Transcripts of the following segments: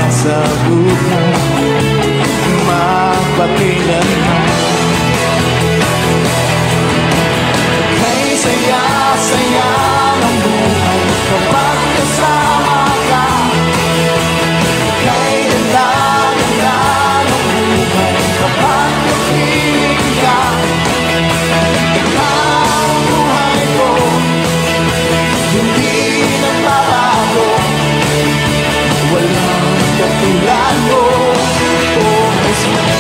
Sa buhay magpakailanman. Kay saya-saya ng buhay kapag kasama ka. Kay ganda-ganda ng buhay kapag kapiling ka. Ikaw ang buhay ko, hindi nagbabago. Walang katulad mo, oh Jesus.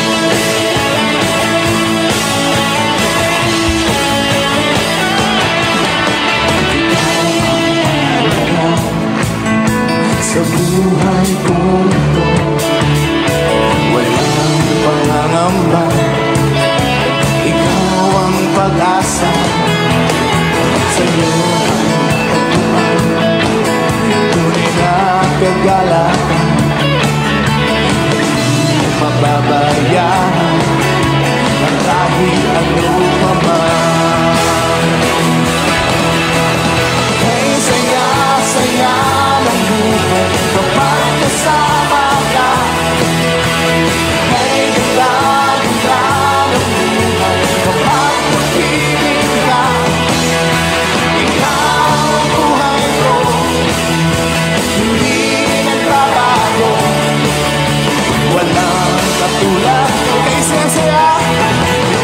Sa buhay kong ito, walang pangangamba. Ikaw ang pag-asa, sa'yo ang tunay na kagalakan. Hindi mababayaan ang kahit ano pa man. Kay saya-saya ng buhay kapag kasama ka. Kay ganda-ganda ng buhay kapag kapiling ka. Ikaw ang buhay ko, hindi nagbabago. Walang katulad. Kay saya-saya,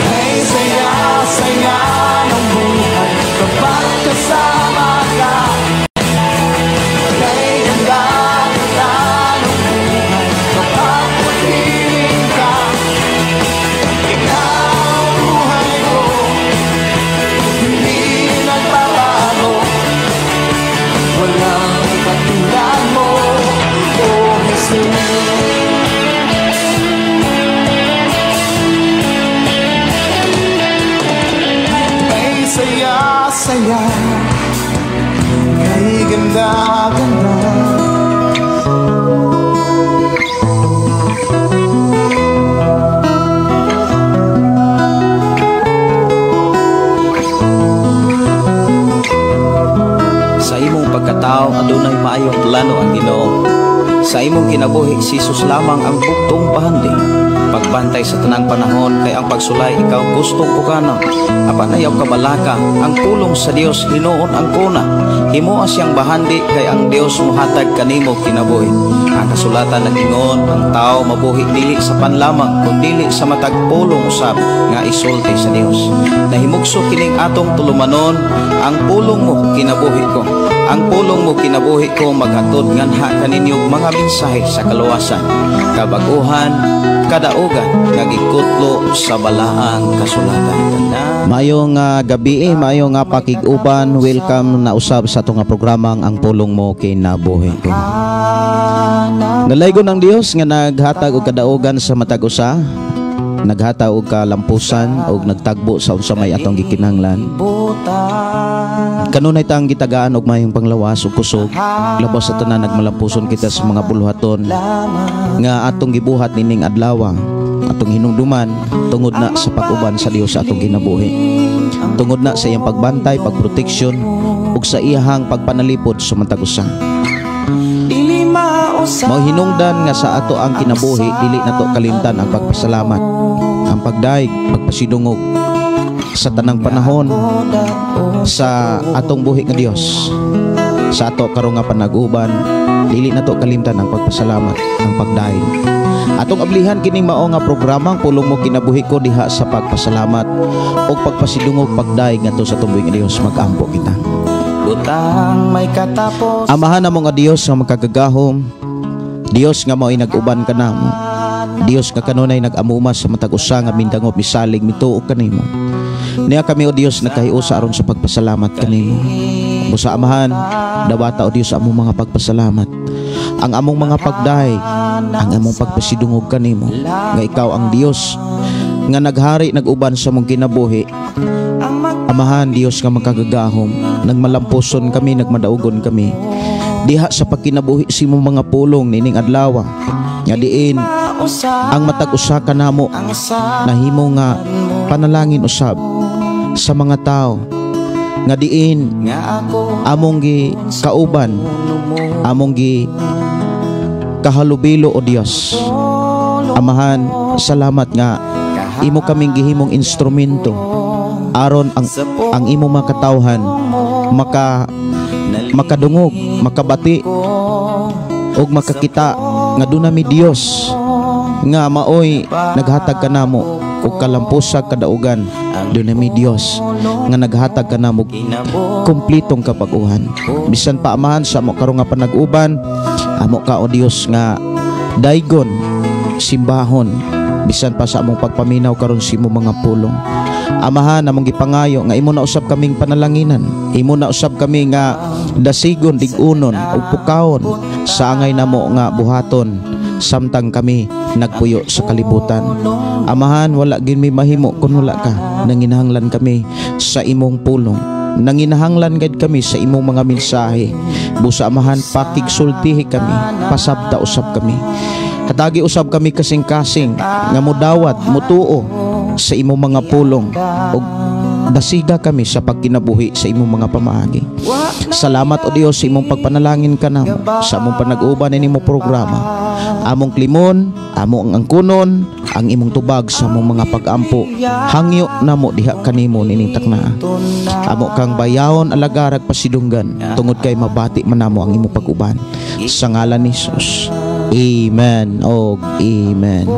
kay saya-saya ng buhay kapag kasama ka. Kay ganda-ganda ng buhay kapag kapiling ka. Ikaw ang buhay ko, hindi nagbabago. Walang katulad mo, oh Jesus. Kay saya-saya, kay ganda-ganda. Sa imong pagkatao adunay maayong plano ang Ginoo. Sa imong kinabuhi si Jesus lamang ang bugtong pahandi. Pagbantay sa tanang panahon kay ang pagsulay ikaw gustong pukana. Apan ayaw kabalaka ang pulong sa Dios hinuon ang kuna. Himoa siyang bahandi kay ang Dios mohatag kanimo kinabuhi. Ang kasulatan nag-ingon ang tao mabuhi dili sa panlamang kun dili sa matag pulong usab nga isulti sa Dios. Nahimugso kining atong tulumanon, ang pulong mo kinabuhi ko. Ang pulong mo kinabuhi ko maghatod nganha kaninyo mga mensahe sa kaluwasan, kabaguhan, kadaugan nga gikutlo sa balaang kasulatan. Maayong gabi, maayong pakig-uban, welcome na usab sa atong programang Ang Pulong Mo Kinabuhi Ko. Nalaygon ang Dios nga naghatag og kadaugan sa matag usa, naghatag og kalampusan og nagtagbo sa unsa may atong gikinahanglan. Kanunay tang gitagaan og mayong panglawas ug kusog, labaw sa tanan nagmalampuson kita sa mga buluhaton nga atong gibuhat nining adlaw, atong hinumduman tungod na sa pag-uban sa Dios sa atong kinabuhi. Tungod na sa iyang pagbantay, pagproteksyon ug sa iyahang pagpanalipod sa matag usa. Mao hinungdan nga sa ato ang kinabuhi dili nato kalimtan ang pagpasalamat, ang pagdaig, pagpasidungog sa tanang panahon sa atong buhi nga Dios. Sa ato karon nga panag-uban, dili nato kalimtan ang pagpasalamat, ang pagdaig. Atong ablihan kining mao nga programa Ang Pulong Mo Kinabuhi Ko diha sa pagpasalamat ug pagpasidungog, pagdaig ngadto sa atong buhi nga Dios. Mag-ampo kita. Butang may katapos. Amahan namo nga Dios nga makagagahom, Dios nga mao'y nag-uban kanamo, Dios nga kanunay nag-amuma sa matag usa nga mindangop misalig mituo kanimo. Niya kami o Dios nagkahiusa aron sa pagpasalamat kanimo. Busa Amahan, dawata o Dios among mga pagpasalamat, ang among mga pagdaig, ang among pagpasidungog kanimo, nga ikaw ang Dios nga naghari nag-uban sa among kinabuhi. Amahan, Dios nga makagagahom, nagmalampuson kami, nagmadaugon kami diha sa pagkinabuhi sa imong mga pulong nining adlaw nga diin ang matag usa kanamo nahimo nga panalangin usab sa mga tao nga diin among gi kauban, among gi Kahalubilo o Dios. Amahan, salamat nga imo kaming gihimong instrumento aron ang imo mga katawhan makadungog, makabati ug makakita nga duna mi Dios nga maoy naghatag kanamo og kalampusag kadaugan. Duna mi Dios nga naghatag kanamo kumplitong kapag-uhan. Bisan pa, Amahan, sa amo karon nga panag-uban, amo ka o Dios nga daygon, simbahon, bisan pa sa among pagpaminaw karon sa imong mga pulong. Amahan, among gipangayo nga imo na usab kaming panalanginan, imo na usab kami nga dasigon, dig-unon ug pukawon sa angay namo nga buhaton samtang kami nagpuyo sa kalibutan. Amahan, wala gin mi mahimo kun wala ka. Nanginahanglan kami sa imong pulong. Nanginahanglan gid kami sa imong mga mensahe. Busa, Amahan, pakigsultihi kami, pasabta usab kami. Hatagi usab kami kasing-kasing nga mudawat, mutuo sa imong mga pulong ug dasiga kami sa pagkinabuhi sa imong mga pamaagi. Salamat o Dios sa imong pagpanalangin kanamo sa among panag-uban ini mo programa. Among klimon, among angkunon ang imong tubag sa among mga pag-ampo. Hangyo namo diha kanimo nining takna. Amo kang bayawon, alagarag, pasidunggan tungod kay mabati man namo ang imong pag-uban. Sa ngalan ni Jesus. Amen og amen.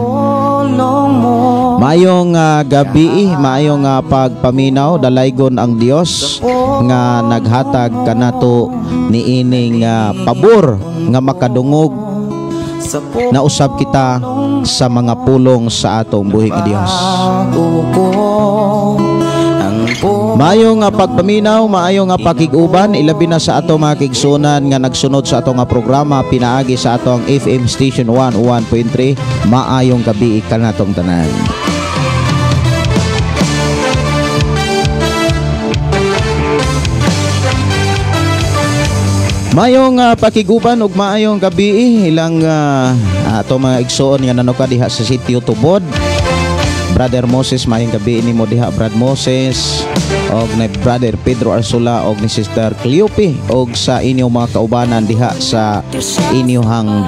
Maayong gabi, maayong pagpaminaw, dalaygon ang Dios nga naghatag kanato niining pabor nga makadungog na usab kita sa mga pulong sa atong buhi nga Dios. Maayong pagpaminaw, maayong pakig-uban, ilabi na sa ato mga kigsunan nga nagsunod sa ato nga programa pinaagi sa ato ang FM Station 101.3. Maayong gabi kanatong tanan. Maayong pakiguban ug maayong gabi ilang ato mga igsoon nga nanuka diha sa Sitio Tubod. Brother Moses, maayong gabi nimo diha, Brad Moses, og ni Brother Pedro Arsula og ni Sister Cleope og sa inyong mga kaubanan diha sa inyong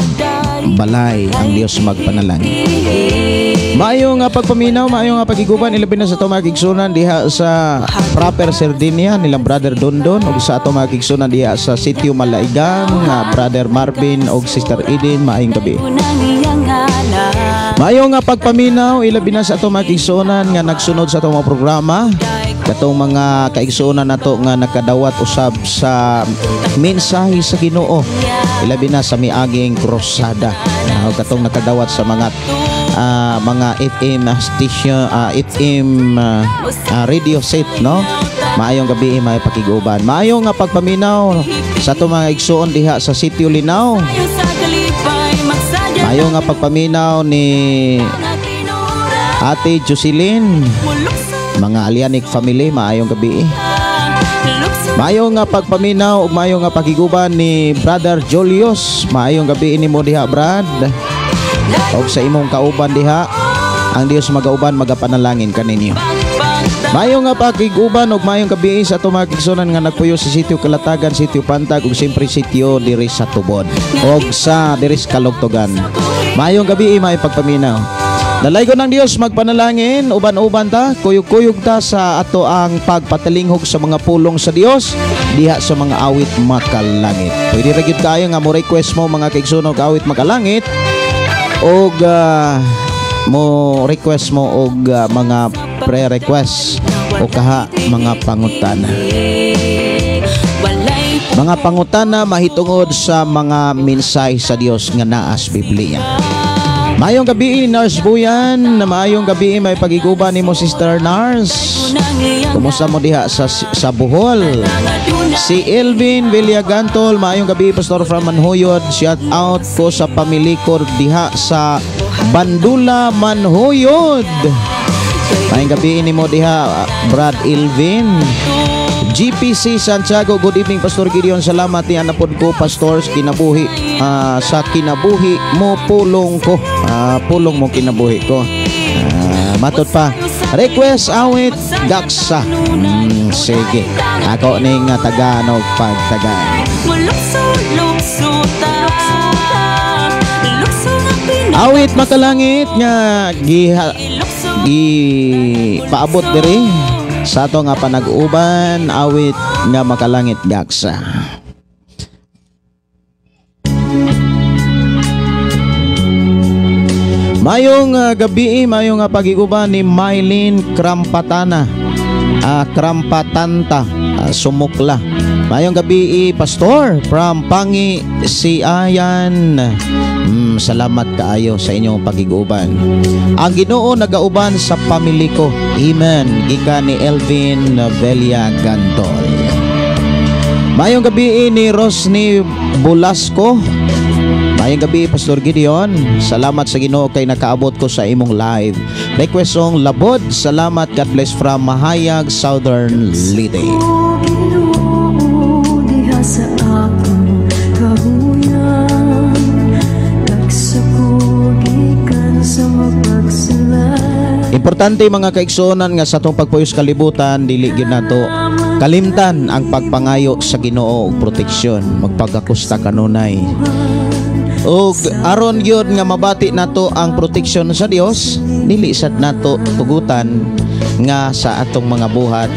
balay. Ang Dios magpanalangin. Maayong pagpaminaw, maayong pagiguban, ilabi na sa ato mga kigsunan diha sa Proper Sardinia nilang Brother Dondon ug sa ato mga kigsunan diha sa Sitio Malaigang, Brother Marvin ug Sister Eden, maayong gabi. Maayong pagpaminaw, ilabi na sa ato mga kigsunan nga nagsunod sa ato mga programa, katong mga kaigsunan nato nga nakadawat usab sa mensahe sa Ginoo, ilabi na sa miaging krusada, katong nakadawat sa mga FM station, FM radio set, no? Maayong gabi, may pakiguban. Maayong pagpaminaw sa ato mga igsuon diha sa Sitio Linaw. Maayong pagpaminaw ni Ate Jocelyn, mga Alianic family, maayong gabi. Maayong pagpaminaw ug maayong pakiguban ni Brother Julius. Maayong gabi nimo diha, Brad. Og sa imong kauban diha, ang Dios magauban, magapanalangin kaninyo. Maayong pakiguban ug maayong gabi sa ato mga kigsunan nga nagpuyo sa Sitio Kalatagan, Sitio Pantag ug siyempre sitio diri sa Tubod ug sa diri sa Kalugtugan. Maayong gabi, maayong pagpaminaw. Dalaygon ng Dios magpanalangin, uban-uban ta, kuyog-kuyog ta sa ato ang pagpatalinghog sa mga pulong sa Dios diha sa mga awit makalangit. Pwede ra gyud kayo nga mo request mo mga kaigsuon og awit makalangit og mo request mo og mga pre-request o kaha mga pangutana. Mga pangutana mahitungod sa mga mensahe sa Dios nga naa sa Biblia. Maayong gabi, Nurse Buyan. Maayong gabi, may pagiguban nimo, Sister Nurse. Kumusta mo diha sa Bohol? Si Elvin Villagantol, maayong gabi, Pastor from Manhuyod. Shout out ko sa pamilikor diha sa Bandula, Manhuyod. Maayong gabi nimo diha, Brad Elvin. GPC Santiago, good evening Pastor Gideon. Salamat ni anapod ko, Pastor, kinabuhi sa kinabuhi mo pulong ko. Pulong mo kinabuhi ko. Matod pa. Request awit gaksa. Sige. Ako ning Tagalog pagtagal. Awit makalangit nga giha, gi paabot diri sa ato nga panag-uban, awit nga makalangit gaksa. Mayong gabi, mayong pag-iguban ni Mylene Krampatana. Krampatanta, Sumukla. Mayong gabi, Pastor from Pangi Siayan. Salamat kaayo sa inyong pagiguban. Ang Ginoo nagauban sa pamilya ko. Amen. Gikan ni Elvin Velia Gantol. Mayong gabi ni Rosny Bulasco. Mayong gabi, Pastor Gideon. Salamat sa Ginoo kay nakaabot ko sa imong live. Request song Labod. Salamat. God bless from Mahayag, Southern Leyte. Ginoo diha sa akong kahuyan, Tagsa ko gikan sa mapagsalay. Importante, mga kaigsuonan, nga sa atong pagpuyos kalibutan, dili gyud nato kalimtan ang pagpangayo sa Ginoo og proteksyon, magpagakusta kanunay. Og aron gyud nga mabati nato ang proteksyon sa Dios, dili sad nato tugutan nga sa atong mga buhat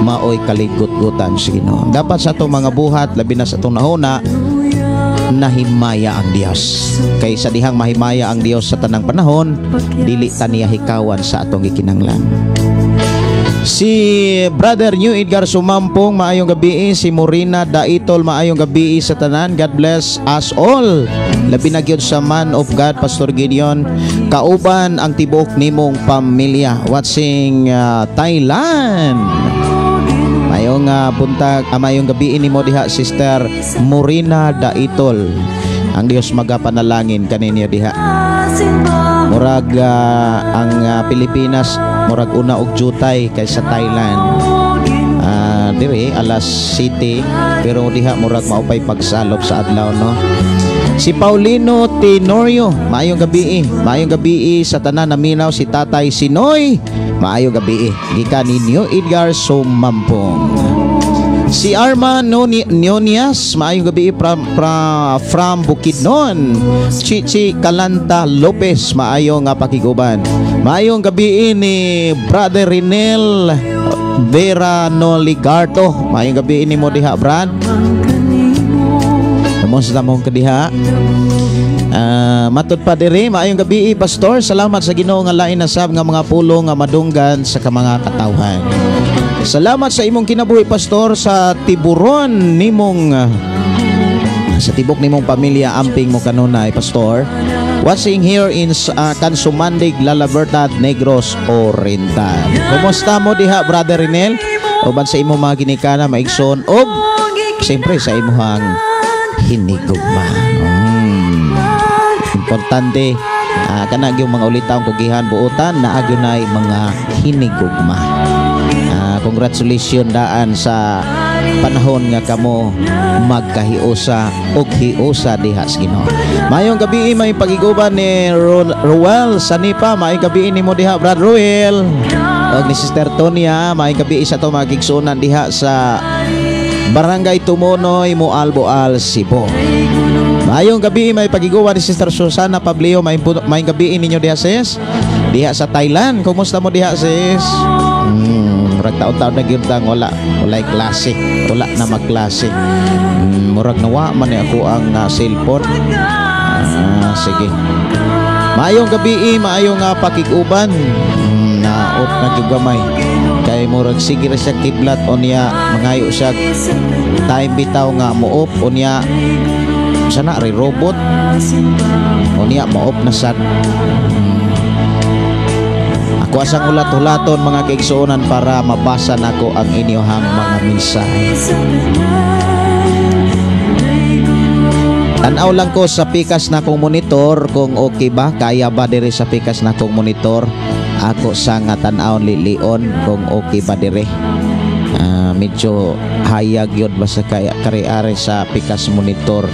maoy kaligot-gutan sa Ginoo. Dapat sa atong mga buhat, labi na sa atong nahuna, nahimaya ang Dios. Kay sa dihang mahimaya ang Dios sa tanang panahon, dili ta niya hikawan sa atong gikinahanglan. Si Brother New Edgar Sumampong, maayong gabi. Si Morina Daitol, maayong gabi sa tanan. God bless us all. Labi na gyud sa man of God, Pastor Gideon. Kauban ang tibuok nimong pamilya. Watching Thailand. Mayong buntag, mayong gabi nimo diha, Sister Morina Daitol. Ang Dios magapanalangin kaninyo diha. Murag ang Pilipinas murag una og jutay kaysa Thailand. Diri alas city, pero diha murag maupay pagsalop sa adlaw, no. Si Paulino Tenorio, maayong gabi. Maayong gabi sa tanan naminaw si Tatay Sinoy. Maayong gabi. Gikan ninyo Edgar Sumampong. Si Arman Nonias, maayong gabi from Bukidnon. Chichi Calanta Lopez, maayong nga pakiguban. Maayong gabi ni Brother Rinel Vera Noligarto. Maayong gabi nimo diha, Brad. Kumusta mo kadiha? Matud pa diri, maayong gabi, Pastor. Salamat sa Ginoo nga lain na sab nga mga pulong nga madunggan sa mga katawhan. Salamat sa imong kinabuhi, Pastor, sa tiburon nimong sa tibok nimong pamilya, amping mo kanunay, Pastor. Watching here in Kansumandig, La Libertad, Negros Oriental. Kumusta mo diha, Brother Rinel? Uban sa imong mga ginikana, maigsoon, og siyempre sa imong hinigugma. Importante kana gyud mga ulitawong kugihan buotan naa gyud nay mga hinigugma. Congratulations daan sa panahon nga kamo magkahiusa og hiusa diha sa Ginoo. Mayong gabi may pagiguban ni Ruel Sanipa, maayong gabi nimo diha, Brad Ruel. Og ni Sister Tonya, maayong gabi sa to mga gigsuonan diha sa Barangay Tumunoy, Moalboal, Cebu. Maayong gabi may pagiguban ni Sister Susana Pablio, maayong gabi ninyo diha, sis. Diha sa Thailand, kumusta mo diha, sis? Murag taon-taon na gyud tang wala, walay klase, wala na magklase. Murag nawa man ni ako ang cellphone. Sige. Maayong gabi, maayong pakig-uban. Naot na gyud gamay. Kay murag sige ra siya kiblat unya mangayo siya time bitaw nga mo-off unya sana ray robot unya mo-off na sad. Ako asang ulat-ulaton, mga kaigsuonan, para mabasa nako ang inyong mga mensahe. Tanaw lang ko sa pikas na kong monitor kung okay ba, kaya ba diri sa pikas na kong monitor. Ako sa nga tan-awon lilion kung okay ba diri. Medyo hayag yun basta kaya kari-ari sa pikas monitor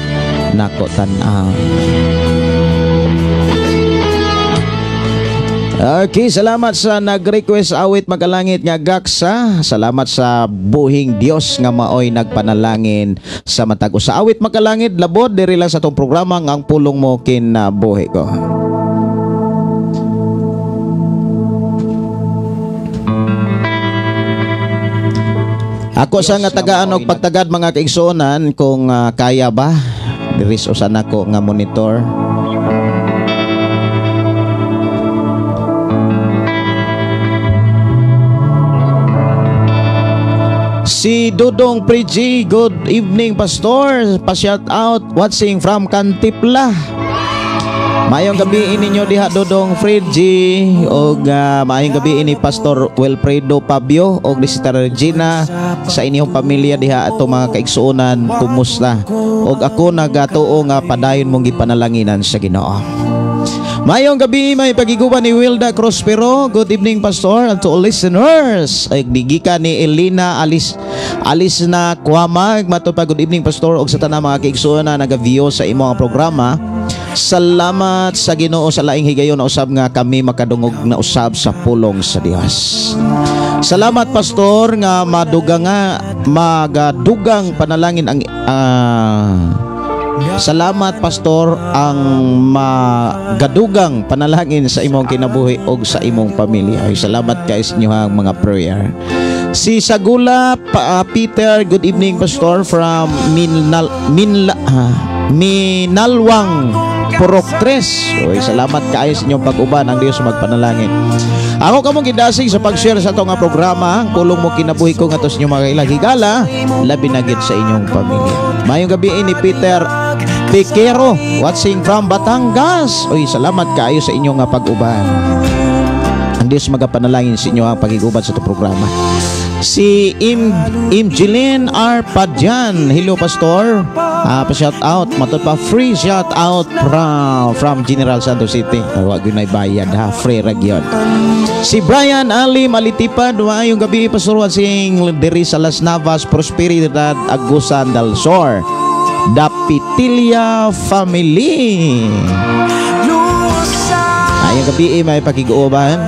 nako tan-aw. Okay, salamat sa nag-request awit magalangit nga gaksa. Salamat sa buhing Dios nga maoy nagpanalangin sa matag usa. Awit magalangit labod diri lang sa atong programa nga ang pulong mo kinabuhi ko. Ako sa Diyos nga tagaan nga og pagtagad, mga kaigsuonan, kung kaya ba diri sa usa nako nga monitor. Si Dudong Prigi, good evening, Pastor. Pa-shout out, watching from Cantipla. Maayong gabi ninyo diha, Dudong Prigi, og maayong gabi ni Pastor Wilfredo Pabio og ni Sister Regina sa inyong pamilya diha ato, mga kaigsuonan, kumusta? Og ako nagatuo nga padayon mong gipanalanginan sa Ginoo. Maayong gabi, may pagiguban ni Wilda Crospero. Good evening, Pastor, and to all listeners. Ay, gikan ni Elena Alice Alice na Kuamag. Mato pa, good evening, Pastor, og sa tanang mga kaigsuonan naga-view sa imong programa. Salamat sa Ginoo sa laing higayon na usab nga kami makadungog na usab sa pulong sa Dios. Salamat, Pastor, nga madugang nga magadugang panalangin ang salamat, Pastor, ang magadugang panalangin sa imong kinabuhi og sa imong pamilya. Ay, salamat kay sa inyong mga prayer. Si Sagula Peter, good evening, Pastor, from Minal Minla Minalwang Purok Tres. Oy, salamat kaayo sa inyong pag-uban, ang Dios magpanalangin. Ako kamong gidasig sa pag-share sa atong nga programa, ang pulong mo kinabuhi ko ngadto sa inyong mga ilang higala, labi na gid sa inyong pamilya. Maayong gabi ni Peter Piquero, watching from Batangas. Oy, salamat kaayo sa inyong nga pag-uban. Ang Dios magapanalangin sa inyo ang pagiguban sa itong programa. Si Imjeline R. Padyan. Hello, Pastor. Pa-shout out. Matod pa, free shout out from General Santos City. Wa gyud bayad ha. Free ra gyud. Si Brian Ali Malitipan. Maayong gabi, Pastor, watching diri sa Las Navas, Prosperidad, Agusan del Sur. Dapitilia family. Maayong gabi, may pakiguban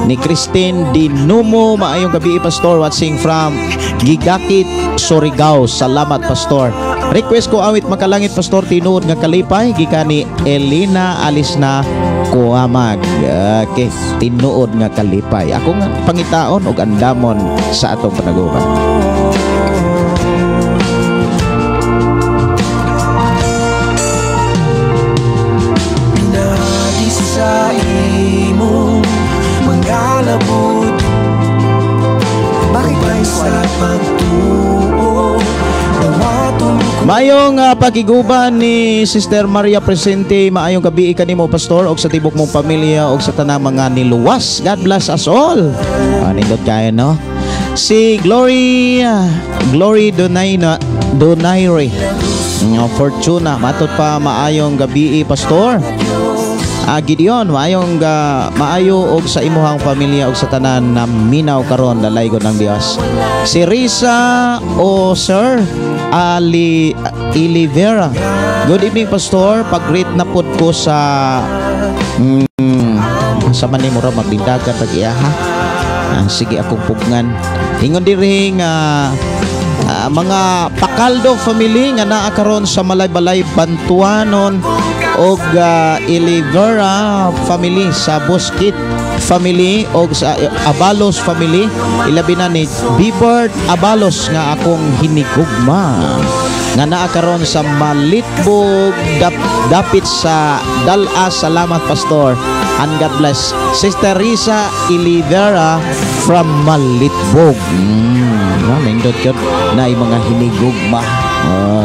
ni Christine Dinumo. Maayong gabi, Pastor, watching from Gigakit, Surigao. Salamat, Pastor. Request ko awit makalangit, Pastor, tinuod nga kalipay, gikan ni Elena Alisna Kuamag. Okay, tinuod nga kalipay. Ako nga pangitaon og andamon sa atong panaguban. Sa imong mga labot. Bakit ba sa pagtuo dawaton ko. Maayong pakiguban ni Sister Maria Presente, maayong gabi kanimo, Pastor, og sa tibok mong pamilya og sa tanang mga niluwas. God bless us all. Nindot kayo, no? Si Glory Glory Donayna Donayre Fortuna, matod pa, maayong gabi, Pastor. Gideon, maayong maayo og sa imuhang pamilya og sa tanan na minaw karon, dalaygon ng Dios. Si Risa o Sir Ali Ilivera. Good evening, Pastor. Pag-greet na pud ko sa sa man ni mura magbindagan pag iya ha. Sige, akong pugnan. Ingon diri nga mga Pakaldo family nga naa karon sa Malaybalay, Bantuanon, og Ilivera family sa Boskit family og sa Abalos family, ilabi na ni Bibert Abalos nga akong hinigugma nga naa karon sa Malitbog, dapit sa Dalas. Salamat, Pastor, and God bless. Sister Risa Ilivera from Malitbog. No, nindot yun na yung mga hinigugma.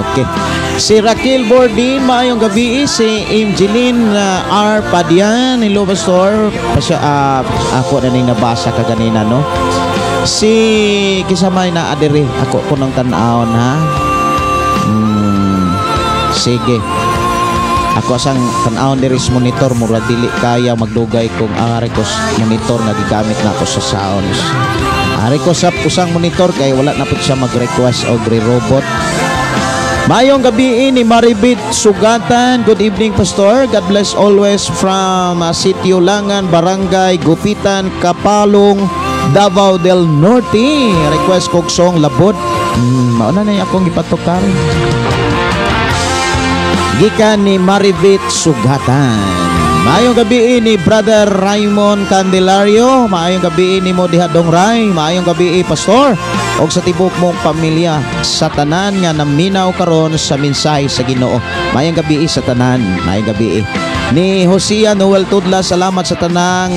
Okay. Si Raquel Bordin, maayong gabi. Si Imjeline R. Padian, hello, Pastor. Pasya, ako na ning nabasa kaganina, no? Si kisamay na adiri, ako ko nang tan-awon ha. Sige. Ako asang tan-awon diri sa monitor, mura dili kaya magdugay kung ang ari ko monitor nga gigamit na ako sa sounds. Ari ko sa usang monitor kay wala na pud siya mag-request og re-robot. Maayong gabi ni Maribit Sugatan. Good evening, Pastor. God bless always from Sitio Langan, Barangay Gupitan, Kapalong, Davao del Norte. Request kog song Labod. Mauna na yung akong gipatukar. Gikan ni Maribit Sugatan. Maayong gabi ni Brother Raymond Candelario. Maayong gabi nimo diha, Dong Ray. Maayong gabi, Pastor, og sa tibok mong pamilya, sa tanan nga naminaw karon sa mensahe sa Ginoo. Maayong gabi sa tanan. Maayong gabi ni Hosea Noel Tudla. Salamat sa tanang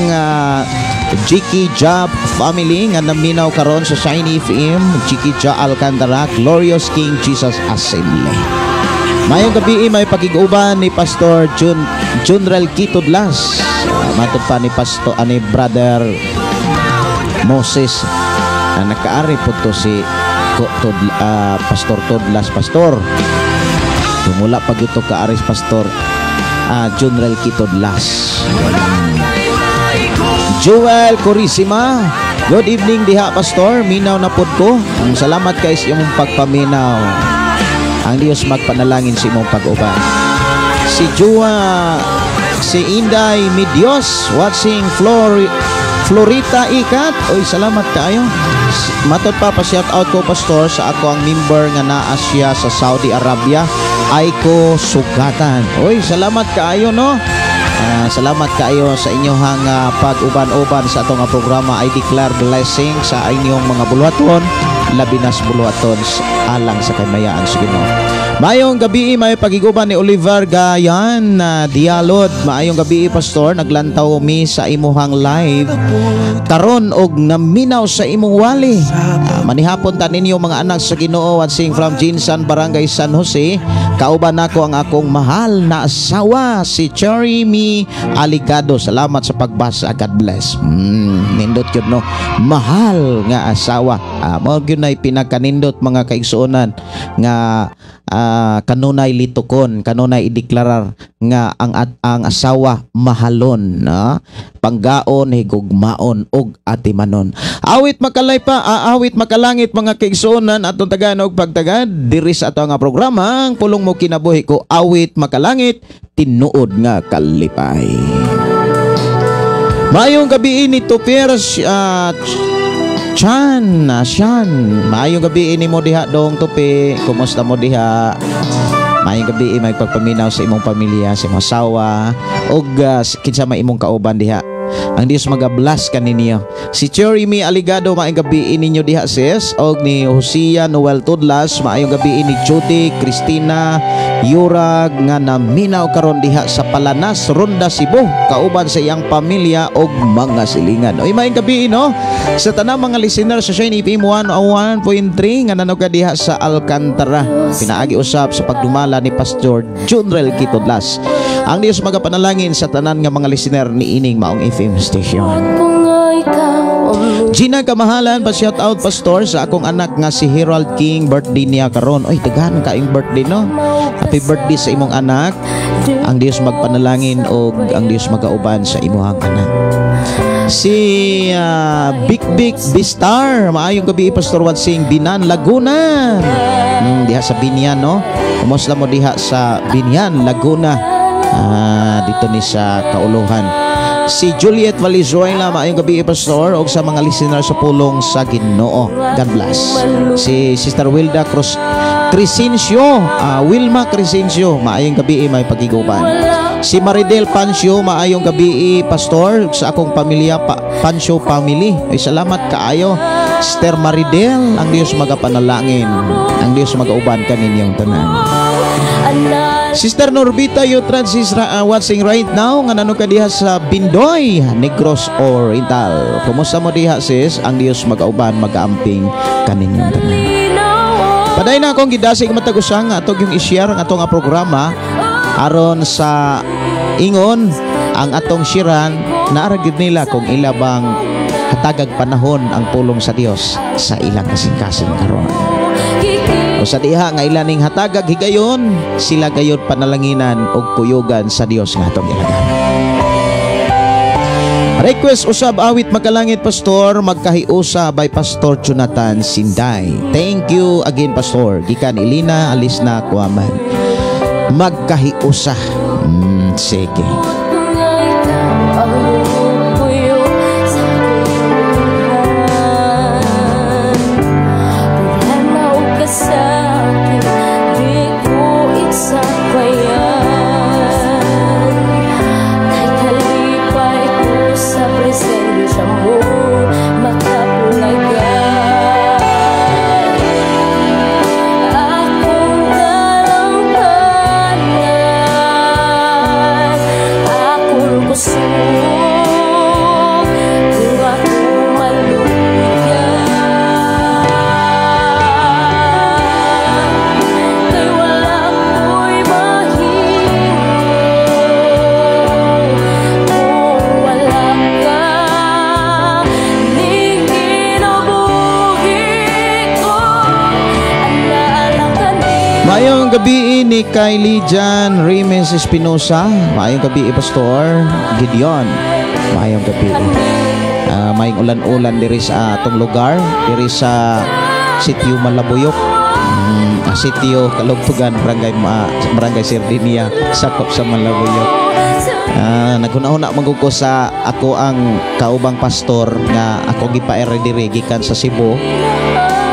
Jiki Job family nga naminaw karon sa Shiny FM, Jiki Ja Alcantara, Glorious King Jesus Assembly. Maayong gabi, may pakig-uban ni Pastor Jun Junrel Kitudlas. Matod pa ni Pastor ani Brother Moses na nakaari po to si Pastor Tudlas, Pastor. Kung wala pa gyud to kaari si Pastor Junrel Kitudlas. Joel Corisima, good evening diha, Pastor. Minaw na pod ko. Ang salamat kay sa imong pagpaminaw. Ang Dios magpanalangin sa imong pag-uban. Si Jua, si Inday Midios, watching Florita Ikat. Oy, salamat kaayo. Matod pa, pa shout out ko, Pastor, sa ako ang member nga naa siya sa Saudi Arabia, Aiko Sugatan. Oy, salamat kaayo, no. Salamat kaayo sa inyong pag-uban-uban sa atong programa. I declare blessing sa inyong mga buluhaton, labi na sa buluhaton alang sa kaymayaan sa Ginoo. Maayong gabi, may pagiguban ni Oliver Gayan na Dialod. Maayong gabi, Pastor, naglantaw mi sa imuhang live karon og naminaw sa imong wali. Manihapon ta ninyo, mga anak sa Ginoo, watching from Jinsan, Barangay San Jose. Kauban nako ang akong mahal na asawa, si Cherry Mi Aligado. Salamat sa pagbasa. God bless. Nindot yun, no. Mahal nga asawa. Mao gyud nay pinakanindot, mga kaigsuonan, nga kanunay litukon, kanunay ideklarar nga ang asawa mahalon, no? Panggaon, higugmaon ug atimanon. Awit makalay pa, awit makalangit, mga kaigsuonan, atong tagaan og pagtagad diri sa ato nga programa, ang Pulong Mo Kinabuhi Ko, Awit Makalangit, Tinuod nga Kalipay. Maayong gabi ni Tupir Chan, Shan. Maayong gabi nimo diha, Dong Tupi. Kumusta mo diha? Maayong gabi, may pagpaminaw sa imong pamilya, sa imong asawa ug kinsa may imong kauban diha. Ang Dios magabless kaninyo. Si Jeremy Aligado, maayong gabi ninyo diha, sis. Og ni Hosea Noel Tudlas, maayong gabi ni Judy Cristina Yurag nga naminaw karon diha sa Palanas, Ronda, Cebu, kauban sa iyang pamilya og mga silingan. Oy, maayong gabi, no, sa tanang mga listener sa Shine FM 101.3 nga nanog diha sa Alcantara. Pinaagi usab sa pagdumala ni Pastor Junrel Kitudlas. Ang Dios magapanalangin sa tanan nga mga listener ni ining maong FM station. Gina Kamahalan, pa shout out, Pastor, sa akong anak nga si Herald King, birthday niya karon. Oy, daghan kaayong birthday, no. Happy birthday sa imong anak. Ang Dios magpanalangin og ang Dios magauban sa imong anak. Si Big Big Bistar, maayong gabi, Pastor, watching Binan, Laguna. Diha sa Biñan, no. Kumusta mo diha sa Biñan, Laguna? Dito ni sa Kauluhan. Si Juliet Valenzuela, maayong gabi, Pastor, og sa mga listener sa Pulong sa Ginoo. God bless. Si Sister Wilda Cruz Crescencio, Wilma Crescencio, maayong gabi, may pagiguban. Si Maridel Pancio, maayong gabi, Pastor, sa akong pamilya Pancio family. Ay, salamat kaayo. Sister Maridel, ang Dios magapanalangin. Ang Dios magauban kaninyong tanan. Sister Norbita Yutran is watching right now nga nano ka diha sa Bindoy, Negros Oriental. Kumusta mo diha, sis? Ang Dios magauban, magaamping kaninyong tanan. Paday na akong gidasig matag usa nga atong yung i-share ang atong nga programa aron sa ingon ang atong shiran naara gid nila kung ila bang hatagag panahon ang pulong sa Dios sa ilang kasing-kasing karon. O sa diha nga ila ning hatagag higayon, sila gayod panalanginan og kuyugan sa Dios nga atong ilagaran. Request usab Awit Makalangit, Pastor, Magkahiusa by Pastor Jonathan Sinday. Thank you again, Pastor. Gikan Elina Alisna Kuaman. Magkahiusa. Sige. Ikaw ang puyo sa kuluhan. Problema o kasakit, di ko isapayan. Kay ni Kylie Jan Rimes Espinosa. Maayong gabi, Pastor Gideon. Maayong gabi. Maayong ulan-ulan diri sa atong lugar, diri sa Sitio Malabuyok. Sitio Kalugtugan, Barangay Sardinia, sakop sa Malabuyok. Naghuna-huna man ko sa ako ang kaubang pastor nga ako gipaere diri gikan sa Cebu,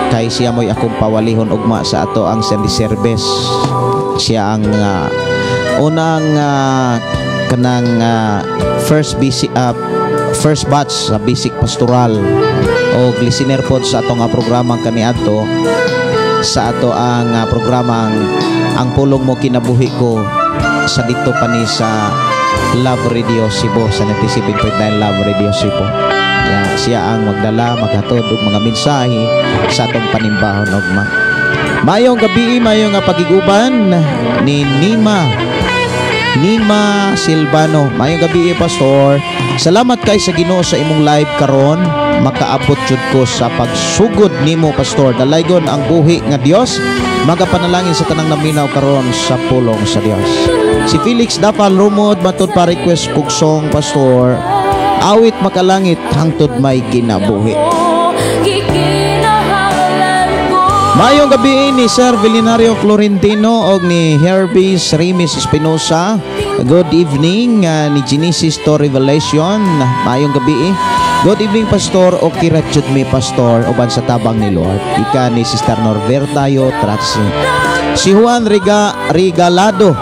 kay siya mo'y akong pawalihon ugma sa ato ang Sunday service. Siya ang unang kanang first basic first batch sa basic pastoral o listener pod sa atong programa kaniadto, sa ato ang programang Ang Pulong Mo Kinabuhi Ko, sa dito pa ni sa Love Radio Cebu, sa 97.9 Love Radio Cebu. Ya, siya ang magdala, maghatod og mga mensahe sa atong panimbahon ugma. Mayong gabi, mayong nga pagiguban ni Nima Nima Silvano. Mayong gabi, Pastor. Salamat kay sa Ginoo sa imong live karon. Makaabot jud ko sa pagsugod nimo, Pastor. Dalaygon ang buhi nga Dios. Magapanalangin sa tanang naminaw karon sa pulong sa Dios. Si Felix Dapal Rumod, matud pa request kog song, Pastor. Awit Makalangit, Hangtod May Kinabuhi. Mayong gabi ni Sir Vilinario Florentino og ni Herbie Rimis Espinosa. Good evening ni Genesis to Revelation. Mayong gabi. Good evening, Pastor. Okay ra jud mi, Pastor, uban sa tabang ni Lord. Ika ni Sister Norberta Yo Tratsi. Si Juan Regalado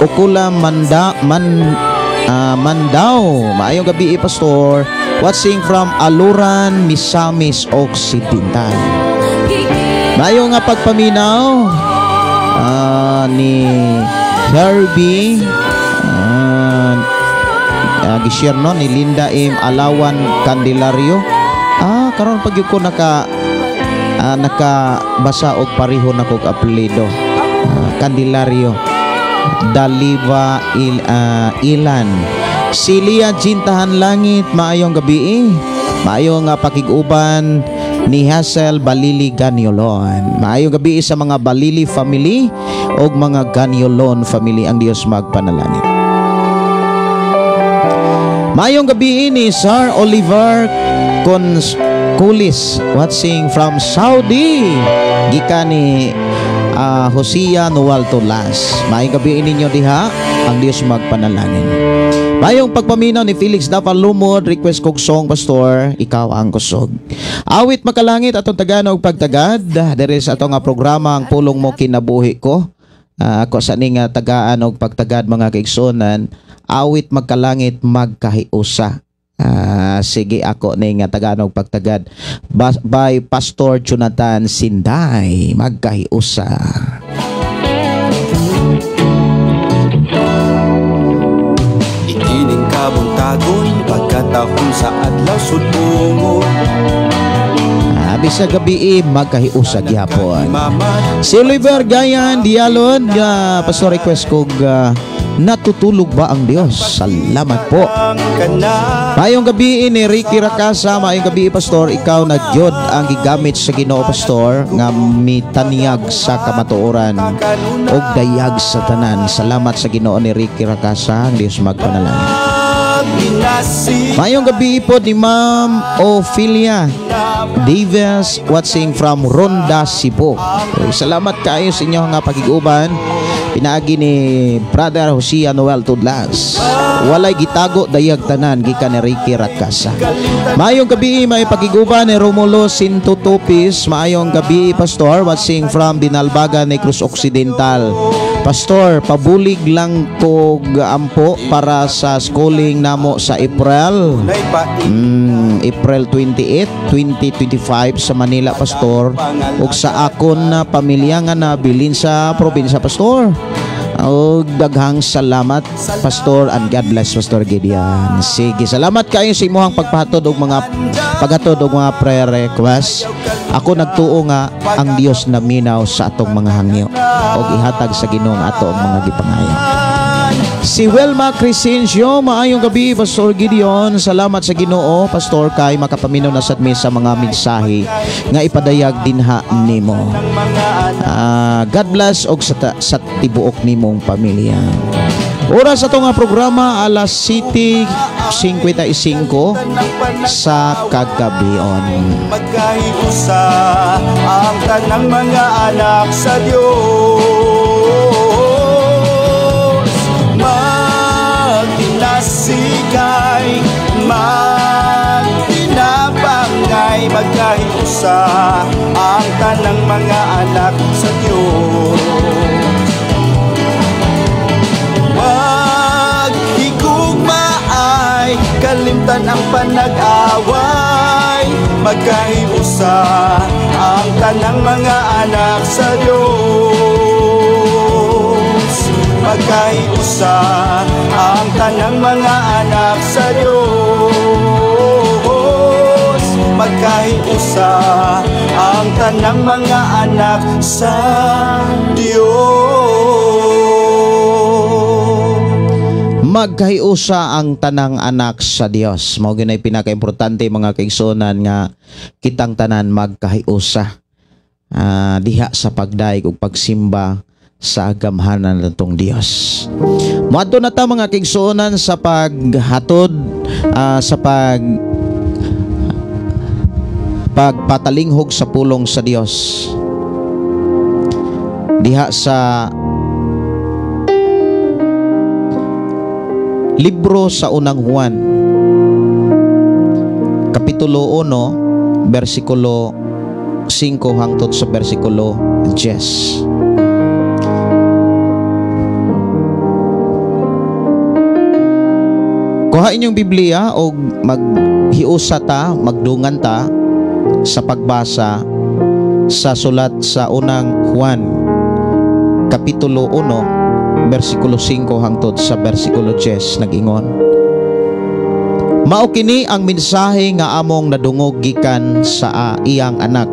Ukula Manda Man Mandao. Maayong gabi, Pastor. Watching from Aluran, Misamis Occidental. Maayong nga pagpaminaw ni Herbie gishare no ni Linda M. Alawan Candelario. Karon pag ko nakabasa og pareho na kog apelyido. Candelario Daliva Ilan. Silia Jintahan Langit, maayong gabi. Maayong nga pakig-uban ni Hazel Balili Ganyolon. Maayong gabi sa mga Balili family og mga Ganyolon family, ang Dios magpanalangin. Maayong gabi ni Sir Oliver Kulis, watching from Saudi. Gikan ni Hosea Noel Tolas. Maayong gabi ninyo diha, ang Dios magpanalangin. Mayong pagpaminaw ni Felix Dapal Lumod, request kog song, Pastor, Ikaw Ang Kusog. Awit Makalangit, atong taganog pagtagad diri sa atong nga programa Ang Pulong Mo Kinabuhi Ko. Ako sa ning tagaan og pagtagad, mga kaigsuonan, Awit Magkalangit Magkahiusa. Sige, ako ning taganog pagtagad by Pastor Jonathan Sinday, Magkahiusa. Ikining kabuntagon pagkatahon sa adlaw sudbungo. Bisag gabi magkahiusa gyapon. Si Oliver Gayan Dialon, Pastor, request kog Natutulog Ba Ang Diyos? Salamat po. Maayong gabi ni Ricky Rakasa, maayong gabi, Pastor, ikaw na gyud ang gigamit sa Ginoo, Pastor, nga mitanyag sa kamatuoran og dayag sa tanan. Salamat sa Ginoo ni Ricky Rakasa, ang Dios magpanalangin. Maayong gabi po ni Ma'am Ophelia Davis, watching from Ronda, Cebu. Salamat kayo sa inyo nga pagiguban. Pinaagi ni Brother Jose Noel Tudlas. Walay gitago dayag tanan, gikan ni Ricky Rakasa. Maayong gabi may pagiguban ni Romulo Sintutupis. Maayong gabi, Pastor, watching from Binalbagan, Negros Occidental. Pastor, pabulig lang kog ampo para sa schooling namo sa April. April 28, 2025 sa Manila, Pastor. Ug sa akon na pamilya nga nabilin sa probinsya, Pastor. Og daghang salamat, Pastor, and God bless Pastor Gideon. Sige, salamat kayo sa imuhang pagpahatod og mga paghatod og mga prayer request. Ako nagtuo nga ang Dios naminaw sa atong mga hangyo og ihatag sa Ginoo ang ato ang mga gipangayo. Si Wilma Crescencio, maayong gabi, Pastor Gideon. Salamat sa Ginoo, Pastor, kay makapaminaw na sad mi sa mga mensahe nga ipadayag dinha nimo. God bless og sa tibuok nimong pamilya. Oras ato nga programa alas 7:55 sa kagabion. Magkahiusa ang tanang mga anak sa Dios. Magtinasikay, magtinabangay, magkahiusa ang tanang mga anak sa Dios. Maghigugmaay, kalimtan ang panag-away, magkahiusa ang tanang mga anak sa Dios. Magkahiusa ang tanang mga anak sa Dios. Magkahiusa ang tanang mga anak sa Dios. Magkahiusa ang tanang anak sa Dios. Mao gyud ay pinakaimportante, mga kaigsuonan, nga kitang tanan magkahiusa diha sa pagdayeg ug pagsimba sa gamhanan natong Dios. Moadto na ta, mga kaigsuonan, sa paghatod sa pagpatalinghog sa pulong sa Dios. Diha sa libro sa Unang Juan, Kapitulo 1, versikulo 5 hangtod sa versikulo 10. Kuha inyong Biblia o maghiusa ta, magdungan ta sa pagbasa sa sulat sa Unang Juan, Kapitulo 1, versikulo 5 hangtod sa versikulo 10, nag-ingon: "Mao kini ang mensahe nga among nadungog gikan sa iyang anak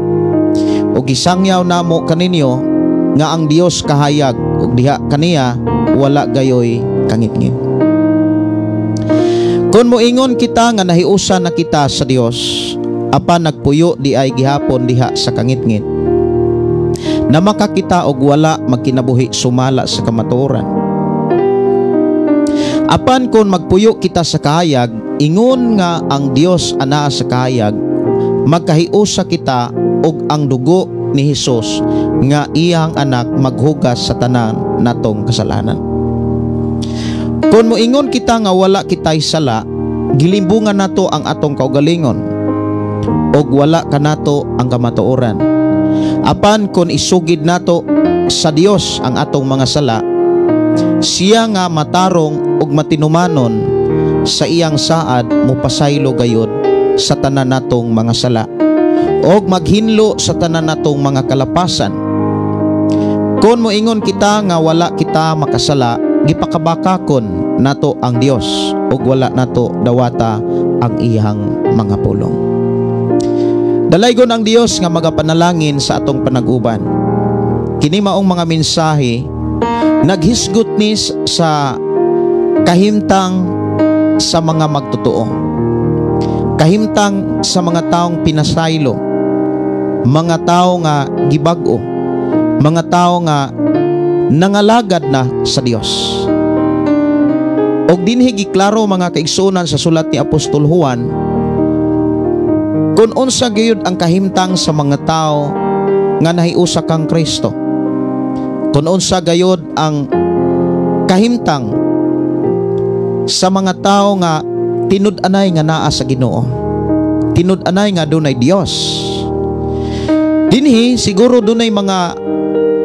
ug gisangyaw namo kaninyo nga ang Dios kahayag ug diha kaniya wala gayoy kangitngit. Kung moingon kita nga nahiusa na kita sa Dios, apan nagpuyo di ay gihapon diha sa kangitngit, na makakita og wala magkinabuhi sumala sa kamatuoran. Apan kung magpuyo kita sa kahayag, ingon nga ang Dios anaa sa kahayag, magkahiusa kita og ang dugo ni Hesus nga iyang anak maghugas sa tanan natong kasalanan. Kung moingon kita nga wala kitay sala, gilimbungan nato ang atong kaugalingon og wala kanato ang kamatuoran. Apan kung isugid nato sa Dios ang atong mga sala, siya nga matarong ug matinumanon sa iyang saad mopasaylo gayod sa tanan natong mga sala og maghinlo sa tanan natong mga kalapasan. Kung moingon kita nga wala kita makasala, gipakabakakon nato ang Dios ug wala nato dawata ang iyang mga pulong. Dalaygon ang Dios nga magapanalangin sa atong panaguban. Kini maong mga mensahe naghisgot ni sa kahimtang sa mga magtotoo, kahimtang sa mga taong pinasaylo, mga tao nga gibag-o, mga tao nga nangalagad na sa Dios. Og dinhi giklaro, mga kaigsuonan, sa sulat ni Apostol Juan kung unsa gayud ang kahimtang sa mga tao nga nahiusa kang Kristo, kung unsa gayud ang kahimtang sa mga tao nga tinud-anay nga naa sa Ginoo, tinud-anay nga dunay Dios. Dinhi siguro dunay mga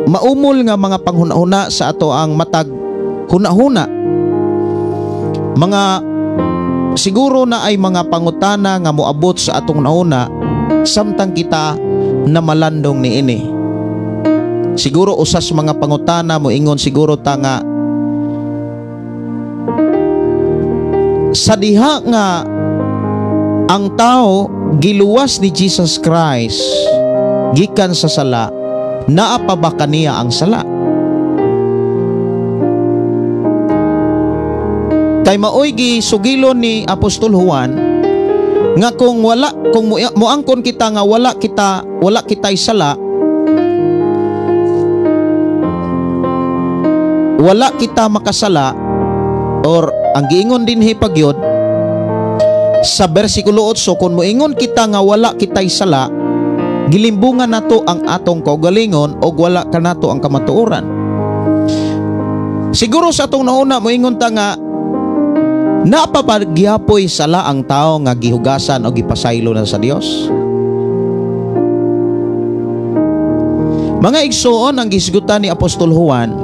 maumol nga mga panghuna-huna sa ato ang matag huna-huna, mga siguro na ay mga pangutana nga moabot sa atong nauna samtang kita na malandong niini. Siguro usas mga pangutana moingon siguro ta nga sa diha nga ang tao giluwas ni Jesus Christ gikan sa sala, naa pa ba kaniya ang sala? Kay maoy gisugilon ni Apostol Juan nga kung wala, kung muangkon kita nga wala kitay sala, wala kita makasala, or ang giingon dinhi pagyod sa bersikulo 8, kung moingon kita nga wala kitay sala, gilimbungan nato ang atong kaugalingon og wala kanato ang kamatuoran. Siguro sa atong nauna moingon ta nga napapagyapoy sala ang tao nga gihugasan o gipasaylo na sa Dios. Mga igsoon, ang gisgutan ni Apostol Juan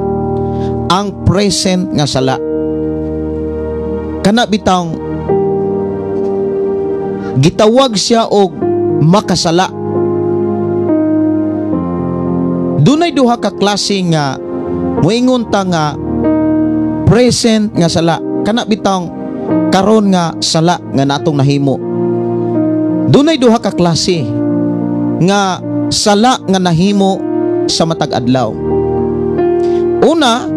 ang present nga sala. Kana bitang gitawag siya og makasala. Dunay duha ka klase nga moingon ta nga present nga sala. Kana bitang karon nga sala nga natong nahimo. Dunay duha ka klase nga sala nga nahimo sa matag adlaw. Una,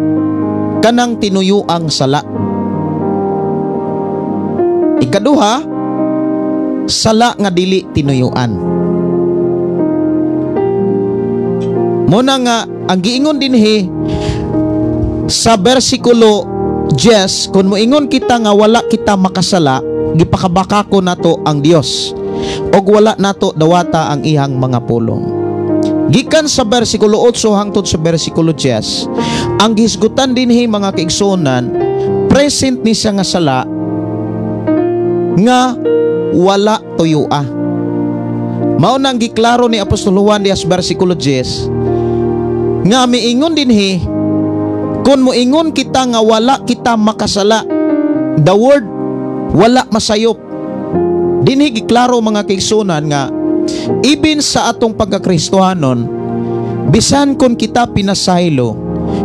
kanang tinuyuang sala. Ikaduha, sala nga dili tinuyuan. Muna nga ang giingon dinhi sa bersikulo 10, kung moingon kita nga wala kita makasala, gipakabaka ko nato ang Dios og wala nato dawata ang iyang mga pulong. Gikan sa bersikulo 8 hangtod sa bersikulo 10, ang gisgutan dinhi mga kaigsuonan, present ni siya nga sala nga wala tuyua. Mao nang giklaro ni Apostol Juan diha sa bersikulo 10 nga miingon dinhi, kung moingon kita nga wala kita makasala, the word wala masayop. Dinhi giklaro mga kaigsuonan nga ibin sa atong pagkakristohanon, bisan kung kita pinasaylo,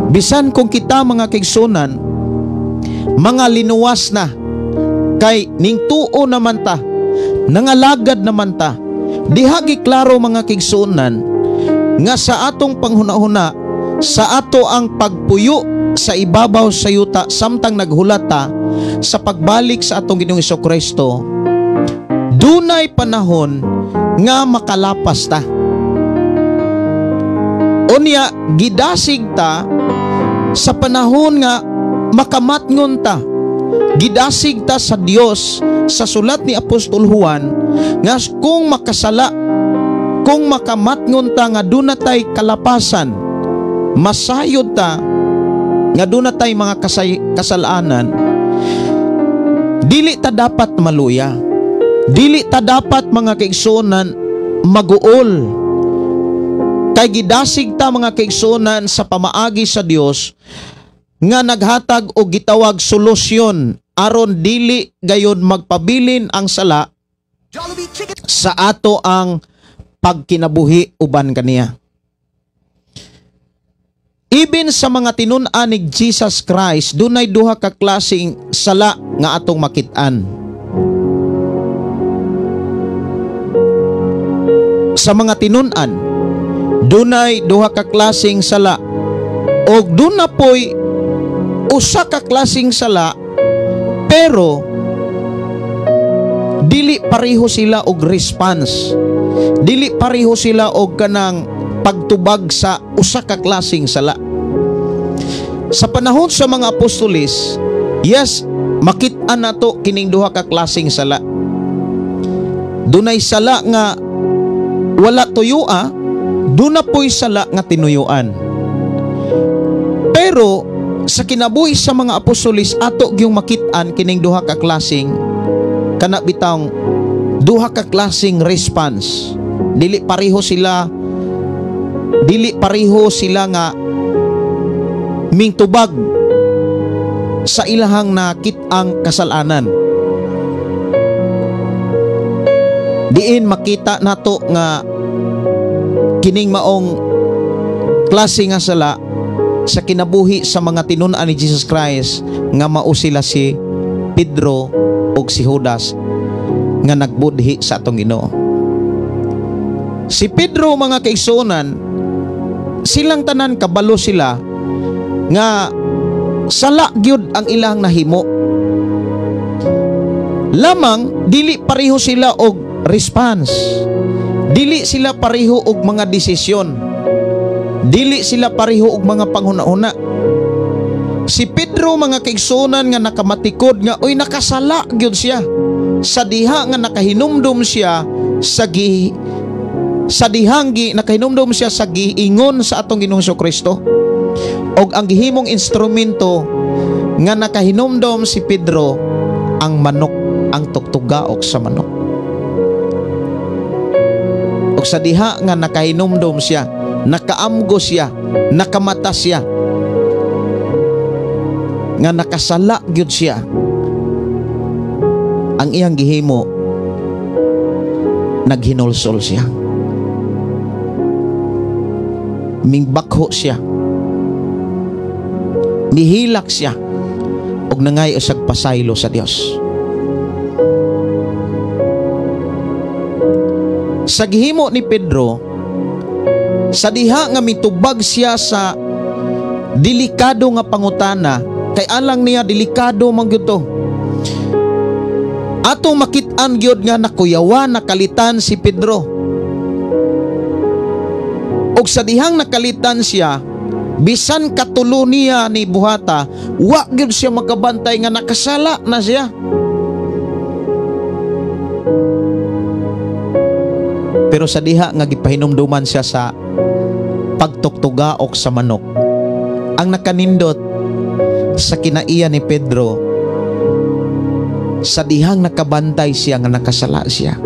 bisan kung kita mga kaigsuonan mga linuwas na, kay ning tuo naman ta, nangalagad naman ta. Diha giklaro mga kaigsuonan nga sa atong panghuna-huna, sa ato ang pagpuyo sa ibabaw sa yuta samtang naghulat ta sa pagbalik sa atong Ginoong Hesukristo, dunay panahon nga makalapas ta. Unya gidasig ta sa panahon nga makamatngon ta. Gidasig ta sa Dios sa sulat ni Apostol Juan nga kung makasala, kung makamatngon ta nga dunatay kalapasan, masayod ta nga dunatay mga kasalanan, dili ta dapat maluya. Dili ta dapat mga kaigsuonan maguol. Kay gidasig ta mga kaigsuonan sa pamaagi sa Dios nga naghatag og gitawag solusyon aron dili gayon magpabilin ang sala sa ato ang pagkinabuhi uban kaniya. Ibin sa mga tinun-an ni Jesus Christ, dunay duha ka klaseng sala nga atong makit-an. Sa mga tinun-an, dunay duha ka klaseng sala, og duna poy usa ka klaseng sala, pero dili pareho sila og response. Dili pareho sila og kanang pagtubag sa usa ka klaseng sala. Sa panahon sa mga apostoles, yes, makit-an nato kining duha ka klaseng sala. Dunay sala nga wala tuyua, duna poy sala nga tinuyuan. Pero sa kinabuhi sa mga apostoles, ato gyung makit-an kining duha ka klaseng kana bitang duha ka klaseng response. Dili pareho sila, dili pareho sila nga mingtubag sa ilahang nakit-ang kasalanan. Diin makita nato nga kining maong klase nga sala sa kinabuhi sa mga tinun-an ni Jesus Christ nga mao sila si Pedro ug si Judas nga nagbudhi sa atong Ginoo. Si Pedro, mga kaigsuonan, silang tanan kabalo sila nga sala gyud ang ilang nahimo. Lamang dili pareho sila og response. Dili sila pareho og mga desisyon. Dili sila pareho og mga panghuna-huna. Si Pedro, mga kaigsunan, nga nakamatikod nga uy, nakasala gyud siya. Sa diha nga nakahinumdum siya sa dihang gi nakahinumdum siya sa giingon sa atong Ginoong Kristo. Og ang gihimong instrumento nga nakahinumdum si Pedro ang manok, ang tugtugaok sa manok. Og sa diha nga nakahinumdum siya, nakaamgo siya, nakamata siya nga nakasala gyud siya, ang iyang gihimo, naghinulsol siya, mingbakho siya, nihilak siya, og nangay usag pasaylo sa Dios. Sa gihimo ni Pedro, sa diha nga mitubag siya sa delikado nga pangutana, kay alang niya delikado man gyud to. Atong makit-an gyud nga nakuyawan, nakalitan si Pedro. Og sa dihang nakalitan siya, bisan katulo niya ni buhata, wa gyud siya makabantay nga nakasala na siya. Pero sa diha nga gipahinumduman siya sa pagtuktugaok sa manok, ang nakanindot sa kinaiya ni Pedro, sa dihang nakabantay siya nga nakasala siya,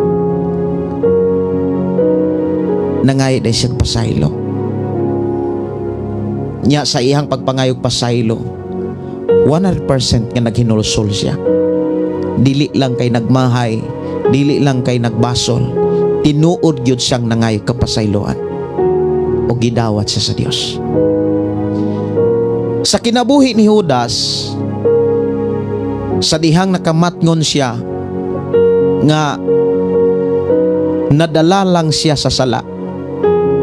nangay day siya pasaylo. Nya sa iyang pagpangayog pasaylo, 100% nga naghinulsol siya. Dili lang kay nagmahay, dili lang kay nagbasol, tinuod gyud siyang nangayog kapasayloan o gidawat siya sa Dios. Sa kinabuhi ni Judas, sa dihang nakamatngon siya nga nadala lang siya sa sala,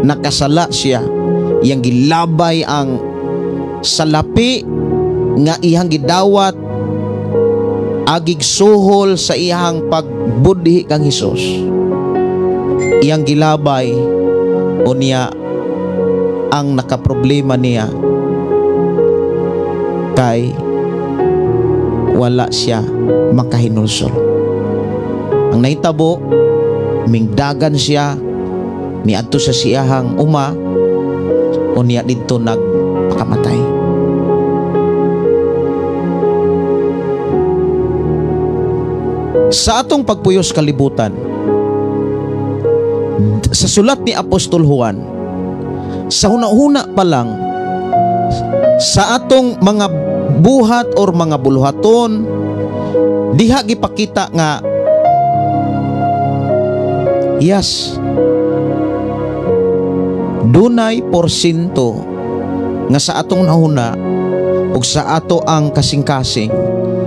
nakasala siya, iyang gilabay ang salapi nga iyang gidawat agig suhol sa iyang pagbudhi kang Hesus. Iyang gilabay, unya ang nakaproblema niya kay wala siya makahinulsol. Ang nahitabo, mingdagan siya miadto sa siyahang uma, unya didto nagpakamatay. Sa atong pagpuyos kalibutan, sa sulat ni Apostol Juan, sa huna-huna pa lang sa atong mga buhat or mga buluhaton, diha gipakita nga yes, dunay porsinto nga sa atong nahuna ug sa ato ang kasing-kasing,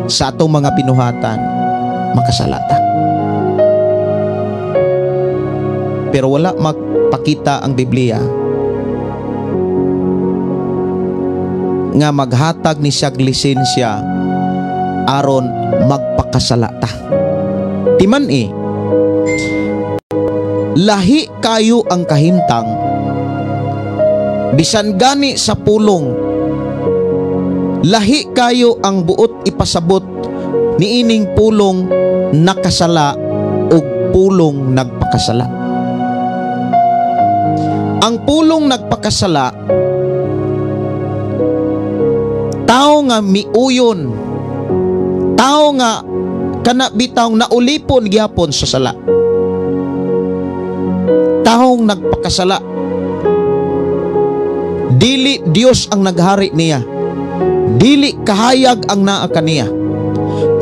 sa atong mga binuhatan, makasalata. Pero wala magpakita ang Biblia nga maghatag ni siyag lisensya aron magpakasala ta. Timan lahi kayo ang kahimtang, bisan gani sa pulong, lahi kayo ang buot ipasabot niining pulong nakasala ug pulong nagpakasala. Ang pulong nagpakasala, tao nga miuyon, tao nga kana bitaw naulipon gihapon sa sala, taong nagpakasala. Dili Dios ang naghari niya, dili kahayag ang naa kaniya.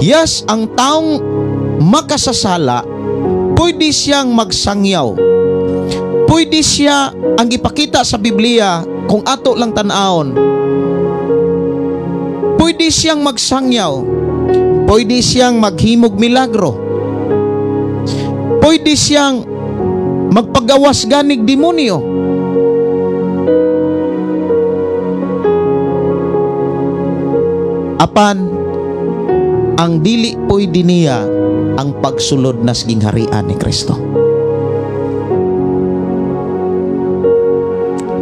Yes, ang taong makasasala, pwede siyang magsangyaw, pwede siya, ang ipakita sa Biblia kung ato lang tan-awon, pwede siyang magsangyaw, pwede siyang maghimog milagro, pwede siyang magpagawas ganig demonyo. Apan ang dili pwede niya ang pagsulod nas gingharian ni Kristo.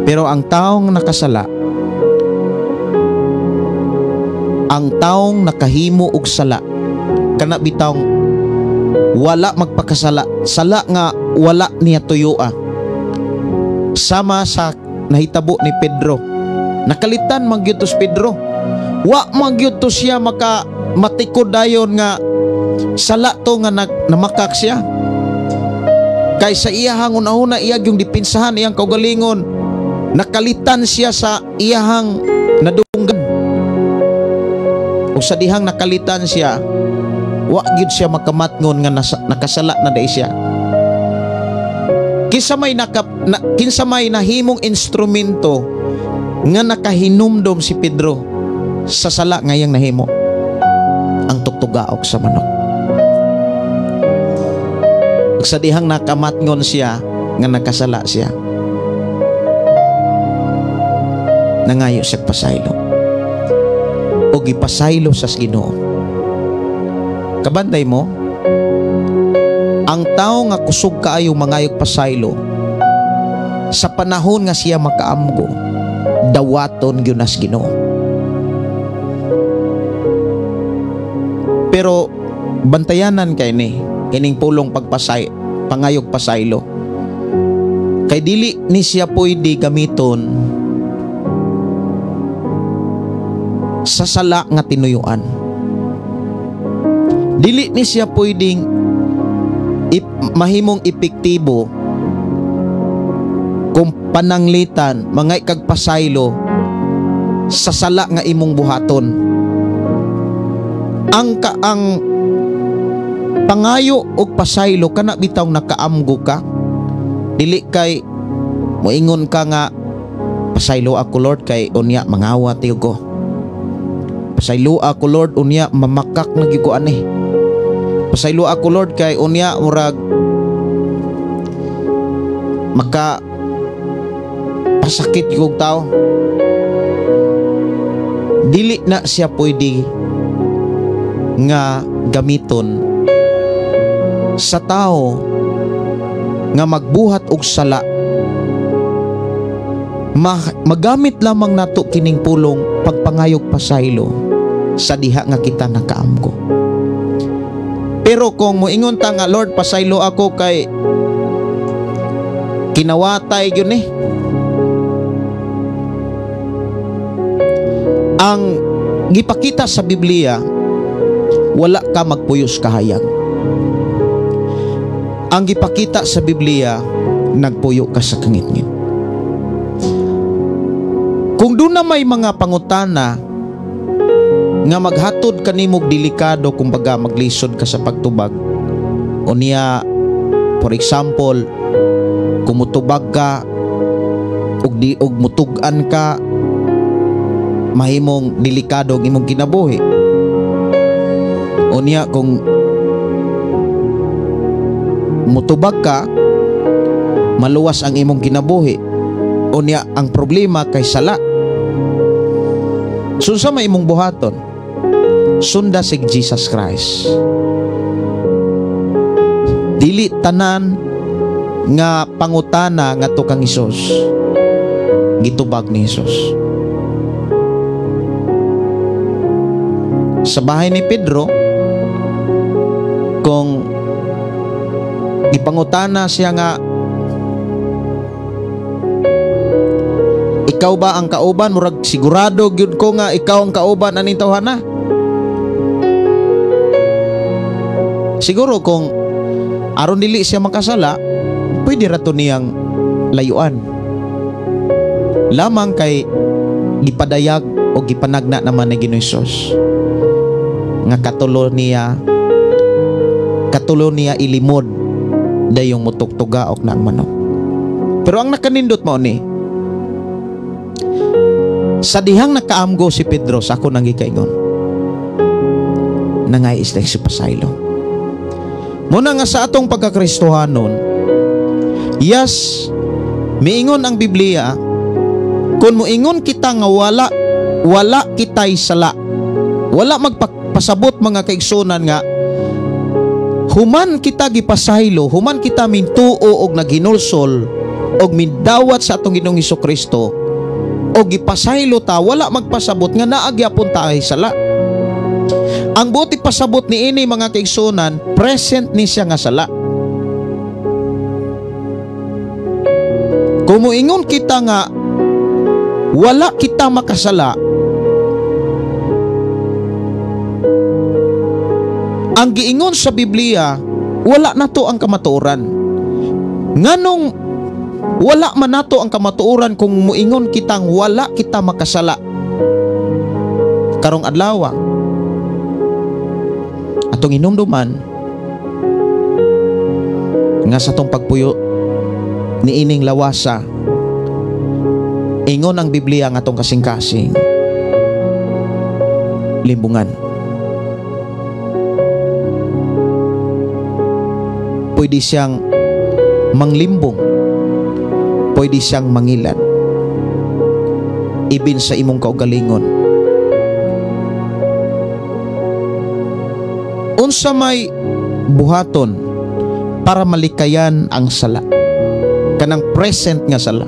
Pero ang taong nakasala, ang taong nakahimo og sala, kana bitawng wala magpakasala, sala nga wala niya tuyoa. Sama sa nahitabo ni Pedro. Nakalitan man gyud to si Pedro. Wa man gyud to siya maka matikod dayon nga sala to nga namakak siya. Kay sa iyahang una-una iya gyung dipinsahan iyang kaugalingon. Nakalitan siya sa iyahang nadunggan. O sa dihang nakalitan siya, wa gyud siya makamatngon nga nakasala na dai siya. Kinsa may nahimong instrumento nga nakahinumdom si Pedro sa sala nga iyang nahimo? Ang tugtugaok sa manok. Ug sa dihang nakamatngon siya nga nakasala siya, nangayo siya pasaylo. O gipasaylo sa Ginoo. Kabantay mo, ang tao nga kusog kaayo mangayog pasaylo sa panahon nga siya makaamgo, dawaton gyud nas Ginoo. Pero bantayanan kay ni kining pulong pangayog pasaylo. Kay dili ni siya pwede gamiton sa sala nga tinuyuan. Dili ni siya pwedeng mahimong epektibo kung pananglitan mga ikagpasaylo sa sala nga imong buhaton. Ang pangayo og pasaylo kana bitaw nakaamgo ka, dili kay moingon ka nga pasaylo ako Lord kay unya mangawat ko. Pasaylo ako Lord unya mamakak na gyud ko ani. Pasaylo ako Lord kay unya murag maka pasakit yung tao. Dili na siya pwede nga gamiton sa tao nga magbuhat og sala. Magamit lamang nato kining pulong pagpangayog pasaylo sa diha nga kita nakaamgo. Pero kung moingon ta nga Lord pasaylo ako kay kinawatay gyud ni, ang gipakita sa Biblia, wala ka magpuyos kahayag. Ang gipakita sa Biblia, nagpuyo ka sa kangitngit. Kung doon na may mga pangutana nga maghatod kanimog delikado, kumbaga maglisod ka sa pagtubag, o niya, for example, kung mutubag ka og di og mutug-an ka, mahimong delikado ang imong kinabuhi. O niya, kung mutubag ka, maluwas ang imong kinabuhi. O niya, ang problema kay sala. Sunsa may imong buhaton? Sunda si Jesus Christ. Dili tanan nga pangutana nga to kang Hesus gitubag ni Hesus. Sa bahay ni Pedro, kung gipangutana siya nga ikaw ba ang kauban, murag sigurado gyud ko nga ikaw ang kauban aning tawhana. Siguro kung aron dili siya makasala, pwede ra to niyang layuan. Lamang kay gipadayag o gipanagna naman ni Ginoong Hesus nga katulo niya ilimod dayong mutugtugaok na ang manok. Pero ang nakanindot mao ni, sa dihang nakaamgo si Pedro sa ako nang gikaingon, nangay isla si pasaylo. Muna nga sa atong pagkakristohanon, yes, miingon ang Biblia, kung moingon kita nga wala kitay sala, wala magpasabot mga kaigsunan nga Human kita gipasaylo, human kita mintuo og naghinulsol og mindawat sa atong Ginoong Hesukristo og gipasaylo ta, wala magpasabot nga naa gyapon ta ay sala. Ang buti pasabot niini, mga kaigsunan, present ni siya nga sala. Kung moingon kita nga wala kita makasala, ang giingon sa Biblia, wala nato ang kamatuoran. Nganong wala man nato ang kamatuoran kung moingon kitang wala kita makasala? Karong adlaw, atong hinumduman nga sa atong pagpuyo niining lawasa, ingon ang Biblia nga atong kasing-kasing limbungan. Pwede siyang manglimbong, pwede siyang mangilad, ibin sa imong kaugalingon. Unsa may buhaton para malikayan ang sala, kanang present nga sala?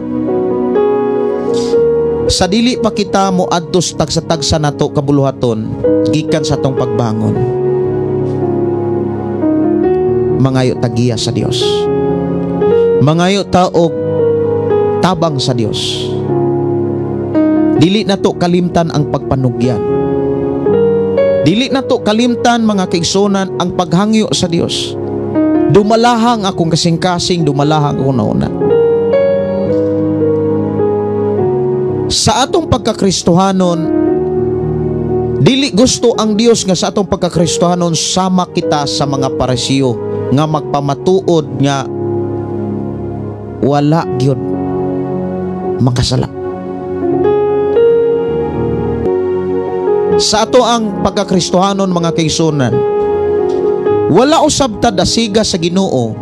Sa dili pa kita moadtos tagsa-tagsa nato kabuluhaton gikan sa atong pagbangon, mangayo ta giya sa Dios, mangayo ta og tabang sa Dios. Dili nato kalimtan ang pagpanugyan, dili nato kalimtan, mga kaigsunan, ang paghangyo sa Dios. Dumalahang akong kasing-kasing, dumalahang akong nauna. Sa atong pagkakristohanon, dili gusto ang Dios nga sa atong pagkakristohanon sama kita sa mga Parisiyo nga magpamatuod nga wala gyud makasala. Sa ato ang pagkakristohanon, mga kaigsunan, wala usab ta dasiga sa Ginoo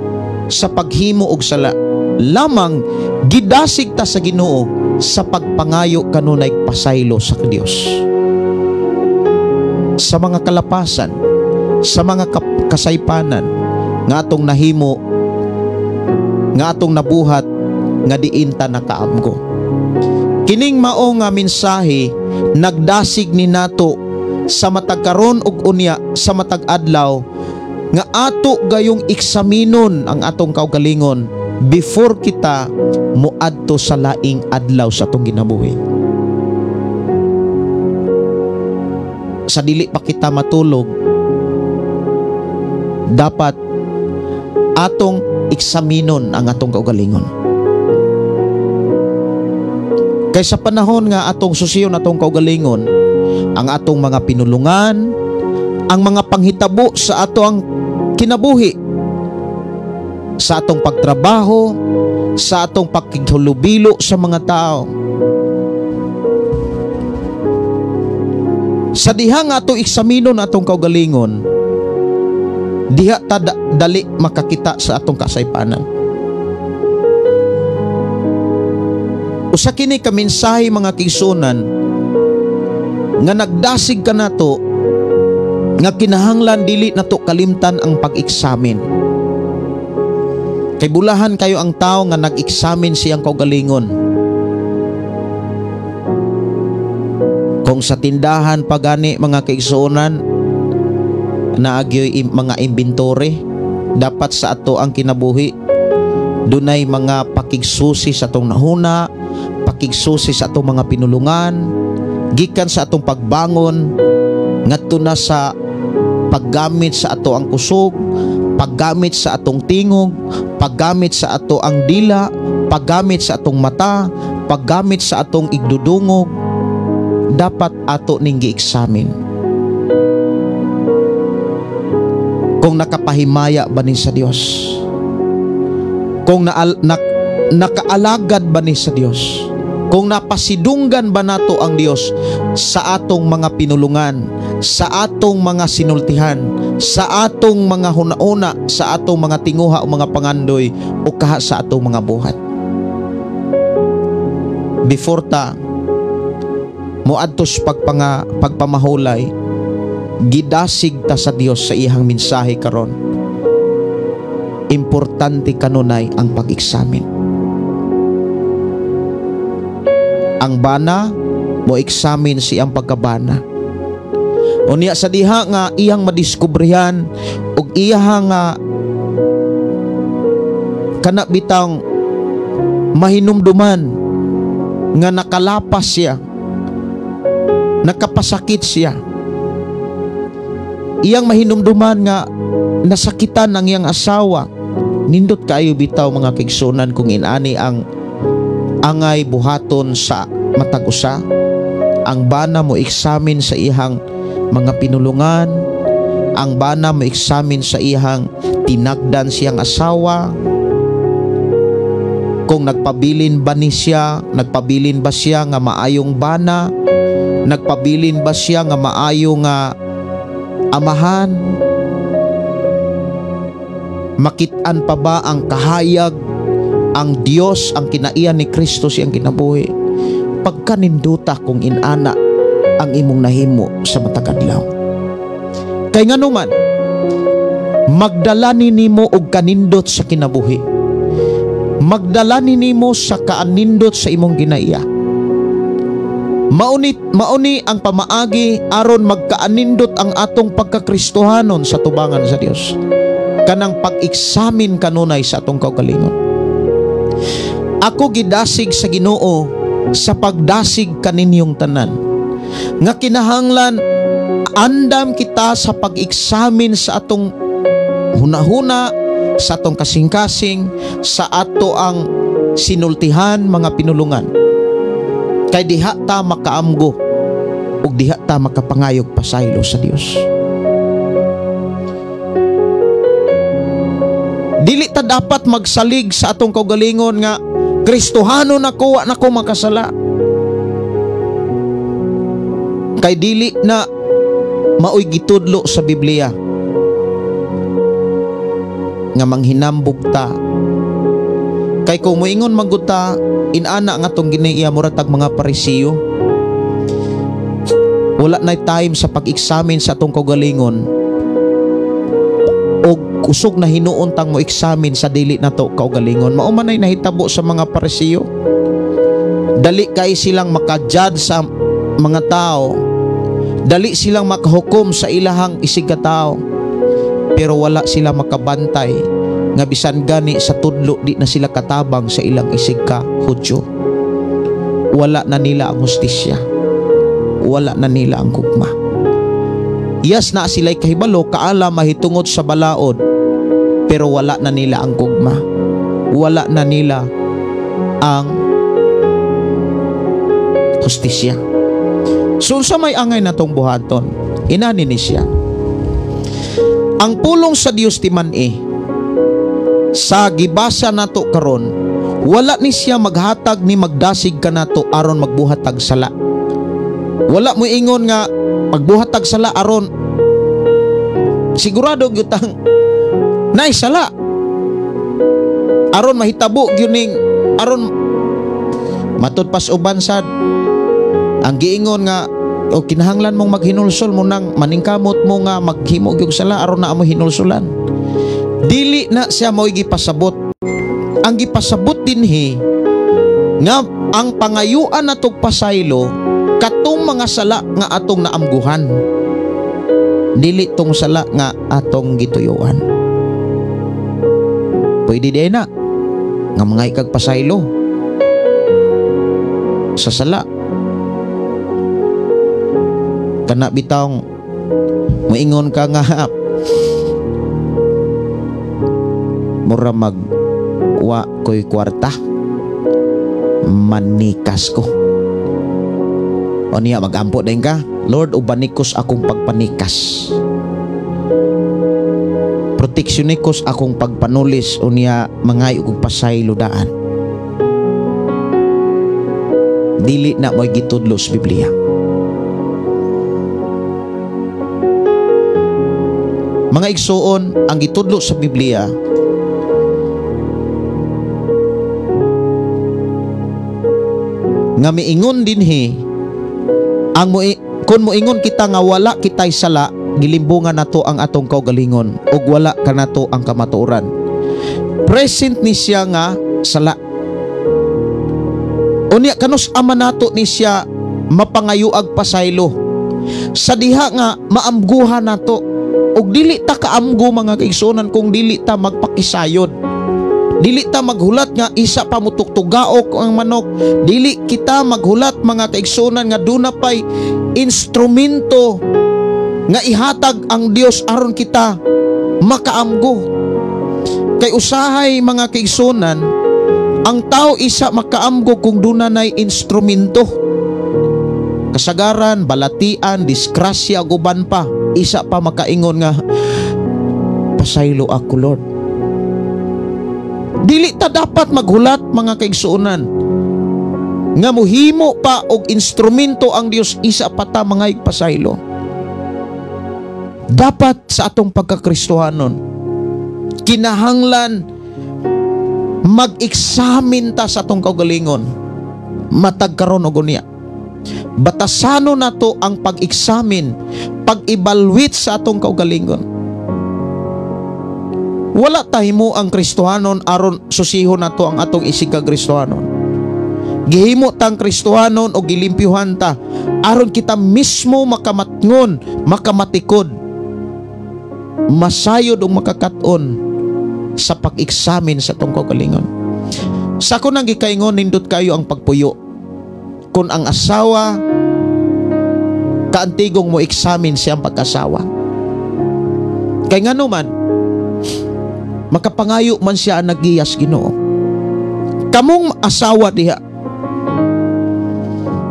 sa paghimo og sala. Lamang gidasig ta sa Ginoo sa pagpangayo kanunay pasaylo sa Dios. Sa mga kalapasan, sa mga kasaypanan nga atong nahimo, nga atong nabuhat, nga diin ta nakaamgo. Kining mao nga mensahe nagdasig ni nato sa matag karon ug unya sa matag adlaw nga ato gayong eksaminon ang atong kaugalingon before kita moadto sa laing adlaw sa atong ginabuhi. Sa dili pa kita matulog, dapat atong eksaminon ang atong kaugalingon. Kay sa panahon nga atong susiyon atong kaugalingon, ang atong mga pinulungan, ang mga panghitabo sa ato ang kinabuhi, sa atong pagtrabaho, sa atong pakighulubilo sa mga tao, sa diha nga atong eksaminon atong kaugalingon, diha ta dali makakita sa atong kasaypanan. Usa kini ka mensahe, mga kaigsunan, nga nagdasig kanato nga kinahanglan dili nato kalimtan ang pag-eksamin. Kay bulahan kayo ang tao nga nag-eksamin siyang kaugalingon. Kung sa tindahan pagani, mga kaigsuonan, naagyoy mga inventory, dapat sa ato ang kinabuhi dunay mga pakigsusi sa atong nahuna, pakigsusi sa atong mga pinulungan, gikan sa atong pagbangon ngadto na sa paggamit sa ato ang kusog, paggamit sa atong tingog, paggamit sa ato ang dila, paggamit sa atong mata, paggamit sa atong igdudungog. Dapat ato ning gi-examine kung nakapahimaya ba ni sa Dios, kung nakaalagad ba ni sa Dios, kung napasidunggan ba nato ang Dios sa atong mga pinulungan, sa atong mga sinultihan, sa atong mga hunauna, sa atong mga tinguha o mga pangandoy, o kaha sa atong mga buhat. Before ta moadtos pagpamahulay, gidasig ta sa Dios sa iyang mensahe karon. Importante kanunay ang pag-examine. Ang bana mo examine siyang pagkabana. Unya sa diha nga iyang madiskubrihan ug iya nga kana bitang mahinumduman nga nakalapas siya, nakapasakit siya. Iyang mahinumduman nga nasakitan ang iyang asawa. Nindot kaayo bitaw, mga kaigsuonan, kung inani ang angay buhaton sa matag usa. Ang bana mo examine sa iyang mga pinulungan, ang bana mo examine sa iyang tinagdan siyang asawa, kung nagpabilin ba ni siya, nagpabilin ba siya nga maayong bana, nagpabilin ba siya nga maayo nga amahan, makit-an pa ba ang kahayag ang Dios, ang kinaiyan ni Kristo siyang kinabuhi. Pagkaninduta kung inana ang imong nahimo sa matag adlaw. Kay nganuman, magdala ni nimo og kanindot sa kinabuhi. Magdala ni nimo sa kaanindot sa imong ginaiya. Mauni ang pamaagi aron magkaanindot ang atong pagkakristohanon sa tubangan sa Dios. Kanang pag-eksamin kanunay sa atong kaugalingon. Ako gidasig sa Ginoo sa pagdasig kaninyong tanan nga kinahanglan andam kita sa pag-eksamin sa atong hunahuna, sa atong kasing-kasing, sa ato ang sinultihan mga pinulungan. Kay diha ta makaamgo ug diha ta makapangayog pasaylo sa Dios. Dili ta dapat magsalig sa atong kaugalingon nga Kristohano nako, wa nako makasala. Kay dili na maoy gitudlo sa Biblia nga manghinambog ta. Kay kung moingon man gud ta, inana nga tong ginaiya mura tag mga Parisiyo. Wala na time sa pag-examine sa atong kaugalingon og kusog na hinuon tang mo examine sa dili nato kaugalingon. Mao man ay nahitabo sa mga Parisiyo. Dali kay silang maka-judge sa mga tao, dali silang makahukom sa ilahang isig ka tao, pero wala sila makabantay nga bisan gani sa tudlo di na sila katabang sa ilang isig ka Hudyo. Wala na nila ang hustisya, wala na nila ang gugma. Iyas na sila'y kahibalo kaala mahitungod sa balaod, pero wala na nila ang gugma, wala na nila ang hustisya. So unsa may angay natong buhaton, inani ni siya. Ang pulong sa Dios timan-i sa gibasa nato karon, wala ni siya maghatag ni magdasig kanato aron magbuhat tag sala. Wala mo ingon nga magbuhat tag sala aron sigurado gyud tang naay sala, aron mahitabo gyud ning aron matud pas uban sad ang giingon nga o kinahanglan mong maghinulsol mo nang maningkamot mo nga maghimo gyud sala aron na amo hinulsulan. Dili na siya mo'y gipasabot. Ang gipasabot dinhi nga ang pangayuan natog pasaylo katong mga sala nga atong naamguhan, dili tong sala nga atong gituyuan. Pwede di na nga mga ikagpasaylo sa sala. Kana bitawng moingon ka nga mura mag wa ko'y kwarta, manikas ko. O niya magampo din ka, Lord, ubanikos akong pagpanikas, proteksyonikos akong pagpanulis, o niya mangay og pasaylo daan. Dili na mo'y gitudlo sa Biblia. Mga igsuon, ang gitudlo sa Biblia nga miingon dinhi ang kun moingon kita nga wala kitay sala, gilimbungan nato ang atong kaugalingon ug wala kanato ang kamatuoran. Present ni siya nga sala. Unya kanus ama nato ni siya mapangayuag pasaylo sa diha nga maamguhan nato. Og dili ta kaamgo, mga kaigsuonan, kung dili ta magpakisayod. Dili ta maghulat nga isa pa mutuktugaok ang manok. Dili kita maghulat, mga kaigsuonan, nga duna pay instrumento nga ihatag ang Dios aron kita makaamgo. Kay usahay, mga kaigsuonan, ang tao isa makaamgo kung duna nay instrumento. Kasagaran, balatian, disgrasya, guban pa, isa pa makaingon nga, "Pasaylo ako, Lord." Dili ta dapat maghulat, mga kaigsuonan, nga muhimo pa og instrumento ang Dios isa pa ta mga pasaylo. Dapat sa atong pagkakristohanon, kinahanglan mag-examine ta sa atong kaugalingon matag karon og unya. Batasano nato ang pag-examine, pag-evaluate sa atong kaugalingon. Wala ta himo ang Kristohanon aron susihon nato ang atong isig ka Kristohanon. Gihimo tang Kristohanon o gilimpyuhan ta aron kita mismo makamatngon, makamatikod, masayod o makakaton sa pag-examine sa atong kaugalingon. Sa ako nang gikaingon, nindot kayo ang pagpuyo kung ang asawa kaantigong mo examine siyang pagkasawa. Kay ngano man, makapangayo man siya ang nagiyas Ginoo. Kamong asawa diha,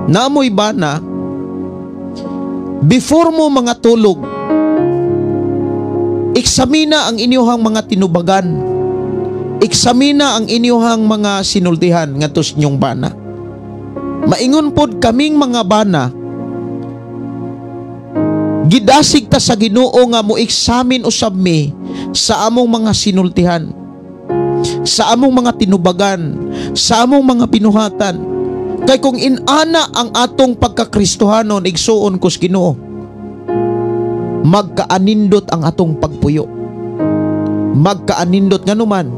naamoy ba na before mo mga tulog, eksamina ang inyuhang mga tinubagan, eksamina ang inyuhang mga sinultihan ngadto sa inyong bana? Maingon pod kaming mga bana, gidasig ta sa Ginoo nga mo examine usab mi sa among mga sinultihan, sa among mga tinubagan, sa among mga binuhatan. Kay kung inana ang atong pagkakristohanon, igsuon ko sa Ginoo, magkaanindot ang atong pagpuyo. Magkaanindot nganuman,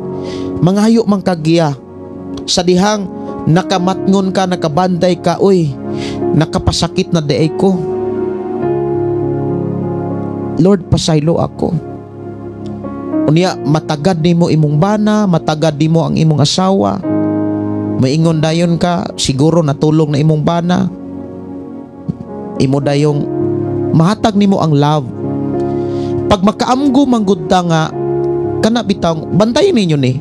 mangayo man kagiya sa dihang nakamatngon ka, nakabantay ka, "Uy, nakapasakit na diay ko. Lord, pasaylo ako." Unya matagad nimo imong bana, matagad nimo ang imong asawa. Maingon dayon ka, siguro natulong na imong bana. Imo dayong mahatag nimo ang love. Pag makaamgo manggod ta nga kana bitaw, bantayan ninyo ni.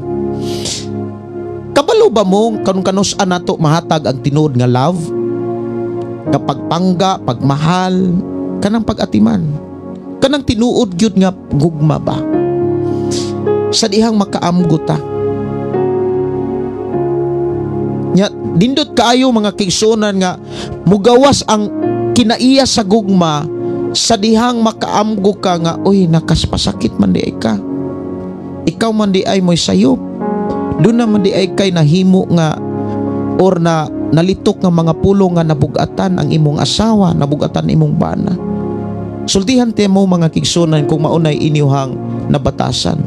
Kabalo ba mo kanung kanus nato mahatag ang tinuod nga love? Kapag pangga, pagmahal, kanang pag-atiman. Kanang tinuod gyud nga gugma ba? Sa dihang makaamgo ta. Nya dindot kaayo, mga kaigsuonan, nga mugawas ang kinaiya sa gugma sa dihang makaamgo ka nga, "Uy, nakaspasakit man di ay ka." Ikaw man di ay mo'y sayop. Doon naman di ay kay nahimo nga or na nalitok nga mga pulong nga nabugatan ang imong asawa, nabugatan imong bana. Sultihan mo, mga kaigsuonan, kung maunay inyuhang nabatasan.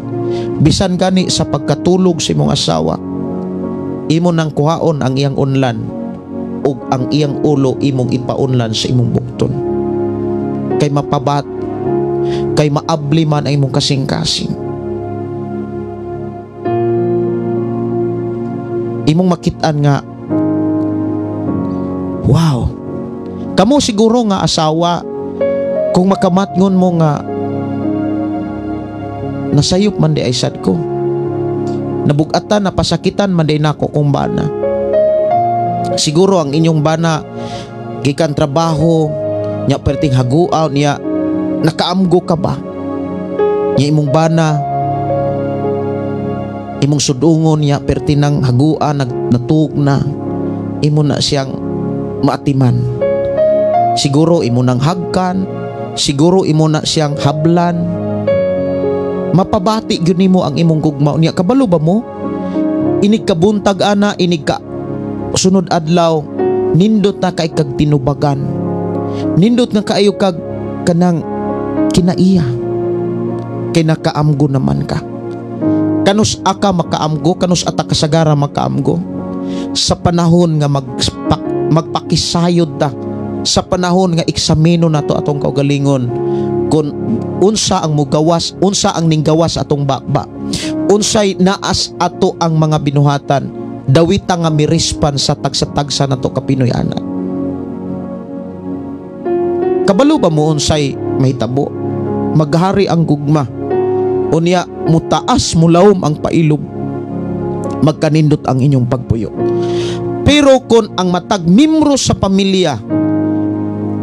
Bisan gani sa pagkatulog sa imong asawa, imo nang kuhaon ang iyang unlan ug ang iyang ulo imong ipaunlan sa imong bukton. Kay mapabat, kay maabli man ang imong kasing-kasing. Imong makit-an nga, wow, kamo siguro nga asawa, kung makamatngon mo nga nasayop man di ay sad ko, nabugatan, napasakitan man di nako kung bana. Siguro ang inyong bana gikan trabaho nya perting haguaw niya, nakaamgo ka ba nya imong bana, imong sudungon niya perti nang hagua, natug na, imo na siyang maatiman. Siguro imo nang hagkan, siguro imo na siyang hablan. Mapabati gyud nimo ang imong gugma niya. Kabalo ba mo, inig kabuntag ana, inig ka sunod adlaw, nindot na kay kag tinubagan, nindot nga kaayo kag kanang kinaiya, kay nakaamgo naman ka. Kanus aka makaamgo, kanus ata kasagara makaamgo sa panahon nga magpakisayod ta, sa panahon nga eksamino nato atong kaugalingon kung unsa ang mugawas, unsa ang ninggawas atong baba, unsay naas ato ang mga binuhatan, dawita nga mirispan sa tagsa-tagsa nato ka Pinoy ana. Kabalo ba mo unsay mahitabo? Maghari ang gugma. Unya mutaas mulawom ang pailob. Magkanindot ang inyong pagpuyo. Pero kung ang matag membro sa pamilya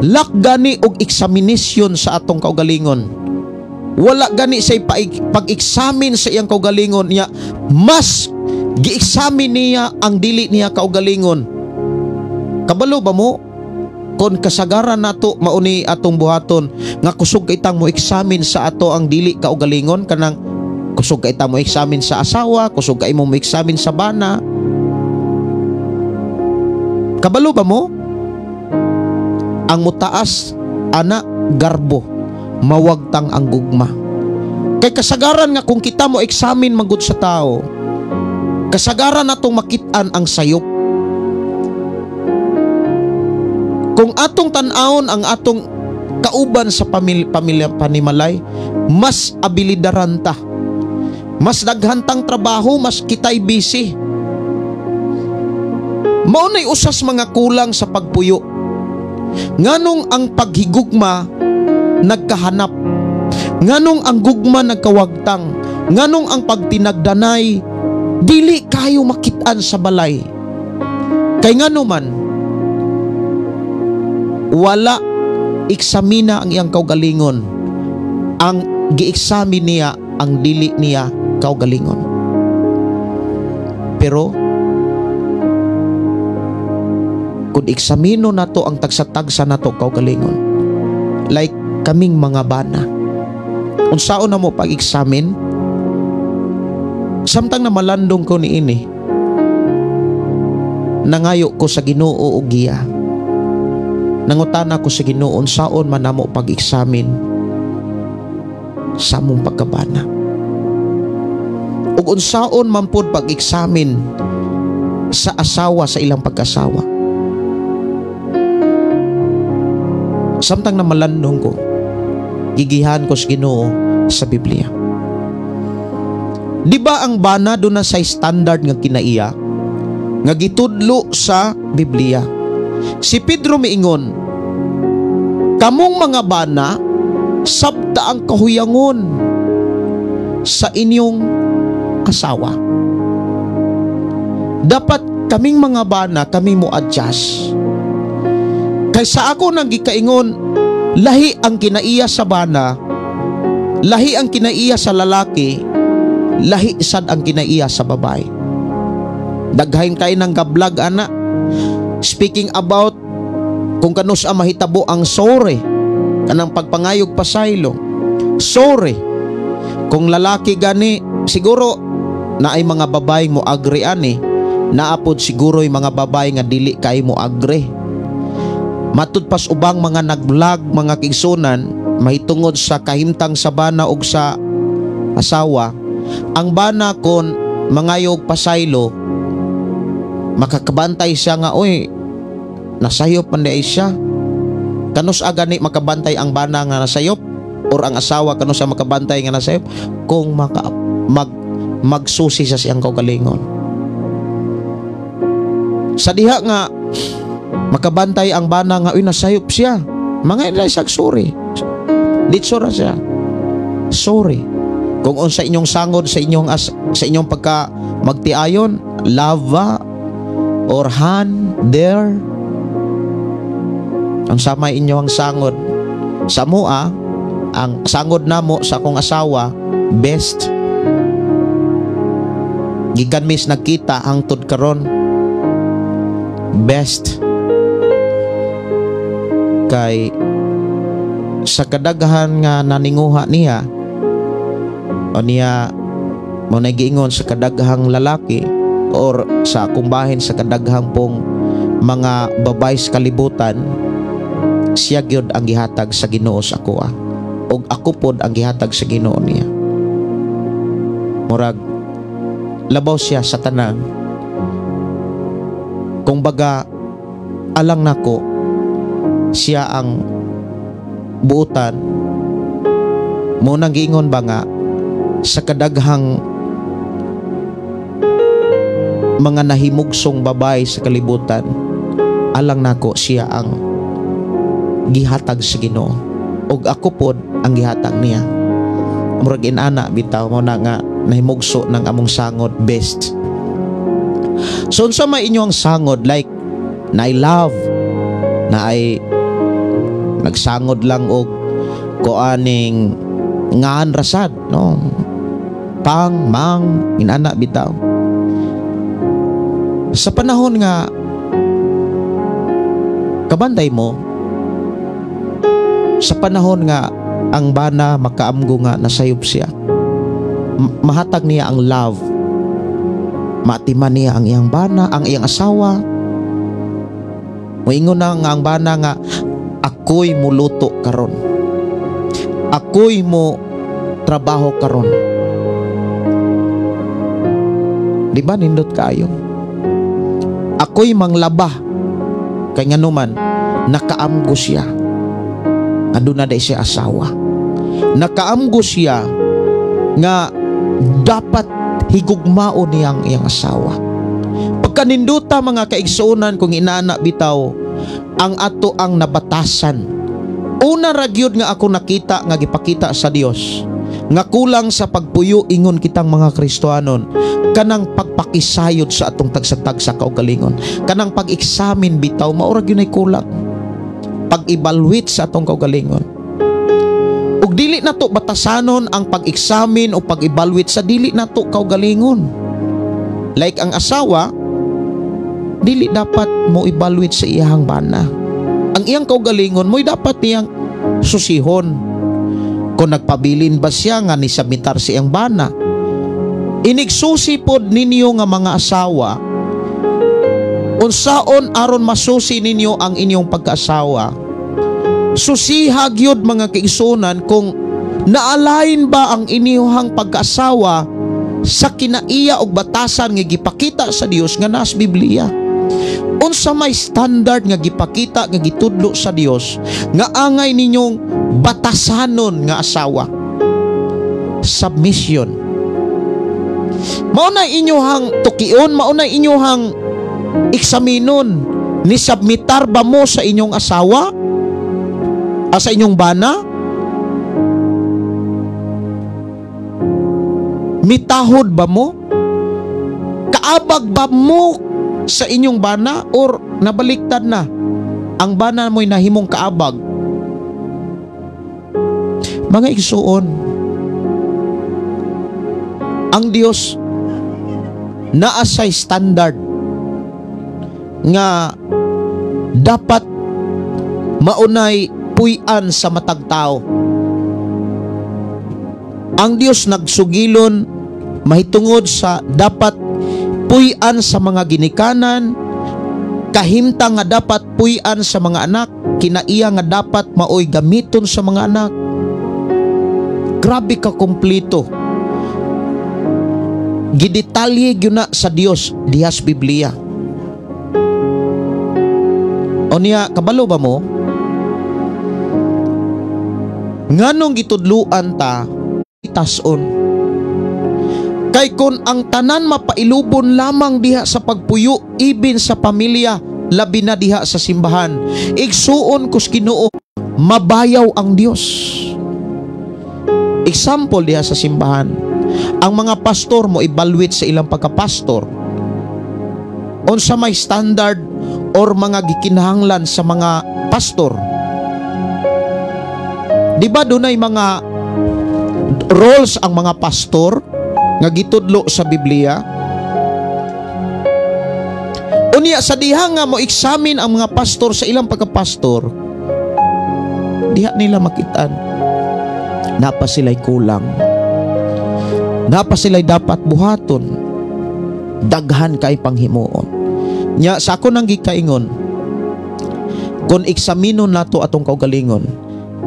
lack gani og examination sa atong kaugalingon, wala gani say pag-examine sa iyang kaugalingon niya, mas gi-examine niya ang dili niya kaugalingon. Kabalo ba mo kon kasagaran nato mauni atong buhaton nga kusog kay tang mo examine sa ato ang dili kaugalingon, kanang kusog kay tang mo examine sa asawa, kusog kay mo examine sa bana? Kabalo ba mo ang mutaas ana garbo, mawagtang ang gugma? Kay kasagaran nga kung kita mo examine magud sa tao, kasagaran natong makit-an ang sayop. Kung atong tan-awon ang atong kauban sa pamilya panimalay, mas abilidaran ta, mas daghantang trabaho, mas kita'y busy. Mao na'y usas mga kulang sa pagpuyo. Nganong ang paghigugma nagkahanap, nganong ang gugma nagkawagtang, nganong ang pagtinagdanay dili kayo makit-an sa balay. Kay ngano man wala eksamina ang iyang kaugalingon, ang gieksamin niya ang dili niya kaugalingon. Pero kung eksamino nato ang tagsa-tagsa nato kaugalingon, like kaming mga bana, unsaon na mo pag-eksamin? Samtang na malandong ko niini, nangayo ko sa Ginoo og giya. Nangutana ko sa Ginoo unsaon man namo pag-eksamin sa among pagkabana, ug unsaon man pod pag-eksamin sa asawa sa ilang pagkasawa. Samtang na malandong ko, gigihan ko sa Ginoo sa Biblia. Di ba ang bana doon na sa standard nga kinaiya nga gitudlo sa Biblia? Si Pedro miingon, kamong mga bana, sabta ang kahuyangon sa inyong kasawa. Dapat kaming mga bana, kami mo adjust. Kay sa ako nang gikaingon, lahi ang kinaiya sa bana, lahi ang kinaiya sa lalaki, lahi sad ang kinaiya sa babae. Daghain kay nang gablag ana. Speaking about kung kanus ang mahitabo ang sorry, kanang pagpangayog pasaylo. Sorry. Kung lalaki gani, siguro naay mga babae mo agree ani, naapod siguro yung mga babae nga dili kay mo agree. Matud pas ubang mga nag-vlog, mga kigsunan, mahitungod sa kahimtang sa bana og sa asawa. Ang bana kon mangayog pasaylo, makakabantay siya nga, oy, nasayop man di siya. Kanus agani makabantay ang bana nga nasayop or ang asawa, kanus sa makabantay nga nasayop kung magsusi sa siyang kaugalingon. Sa diha nga makabantay ang bana nga, uy, nasayop siya, mga ilay sag sorry, ditso ra siya, sorry. Kung unsa inyong sangod sa inyong sa inyong pagka magtiayon, lava or han there, ang sama inyo ang sangod. Sa mua, ang sangod namo sa akong asawa, best. Gikan mis nagkita hangtod karon, best. Kay sa kadaghan nga naninguha niya o niya mo nagiingon sa kadaghang lalaki or sa akong bahin sa kadaghang pong mga babae sa kalibutan, siya gyud ang gihatag sa Ginoo sa akoa, og ako pod ang gihatag sa Ginoo niya. Murag Labaw siya sa tanan. Kung baga, alang nako siya ang buutan mo nang giingon ba nga sa kadaghang mga nahimugsong babae sa kalibutan, alang nako siya ang gihatag sa Ginoo ug ako pod ang gihatag niya. Murag inana bitaw mo na nga nahimugso ng among sangod best. So unsa may inyong sangod, like na I love na ay nagsangod lang og kuaning ngaan rasad, no, pang mang inana bitaw, sa panahon nga kabantay mo, sa panahon nga ang bana makaamgo nga nasayop siya, mahatag niya ang love, maatiman niya ang iyang bana, ang iyang asawa, moingon na nga ang bana nga ako'y muluto karon, ako'y mo trabaho karon. Di ba nindot kaayo? Ako'y manglaba kay nganuman nakaamgo siya nga doon na siya asawa. Nakaamgo siya nga dapat higugmao niya ang iyang asawa. Pagkaninduta, mga kaigsuonan, kung inaana bitaw ang ato ang nabatasan. Una ra gyud nga ako nakita nga gipakita sa Dios nga kulang sa pagpuyo ingon kitang mga Kristohanon, kanang pagpakisayod sa atong tagsa-tagsa kaugalingon, kanang pag-examine bitaw, mao ra gyud ay kulang, pag-evaluate sa atong kaugalingon. Ug dili nato batasanon ang pag-examine o pag-evaluate sa dili nato kaugalingon. Like ang asawa, dili dapat mo evaluate sa iyang bana. Ang iyang kaugalingon mo'y dapat niyang susihon. Kung nagpabilin ba siya nga ni submitar sa iyang bana. Inigsusi pod ninyo nga mga asawa, unsaon aron masusi ninyo ang inyong pagkaasawa. Susiha gyud, mga kaigsuonan, kung naalain ba ang inyong pagkaasawa sa kinaiya og batasan nga gipakita sa Dios nga nas Biblia. Unsa may standard nga gipakita nga gitudlo sa Dios nga angay ninyong batasanon nga asawa? Submission. Mao na inyohang tukion, mao na inyohang eksaminon. Ni submitar ba mo sa inyong asawa? Ah, sa inyong bana? Mitahod ba mo? Kaabag ba mo sa inyong bana or nabaliktad na? Ang bana mo'y nahimong kaabag. Mga igsuon, ang Dios naa say standard nga dapat maunay puy-an sa matag tao. Ang Dios nagsugilon mahitungod sa dapat puy-an sa mga ginikanan, kahimtang nga dapat puy-an sa mga anak, kinaiya nga dapat maoy gamiton sa mga anak. Grabe ka kompleto. Gidetalye gyud na sa Dios dihas Biblia. O niya, kabalo ba mo? Nganong gitudluan ta itason? Kay kon ang tanan mapailubon lamang diha sa pagpuyo, ibin sa pamilya, labi na diha sa simbahan, igsuon kus Ginoo, mabayaw ang Dios. Example diha sa simbahan, ang mga pastor mo evaluate sa ilang pagkapastor unsa may standard or mga gikinahanglan sa mga pastor. Di ba dunay mga roles ang mga pastor nga gitudlo sa Biblia? Unya sa diha nga mo examine ang mga pastor sa ilang pagkapastor, diha nila makitaan napa sila'y kulang, napa sila'y dapat buhaton, daghan kay panghimuon. Nya sa ako nang gikaingon, kung eksaminon nato atong kaugalingon,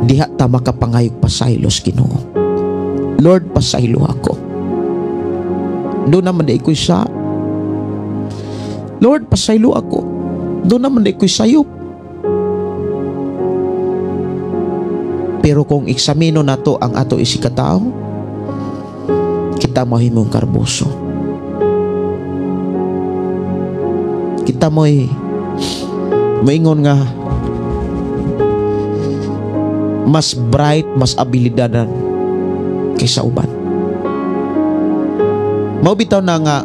diha ta makapangayog pasaylo sa Ginoo. Lord, pasaylo ako. Duna man diay ko'y sa. Lord, pasaylo ako. Duna man diay ko'y sayop. Pero kung eksamino nato ang ato isikatao, kita mahimong karboso. Kita mo'y moingon nga mas bright, mas abilidanan kaysa uban. Mao bitaw na nga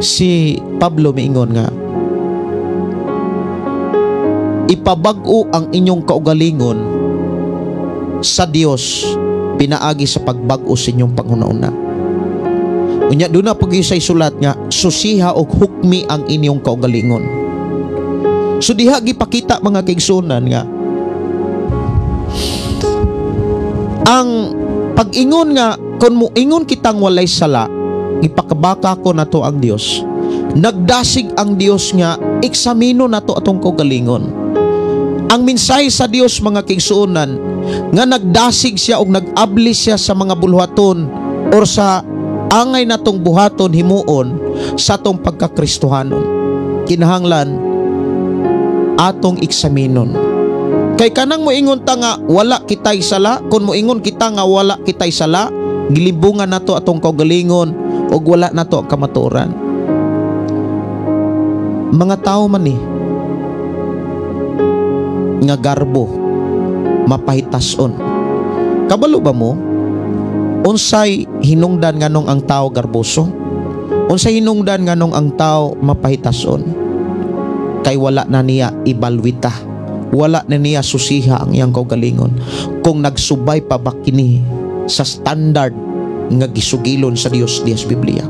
si Pablo miingon nga ipabag-o ang inyong kaugalingon sa Dios pinaagi sa pagbag-o sa inyong panghuna-una. Unya doon na pag-isay sulat nga susiha og hukmi ang inyong kaugalingon. So diha gipakita mga kaigsunan nga ang pag-ingon nga kung moingon kitang walay sala, ipakabaka ko nato ang Dios. Nagdasig ang Dios nga eksamino nato atong kaugalingon. Ang mensahe sa Dios mga kaigsuonan nga nagdasig siya og nag-abli siya sa mga buluhaton or sa angay natong buhaton himuon sa atong pagkakristohanon. Kinahanglan atong eksaminon. Kay kanang moingon ta nga wala kitay sala, kung moingon kita nga wala kitay sala, gilibungan nato atong kaugalingon ug wala nato ang kamatuoran. Mga tao man ni nga garbo, mapahitason. Kabalo ba mo unsay hinungdan nganong ang tao garboso? Unsay hinungdan nganong ang tao mapahitason? Kay wala na niya ibalwita, wala na niya susiha ang iyang kaugalingon. Kung nagsubay pa ba kini sa standard nga gisugilon sa Dios diha sa Biblia.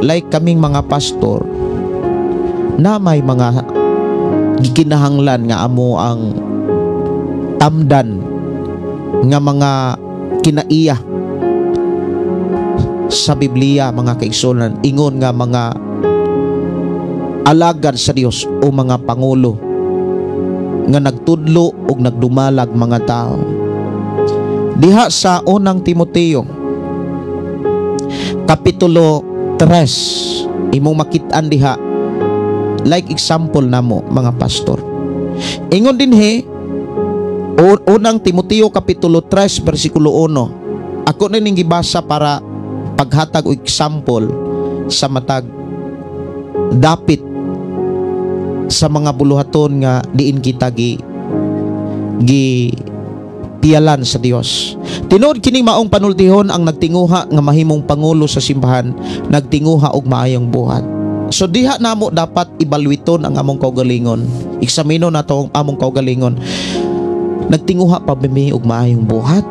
Like kaming mga pastor na may mga gikinahanglan nga amo ang tamdan nga mga kinaiya sa Biblia mga kaigsunan, ingon nga mga alagad sa Dios o mga pangulo nga nagtudlo og nagdumalag mga tao. Diha sa unang Timoteo kapitulo 3, imong makit-an diha like example namo mga pastor. Ingon dinhi unang Timoteo kapitulo 3 bersikulo 1. Ako na ning gibasa para paghatag og example sa matag dapit sa mga buluhaton nga diin kita gi piyalan sa Dios. Tinuod kining maong panultihon ang nagtinguha nga mahimong pangulo sa simbahan, nagtinguha og maayong buhat. So diha namo dapat ibalwiton ang among kaugalingon. Eksamino nato ang among kaugalingon. Nagtinguha pa ba mi og maayong buhat?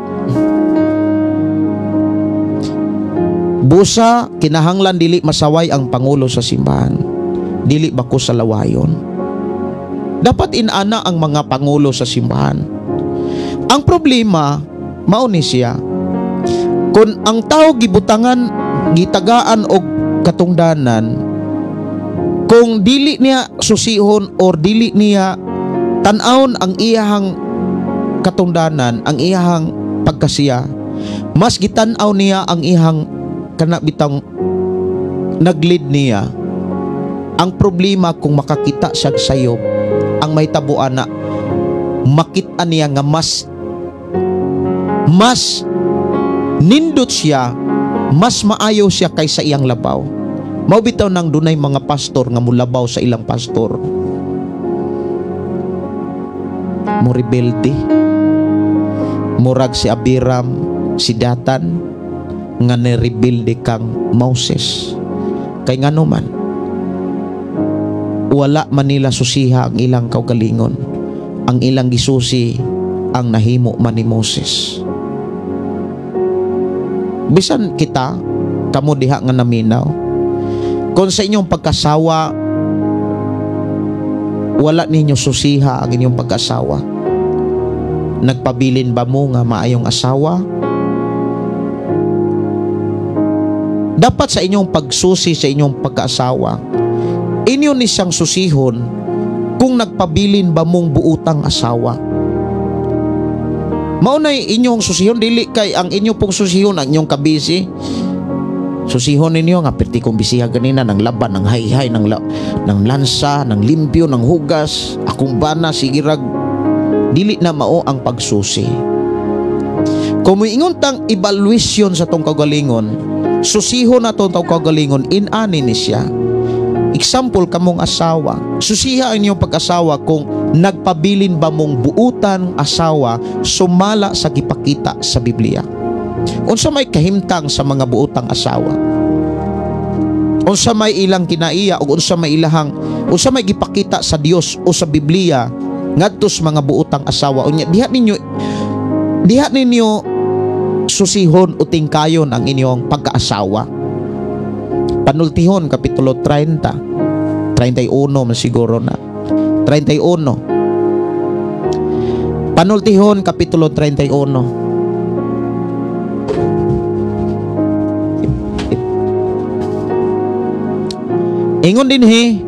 Busa kinahanglan dili masaway ang pangulo sa simbahan. Dili bako sa lawayon. Dapat inana ang mga pangulo sa simbahan. Ang problema mao ni siya. Kung ang tao gibutangan, gitagaan og katungdanan, kung dili niya susihon or dili niya tan-awon ang iyahang katungdanan, ang iyahang pagkasiya, mas gitan-aw niya ang iyahang kana bitang naglid niya. Ang problema kung makakita siya sayob, ang may tabuan na makita niya nga mas nindot siya, mas maayo siya kaysa iyang labaw. Mao bitaw nang dunay mga pastor nga mulabaw sa ilang pastor. Mo rebelde. Murag si Abiram, si Datan nga nirebelde kang Moses. Kay ngano man, wala man nila susiha ang ilang kaugalingon. Ang ilang gisusi ang nahimo man ni Moses. Bisan kita, kamo diha nga naminaw, kung sa inyong pagkasawa wala ninyo susiha ang inyong pagkasawa, nagpabilin ba mo nga maayong asawa? Dapat sa inyong pagsusi sa inyong pagkaasawa, inyo ni siyang susihon kung nagpabilin ba mong buutang asawa. Maunay inyong susihon, dili kay ang inyo pong susihon ang inyong kabisi. Susihon ninyo nga perti kong bisiha ganina ng laban, ng hayhay, ng lansa, ng limpyo, ng hugas, akong bana sige rag. Dili na mao ang pagsusi. Kung moingon tang evaluation sa tong kaugalingon, susihon na tong kaugalingon, inani ni siya. Example, kamong asawa, susiha ang inyong pag-asawa kung nagpabilin ba mong buutan asawa sumala sa gipakita sa Biblia. Unsa may kahimtang sa mga buutang asawa? Unsa may ilang kinaiya o unsa may ilahang, unsa may gipakita sa Dios o sa Biblia ngadto sa mga buutang asawa? Unya diha ninyo susihon o tingkayon ang inyong pagkaasawa. Panultihon kapitulo 30, 31 man siguro na. 31. Panultihon kapitulo 31. Ingon dinhi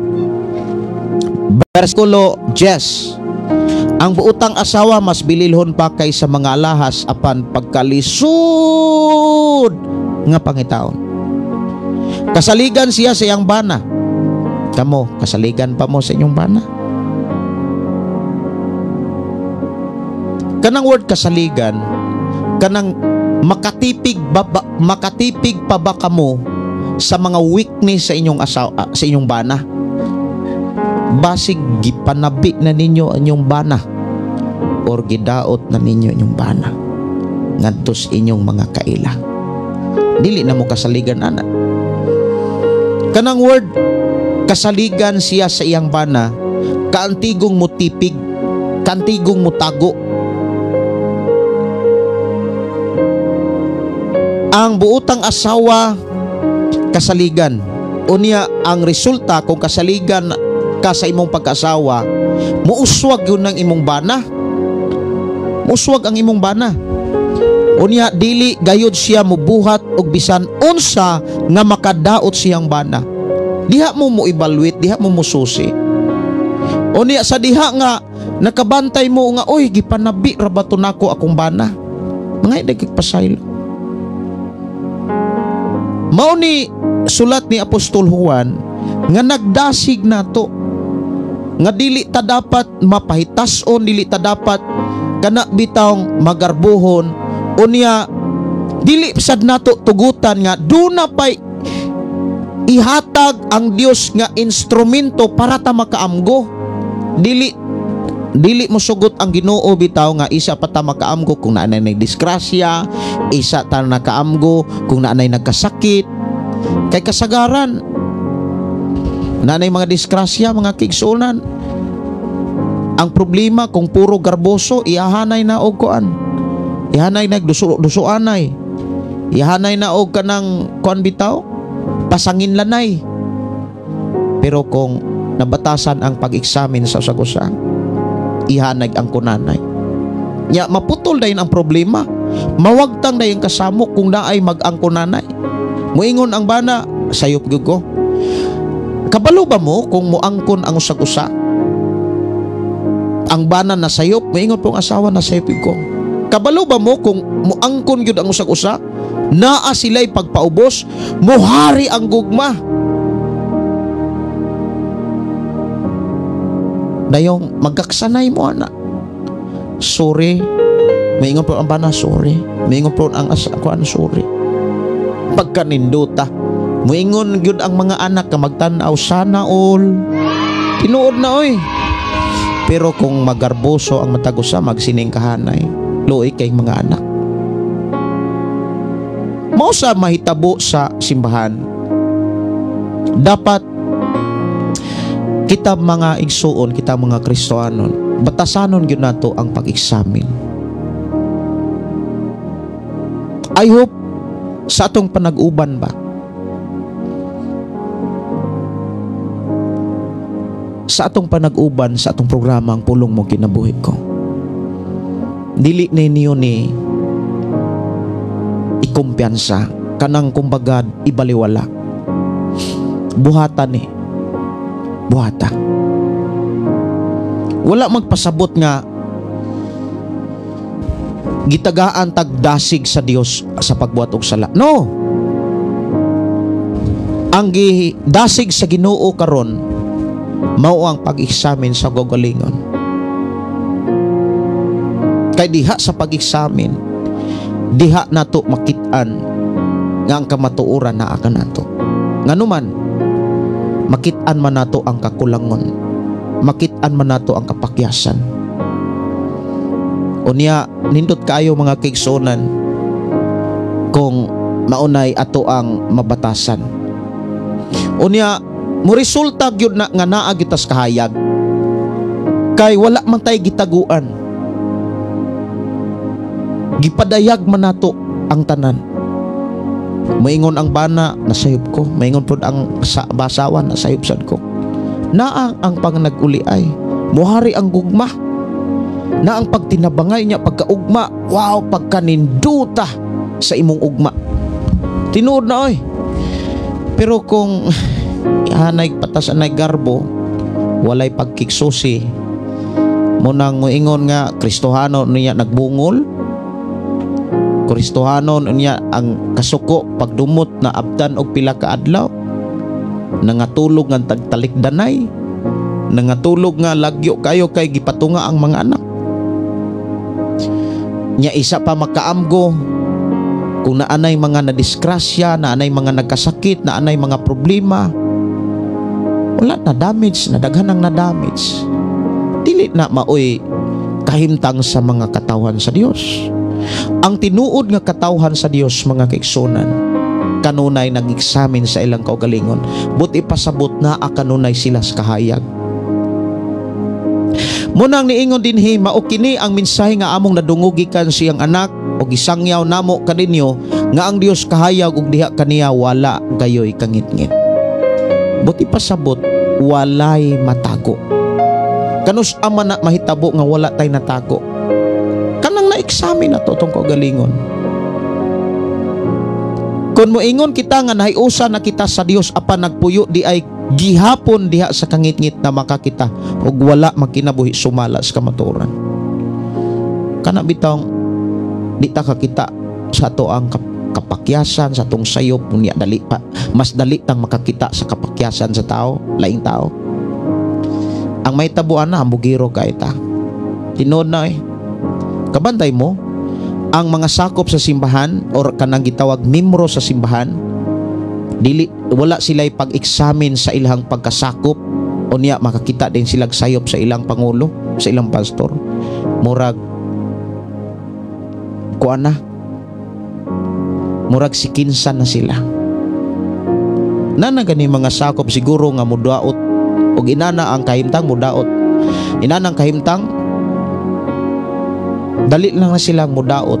bersikulo 10. Ang buutang asawa mas bililhon pa kaysa mga alahas apan pagkalisod nga pangitaon. Kasaligan siya sa iyang bana. Kamo, kasaligan pa mo sa inyong bana. Kanang word kasaligan, kanang makatipig makatipig pa ba kamo sa mga weakness sa inyong asawa, sa inyong bana? Basig gipanabi na ninyo ang inyong bana or gidaot na ninyo inyong bana ngadto sa inyong mga kaila. Dili na mo kasaligan ana. Kanang word kasaligan siya sa iyang bana, kaantigong mutipig, kaantigong mutago. Ang buutang asawa kasaligan. Unya ang resulta kung kasaligan ka sa imong pagkasawa, muuswag yun ng imong bana. Muuswag ang imong bana. Unya dili gayud siya mubuhat og bisan unsa nga makadaot siyang bana. Diha mo mo-evaluate, diha mo mususi. Unya sa diha nga nakabantay mo nga oy gipanabi ra ba to nako akong bana. Mga nagpasaylo. Mao ni sulat ni Apostol Juan nga nagdasig nato nga dili ta dapat mapahitason, dili ta dapat kana bitawng magarbuhon. Unya dili sad nato tugutan nga duna pay ihatag ang Dios nga instrumento para ta makaamgo. Dili mo sugot ang Ginoo bitaw nga isa pa ta makaamgo kung naanay nagdisgrasya, isa ta nakaamgo kung naanay nagkasakit. Kay kasagaran naanay mga disgrasya, mga kigsunan. Ang problema kung puro garboso, ihahanay na og kuan. Ihanay na dusuanay. Ihanay na og kanang kuan bitaw, pasangin lanay. Pero kung nabatasan ang pag-examine sa usag-usa, ihanag ang kunanay. Nya maputol dayon ang problema. Mawagtang dayon kasamok kung naay mag-angkunanay. Muingon ang bana, sayop gyud ko. Kabalo ba mo kung muangkon ang usag-usa? Ang bana na sayop, muingon pong asawa na sayop gyud ko. Kabalo ba mo kung muangkon gyud ang usag-usa? Naa sila'y pagpaubos, muhari ang gugma. Dayong magkaksanay mo ana. Sorry. Maingon po ang bana, sorry. Maingon po ang asawa, sorry. Pagkaninduta, muingon gyud ang mga anak ka magtan-aw, sana all. Tinuod na oy. Pero kung magarboso ang matag usa, magsining kahanay, luoy kay mga anak. Mao sa mahitabo sa simbahan. Dapat kita mga igsuon, kita mga Kristohanon, batasanon gyud nato ang pag-examine. I hope sa atong panag-uban ba, sa atong panag-uban, sa atong programa ang Pulong Mo Kinabuhi Ko, dili ninyo ni ikumpiyansa kanang kumbaga ibaliwala. Buhata ni, buhata. Wala magpasabot nga Gitagaan tagdasig sa Dios sa pagbuhat og sala. No. Ang gidasig sa Ginoo karon mao ang pag-examine sa kaugalingon. Kay diha sa pag-examine, diha nato makit-an nga ang kamatuoran naa kanato. Nganuman makit-an man nato ang kakulangon, makit-an man nato ang kapakyasan. Unya nindot kaayo, mga kaigsuonan, kung maunay ato ang mabatasan. Unya mo resulta gyud na nga naa gyud tas kahayag. Kay wala man tay gitaguan. Gipadayag man nato ang tanan. Moingon ang bana, nasayop ko. Moingon pod ang sa basawan, nasayop sad ko. Naa ang pangnag-uli ay. Muhari ang gugma. Na ang pagtinabangay niya, pagkaugma, wow, pagkaninduta sa imong ugma. Tinuod na oy. Pero kung hanay patas anay garbo, walay pagkiksusi, munang moingon nga Kristohano niya nagbungol, Kristohano niya ang kasuko pagdumot na abdan og pila ka adlaw, nangatulog nga tagtalikdanay, nangatulog nga lagyo kayo kay gipatunga ang mga anak. Nya isa pa makaamgo kung naanay mga nadisgrasya, naanay mga nagkasakit, naanay mga problema, wala na damage, nadaghan ang na-damage. Dili na maoy kahimtang sa mga katawhan sa Dios. Ang tinuod nga katawhan sa Dios, mga kaigsuonan, kanunay nag-examine sa ilang kaugalingon. Buti pasabot na kanunay sila sa kahayag. Munang niingon dinhi, mao kini ang mensahe nga among nadungog gikan siyang anak o gisangyaw namo kaninyo nga ang Dios kahayag ug diha kaniya wala gayoy kangitngit. Buti pasabot walay matago. Kanus ama na mahitabo nga wala tay natago? Kanang na-examine na to tong kaugalingon. Kung moingon kita nga nahiusa na kita sa Dios apan nagpuyo di ay gihapon diha sa kangitngit na makakita ug wala magkinabuhi sumala sa kamatuoran. Kana bitong di ta kakita sa ato ang kapakyasan sa atong sayop, unya dali pa, mas dali tang makakita sa kapakyasan sa tao, laing tao. Ang may tabuan na ambugiro kay ta. Tinuod na eh. Kabantay mo ang mga sakop sa simbahan or kanang gitawag membro sa simbahan, dili wala sila pag-examine sa ilang pagkasakop, unya makakita din sila sayop sa ilang pangulo, sa ilang pastor. Murag kuan na, murag sikinsa na sila. Nana gani mga sakop siguro nga mudaot og inana ang kahimtang mudaot. Inana ang kahimtang dali lang na silang mudaot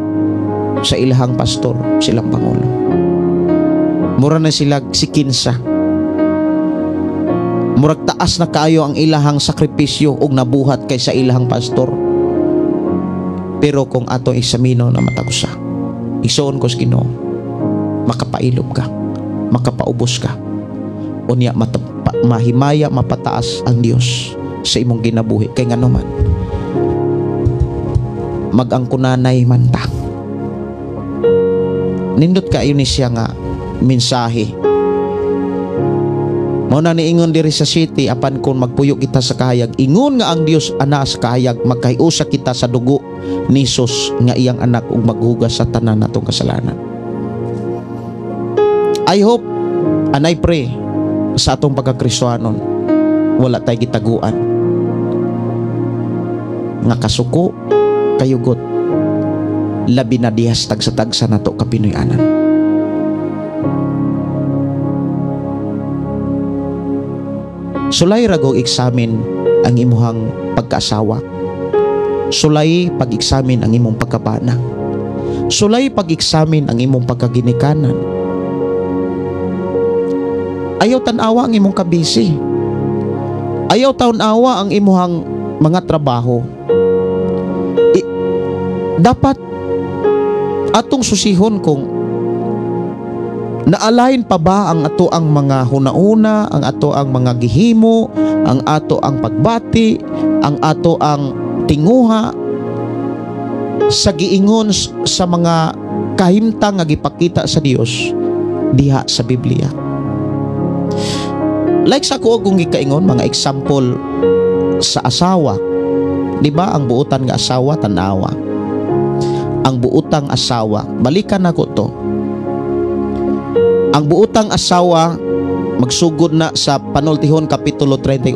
sa ilahang pastor, silang pangulo. Mura na sila sikinsa. Murag taas na kaayo ang ilahang sakripisyo og nabuhat kaysa ilahang pastor. Pero kung atong eksamino na matag usa, igsoon ko sa Ginoo, makapailob ka, makapaubos ka. Unya mahimaya, mapataas ang Dios sa imong ginabuhi. Kay ngano man, magangkunanay man ta. Nindot kaayo ni siya nga mensahe. Mao na niingon diri sa city, apan kung magpuyo kita sa kahayag, ingon nga ang Dios ana sa kahayag, magkahiusa kita sa dugo ni Jesus nga iyang anak ug maghugas sa tanan natong kasalanan. I hope and I pray sa atong pagkakristohanon wala tay gitaguan nga kasuko, kayugot, labi na dihas tagsa-tagsa nato kapinoy-anan. Sulay ra og examine ang imuhang pagkaasawa. Sulay pag-examine ang imong pagkabana. Sulay pag-examine ang imong pagkaginikanan. Ayaw tan-awa ang imong kabisi. Ayaw tan-awa ang imuhang mga trabaho. Dapat atong susihon kung naalain pa ba ang ato ang mga hunauna, ang ato ang mga gihimo, ang ato ang pagbati, ang ato ang tinguha. Sa giingon sa mga kahimtang nga gipakita sa Dios diha sa Biblia. Like sa ako kung gikaingon mga example sa asawa, di ba ang buutan nga asawa tanawa. Ang buutang asawa, balikan nako to. Ang buutang asawa magsugod na sa Panultihon kapitulo 31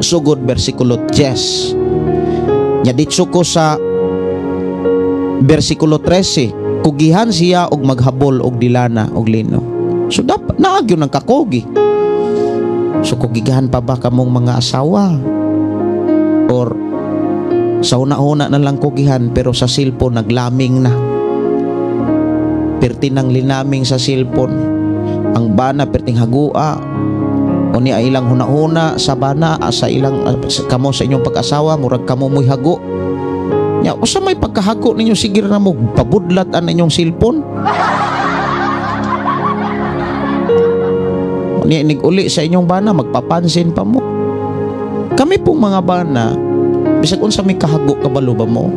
sugod bersikulo 10. Nya ditso ko sa bersikulo 13, kugihan siya og maghabol og dilana og lino. So dapat naagyo ng kakugi. So kugihan pa ba kamong mga asawa? Or sa una-una na lang kugihan pero sa cellphone naglaming na. Perti nang linaming sa cellphone. Ang bana perting hagua. O niya ilang huna-huna sa bana sa ilang kamo sa inyong pag-asawa murag kamo mo'y hago. Nya usa may pagkahago ninyo sige na mo pabudlat ang inyong cellphone. O niya inig-uli sa inyong bana magpapansin pa mo. Kami pong mga bana bisag unsa may kahago kabalo ba mo?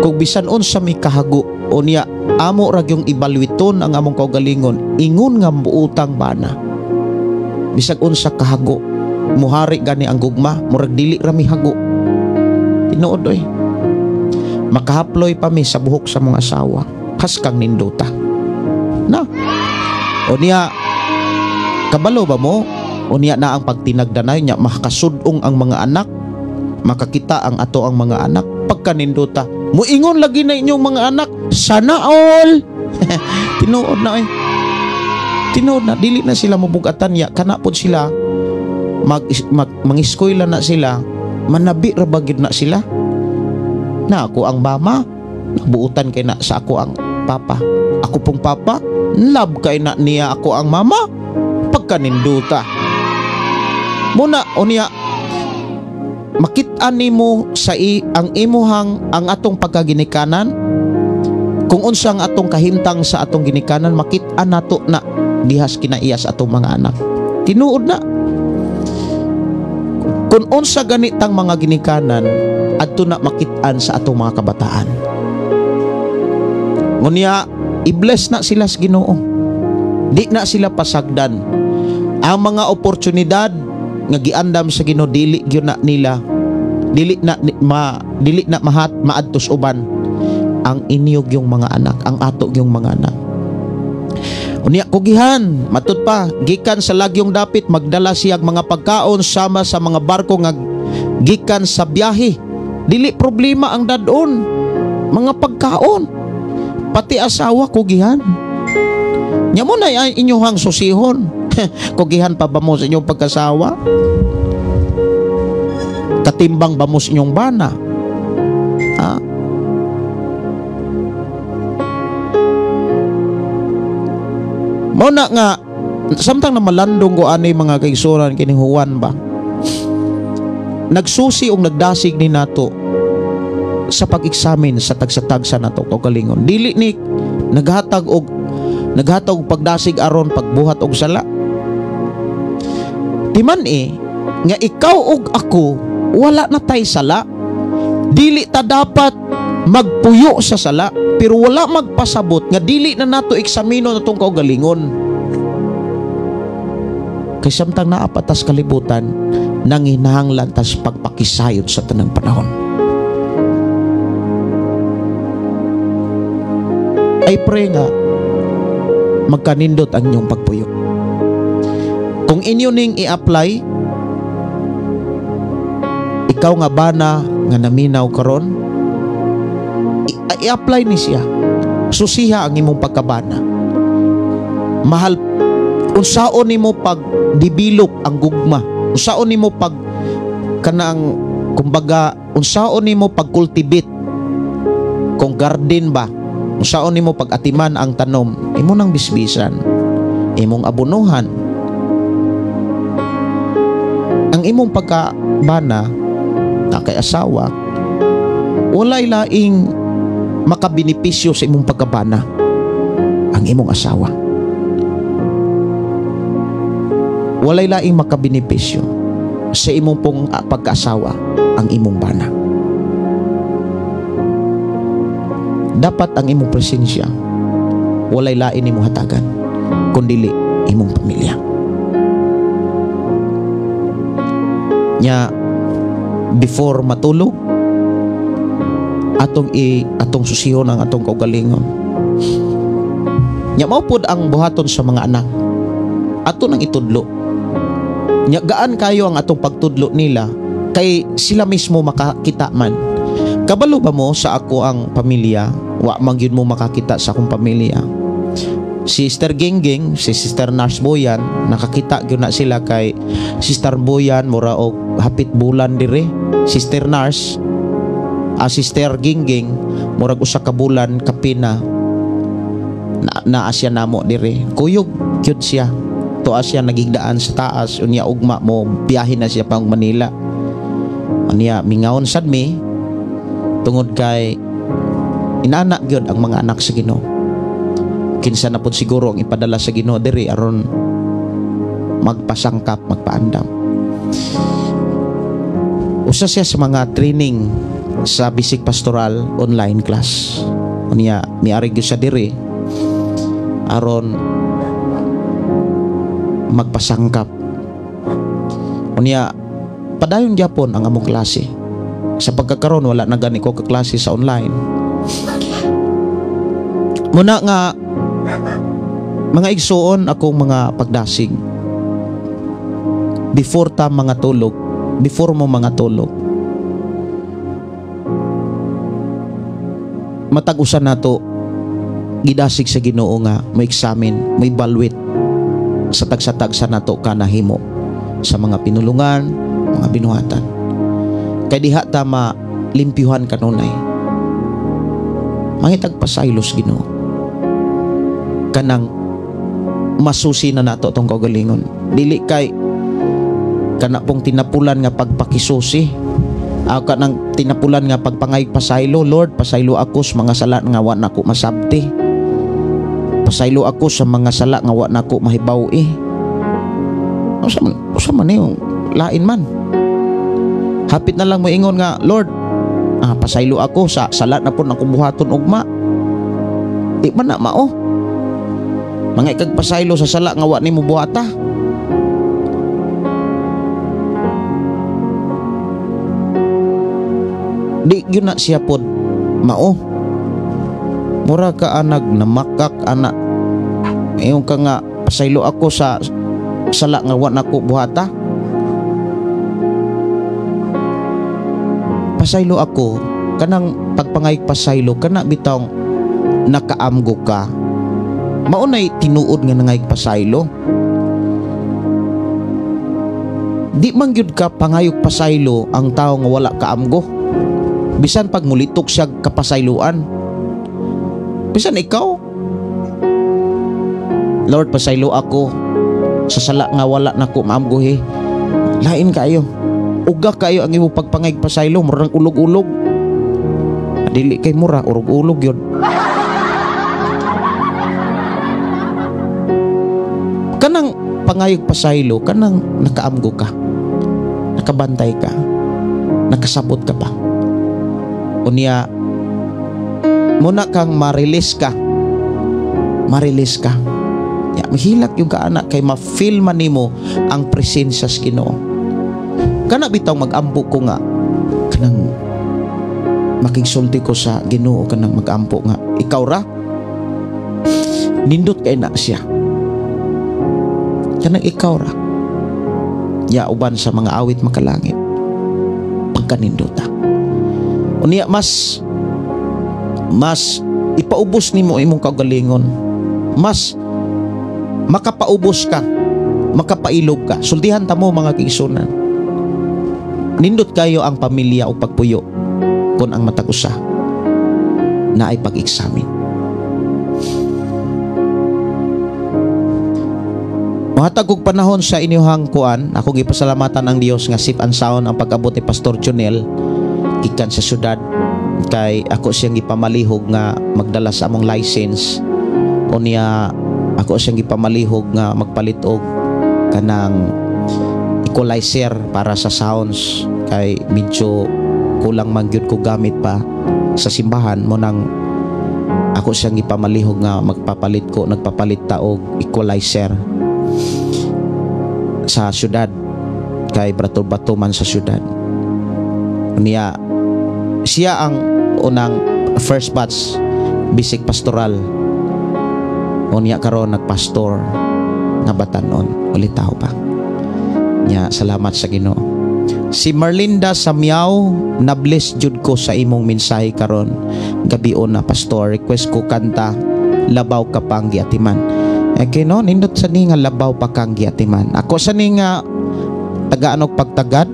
Kung bisan unsa may kahago o niya amo ra gyung ibalwiton ang among kaugalingon ingon nga buutang bana. Bisag unsa kahago muhari gani ang gugma murag dili ra mi hago. Tinuod oy. Makahaploy pa mi sa buhok sa mga asawa. Haskang nindota. Na. O niya kabalo ba mo? O niya na ang pagtinagdanay niya makasudong ang mga anak, makakita ang ato ang mga anak pagkanindota. Muingon lagi na inyong mga anak, sana all. Tinuod na oy. Tinuod na dili na sila mabugatan niya kana pod sila mangiskwela na sila, manabi ra ba gyud na sila. Na ako ang mama, nabuutan kay na sa ako ang papa. Ako pong papa, love kay na niya ako ang mama pagkaninduta. Muna o niya makit-an nimo sa ang imuhang ang atong pagkaginikanan kung unsa ang atong kahimtang sa atong ginikanan makit-an nato na dihas kinaiyas atong mga anak. Tinuod na kung unsa ganitang mga ginikanan adto na makit-an sa atong mga kabataan. Ngunya i-bless na sila sa Ginoo. Di na sila pasagdan. Ang mga oportunidad nga giandam sa Ginoo dili gyud na nila, dili na ma, dili na mahat maadtos uban ang inyog yung mga anak, ang ato yung mga anak. Unya kugihan, matud pa gikan sa lagyong dapit magdala siyag mga pagkaon sama sa mga barko nga gikan sa biyahe. Dili problema ang dadon mga pagkaon, pati asawa kugihan. Nya mo na inyuhang susihon. Kugihan pa ba mo sa inyong pagkasawa? Katimbang ba mo sa inyong bana? Ha? Muna nga samtang na malandong ko ani mga kaigsuran kini Juan ba, nagsusi og nagdasig ni nato sa pag-examine sa tagsa-tagsa nato kaugalingon. Dili ni naghatag og pagdasig aron pagbuhat og sala. Timan nga ikaw og ako wala na tay sala. Dili ta dapat magpuyo sa sala, pero wala magpasabot nga dili na nato eksamino natong kaugalingon. Kay samtang naa pa tas kalibutan, nanginahanglan tas pagpakisayod sa tanang panahon. Ay pray nga magkanindot ang inyong pagpuyo. Kung inyo ning i-apply, ikaw nga bana nga naminaw karon, i-apply ni siya. Susiha ang imong pagkabana. Mahal unsaon nimo pag develop ang gugma, unsaon nimo pag kanang kumbaga unsaon nimo pag cultivate kung garden ba, unsaon nimo pag atiman ang tanom, imo nang bisbisan, imong abonohan. Ang imong pagkabana na kay asawa, walay laing makabenepisyo sa imong pagkabana ang imong asawa. Walay laing makabenepisyo sa imong pong pagkaasawa ang imong bana. Dapat ang imong presensya walay lain imong hatagan kundili imong pamilya. Nya before matulog atong susihon ang atong kaugalingon. Nya mao pod ang buhaton sa mga anak. Ato nang itudlo. Nya gaan kayo ang atong pagtudlo nila kay sila mismo makakita man. Kabalo ba mo sa ako ang pamilya? Wa man gyud mo makakita sa akong pamilya. Si Sister Gingging, si Sister Nurse Boyan, nakakita gyud na sila kay Sister Boyan mura og hapit bulan dire. Sister Nurse, Sister Gingging murag usa ka bulan kapina naa siya namo dire. Kuyog gyud siya. Tuwa siya nagigdaan sa taas, unya ugma mo biyahe na siya pang Manila. Unya mingawon sad mi tungod kay inana gyud ang mga anak sa Ginoo. Kinsa na pud siguro ang ipadala sa Ginoo diri aron magpasangkap, magpaandam. Usa siya sa mga training sa Basic Pastoral online class. Unya miari gyud siya diri aron magpasangkap. Unya padayon gyapon ang among klase. Sa pagkakaron wala na gani ko kaklase sa online. Muna nga mga igsuon akong mga pagdasig. Before ta mga tulog, before mo mga tulog, matag usa nato gidasig sa Ginoo nga may examine, may balwit sa tagsa-tagsa nato kanahimo sa mga pinulungan, mga binuhatan. Kay diha ta malimpyuhan kanunay. Mangitag pasaylos Ginoo. Kanang masusi na nato tong kaugalingon. Dili kay kana pong tinapulan nga pagpakisusi. Kanang tinapulan nga pagpangay pasaylo, Lord, pasaylo ako sa mga sala nga wa nako masabti. Pasaylo ako sa mga sala nga wa nako mahibaw-i. Usa man yung lain man. Hapit na lang mo ingon nga, Lord, pasaylo ako sa sala na po akong buhaton ugma. Di man na mao. Mga ikagpasaylo sa sala nga wa nimo buhata. Di gyud na siya pod mao. Mura ka anag namakak ana. Ingon ka nga pasaylo ako sa sala nga wa nako buhata. Pasaylo ako kanang pagpangay pasaylo kana bitawng nakaamgo ka. Maunay tinuod nga nangayig pasaylo. Di man gyud ka pangayog pasaylo ang tawo nga wala kaamgo. Bisan pag mulitok siya kapasayloan. Bisan ikaw, Lord, pasaylo ako sa sala nga wala nako maamgohi. Lain kayo. Uga kayo ang imong pagpangayig pasaylo, murang ulog-ulog. Dili kay mura, urog-ulog yun. Kanang pangayog pasaylo, kanang nakaamgo ka, nakabantay ka, nakasabot ka pa. Unya, muna kang marilis ka. Marilis ka. Ya, mahilak yung kaanak kay ma-feel man nimo ang presensya sa Ginoo. Kana bitaw mag-ampo ko nga kanang makigsulti ko sa Ginoo, kanang mag-ampo nga ikaw ra nindot kay na siya. Kanang ikaw ra. Ya uban sa mga awit makalangit pagkanindota. Unya mas ipaubos nimo imong kaugalingon. Mas makapaubos ka, makapailog ka. Sultihan ta mo mga kaigsunan. Nindot kayo ang pamilya o pagpuyo kung ang matag usa na ay pag-examine. Mohatag og panahon sa inyuhang kuan, akong gipasalamatan ang Dios nga safe and sound ang pag-abot ni Pastor Junel gikan sa syudad kay ako siyang gipamalihog nga magdala sa among license. Unya ako siyang gipamalihog nga magpalit og kanang equalizer para sa sounds kay medyo kulang man gyud ko gamit pa sa simbahan mo nang Ako siyang gipamalihog nga magpapalit ko, nagpapalit ta og equalizer sa syudad kay brato-bato man sa syudad. Niya siya ang unang first batch basic pastoral. Unya karon nagpastor nga batanon, ulitaw pa. Nya salamat sa Ginoo. Si Merlinda Samyaw, na-bless jud ko sa imong mensahe karon gabion na, pastor. Request ko kanta "Labaw Ka Pang Giatiman." Eh kino nindot sa ni nga "Labaw Pa Kang Giatiman." Ako sa ni nga tagaan og pagtagad,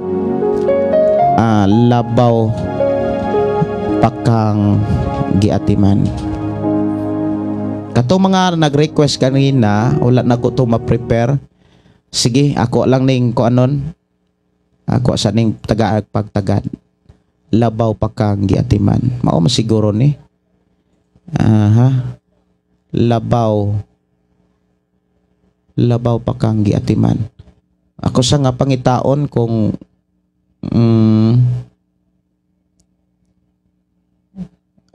"Labaw Pa Kang Giatiman." Kato mga nag-request kanina, wala na ko to ma-prepare. Sige, ako lang ning kuanon. Ako sa ning taga pagtagad. "Labaw Pa Kang Giatiman." Mao man siguro ni. Aha. Labaw. "Labaw Pa Kang Giatiman." Ako sa nga pangitaon kung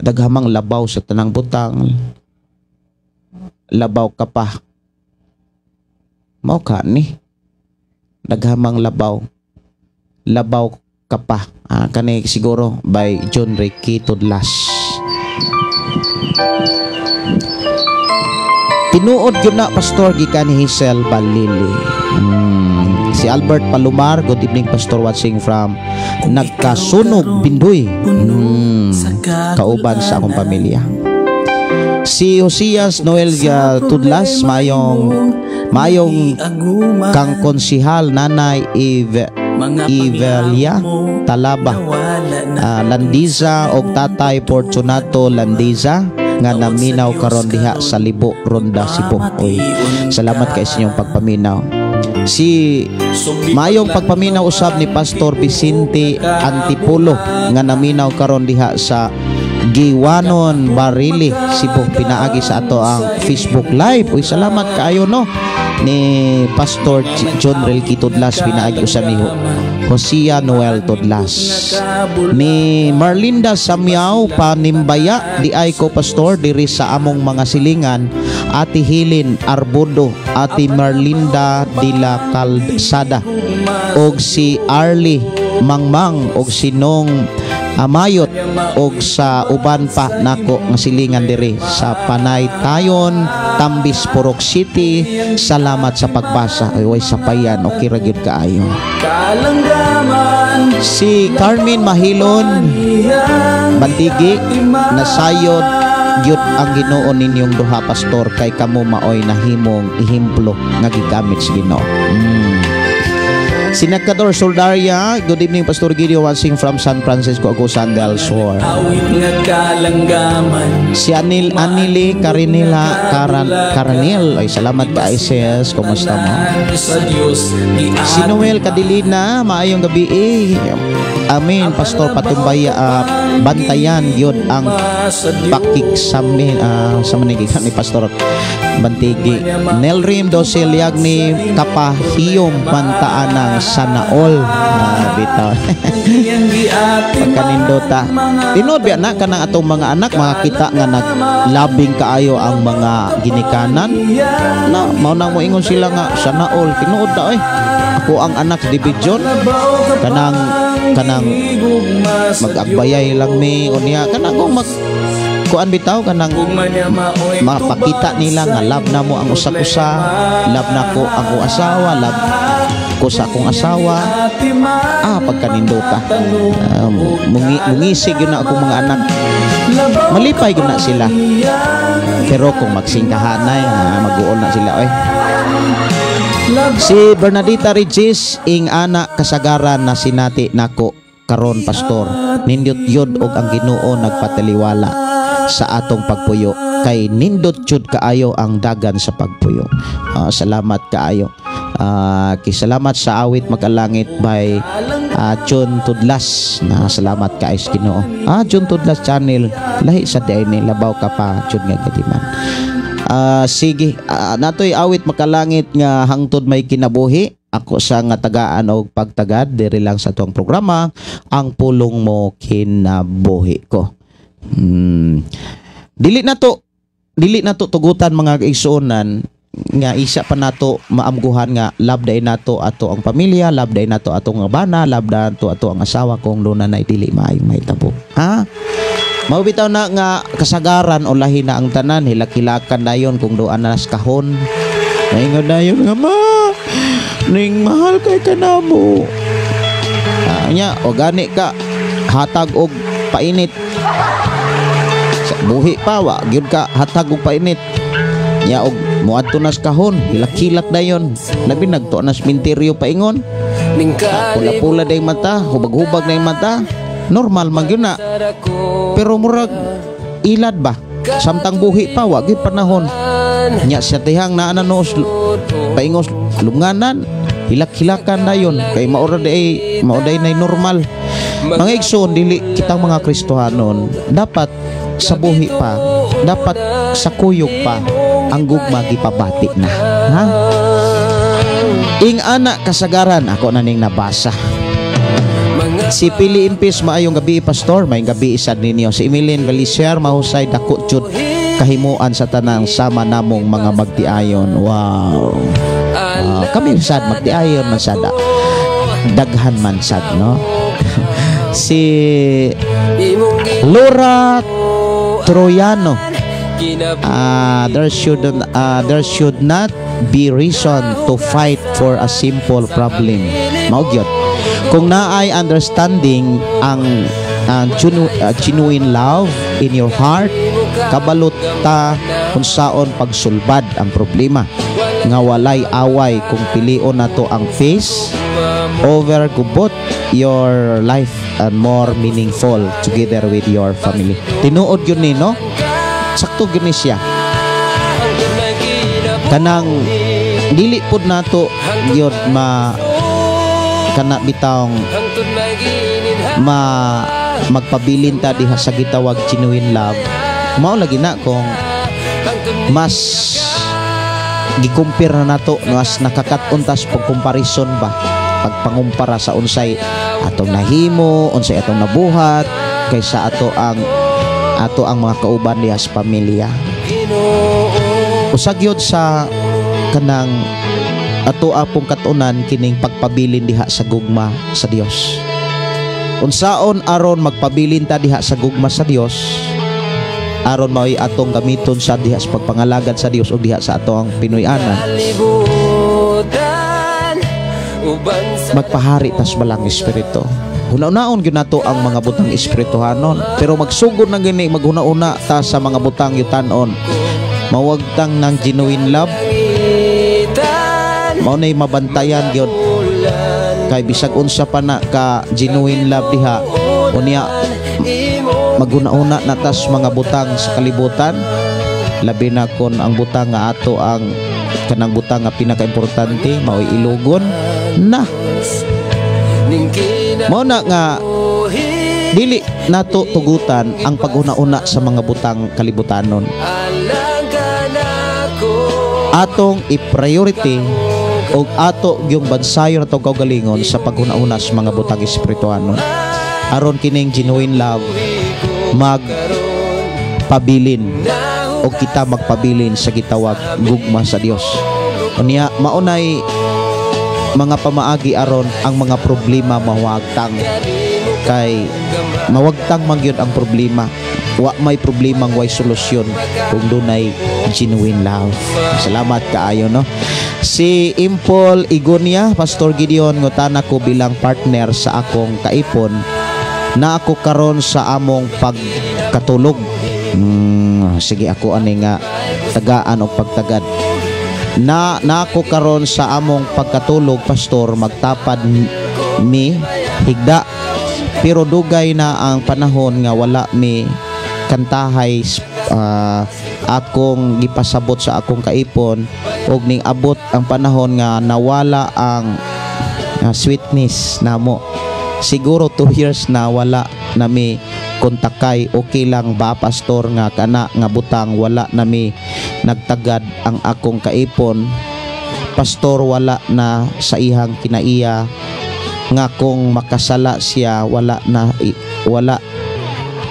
daghamang labaw sa tanang butang, labaw ka pa, mao ka ni daghamang labaw, "Labaw Ka Pa." Kani siguro by John Ricky Tudlas. Tinuod gyud na, pastor, gikan ni Hazel Balili. Si Albert Palomar, good evening, pastor, watching from Nagkasunog, Bindoy, kauban sa akong pamilya. Si Josias Noel Tudlas, mayong mayong kang konsihal Nanay Eve Evelia Talaba Landiza og Tatay Fortunato Landiza nga naminaw karon diha sa Libo, Ronda, Cebu. Oy, salamat kay sa inyong pagpaminaw. Si Mayong pagpaminaw usab ni Pastor Vicente Antipulo nga naminaw karon diha sa Giwanon, Barili, Cebu, pinaagi sa ato ang Facebook Live. Uy, salamat kaayo, no, ni Pastor John Relki Tudlas, pinaagi usab ni Hosea Noel Tudlas. Ni Marlinda Samyaw Panimbaya, di ay ko, pastor, diri sa among mga silingan, Ate Hilin Arbodo, Ate Marlinda de la Calzada og si Arlie Mangmang og si Nong Amayot og sa uban pa nako nga silingan diri sa Panay Tayon, Tambis, Purok City. Salamat sa pagbasa. Ay, way sapayan, okay ra gyud kaayo. Si Carmen Mahilon Bandigi, nasayod gyud ang Ginoo ninyong duha, pastor, kay kamo maoy nahimong ehemplo nga gigamit sa Ginoo. Si Nakador Soldaria, good evening, Pastor Gideon, watching from San Francisco, Agusan del Sur. Awit nga kalanggaman. Si Anil Anili Karinila Karan Karanil, ay salamat ka, sis, kumusta mo? Sa Diyos Si Noel Cadilina, maayong gabi eh. Amen, Pastor, patumbaya, bantayan gyud ang pakiksamin sa manigikan ni Pastor Bantigi. Nelrim Doseliag ni Kapahiyom Pantaanang Sanaol. Bitaw. Pagkanindota. Tinuod biya na kanang atong mga anak makakita nga naglabing kaayo ang mga ginikanan. Na mao nang moingon sila nga sanaol, tinuod na oy. Ako ang anak division kanang kanang mag-agbayay lang mi unya kanang kung mag kuan bitaw kanang mapakita nila nga love na mo ang usa-usa, love na ko ang akong asawa, love ko sa akong asawa. Pagkanindota. Mungisig yun na akong mga anak. Malipay yun na sila. Pero kung magsingkahanay, mag-uol na sila oy. Si Bernadita Regis, ing ana kasagaran na sinati nako karon, pastor. Nindot yod og ang Ginoo nagpataliwala sa atong pagpuyo kay nindot jud kaayo ang dagan sa pagpuyo. Salamat kaayo. Kisalamat sa "Awit Makalangit" by John Tudlas na salamat kaayo sa Ginoo. John Tudlas Channel, lahi sa diay ni "Labaw Ka Pa jud nga Giatiman." Sige, natoy "Awit Makalangit" nga "Hangtod May Kinabuhi." Ako sa nga tagaan og pagtagad diri lang sa tuang programa, "Ang Pulong Mo Kinabuhi Ko." Dili na to tugutan, mga kaigsuonan, nga isa pa nato maamguhan nga love day nato ato ang pamilya, love day nato ato nga bana, love day nato ato ang asawa kung duna na dili maayong mahitabo. Ha? Mao bitaw na nga kasagaran o lahi na ang tanan, hilak-hilakan dayon kung doon na sa kahon. Naingon dayon nga, "Ma, ning mahal kay kanamo." Ah, nya, o gani ka hatag og painit. Sa buhi pa wa gyud ka hatag og painit. Nya og moadto na sa kahon, hilak-hilak dayon. Labi nagtuo na sa minteryo paingon. Ah, pula-pula day mata, hubag-hubag na yung mata. Normal man gyud na. Pero murag ilad ba? Samtang buhi pa wa gyud panahon. Nya sa tihang naa na noos paingos lunganan, hilak-hilakan dayon kay maura day mao day nay normal. Mga igsoon, dili kitang mga Kristohanon, dapat sa buhi pa, dapat sa kuyog pa, ang gugma gipabati na. Ha? Ing ana kasagaran ako na ning nabasa. Si Pili Impis, "Maayong gabi, Pastor." Maayong gabi isad ninyo. Si Emilin Galicier, "Mahusay, dako jud kahimuan sa tanang sama namong mga magtiayon." Wow. Ah, kami sad magtiayon man sada. Daghan man sad, no? Si Laura Troyano, "There should not be reason to fight for a simple problem." Mao gyud. Kung naay understanding ang genuine love in your heart, kabalot ta unsaon pagsulbad ang problema nga walay away. Kung pilion nato ang peace over gubot, your life and more meaningful together with your family. Tinuod yun ni, no? Sakto gyud ni siya. Kanang dili pud nato gyud ma kana bitawng ma magpabilin ta diha sa gitawag genuine love. Mao lagi na kung mas gi-compare na nato, mas nakakat-on tas pag-comparison ba, pagpangumpara sa unsay atong nahimo, unsay atong nabuhat kaysa ato ang mga kauban diha sa pamilya. Usag yun sa kanang ato apong katunan kining pagpabilin diha sa gugma sa Dios. Unsaon aron magpabilin ta diha sa gugma sa Dios, aron mao'y atong gamiton sa diha sa pagpangalagad sa Dios ug diha sa atong Pinoy-anan, magpahari tas Balang Espiritu. Huna-hunaon gyud nato ang mga butang espirituhanon, pero magsugod na gini maghuna-una ta sa mga butang yutanon, mawagtang ng genuine love. Mao nay mabantayan gyud kay bisag unsa pa na ka genuine love diha, unya maghuna-huna na tas mga butang sa kalibutan, labi na kon ang butang nga ato ang kanang butang nga pinakaimportante mao'y ilugon na. Mao na nga dili nato tugutan ang paghuna-una sa mga butang kalibutanon. Atong i-priority og ato yung bansayon atong kaugalingon sa paghuna-una sa mga butang espirituhanon aron kining genuine love magpabilin o kita magpabilin sa gitawag gugma sa Dios. Unya maunay mga pamaagi aron ang mga problema mawagtang, kay mawagtang man gyud ang problema. Wa may problemang way solusyon kung dunay genuine love. Salamat kaayo, no? Si Impol Igonia, "Pastor Gideon, ngutana ko bilang partner sa akong kaipon na ako karon sa among pagkatulog." Sige, ako ani nga tagaan og pagtagad. Na ako karon sa among pagkatulog, Pastor, magtapad mi higda. Pero dugay na ang panahon nga wala mi kantahay. Akong gipasabot sa akong kaipon og ning abot ang panahon nga nawala ang sweetness namo. Siguro 2 years na wala na mi kontakay. Okay lang ba, Pastor, nga kana nga butang wala na mi nagtagad ang akong kaipon? Pastor, wala na sa ihang kinaiya nga kung makasala siya, wala na wala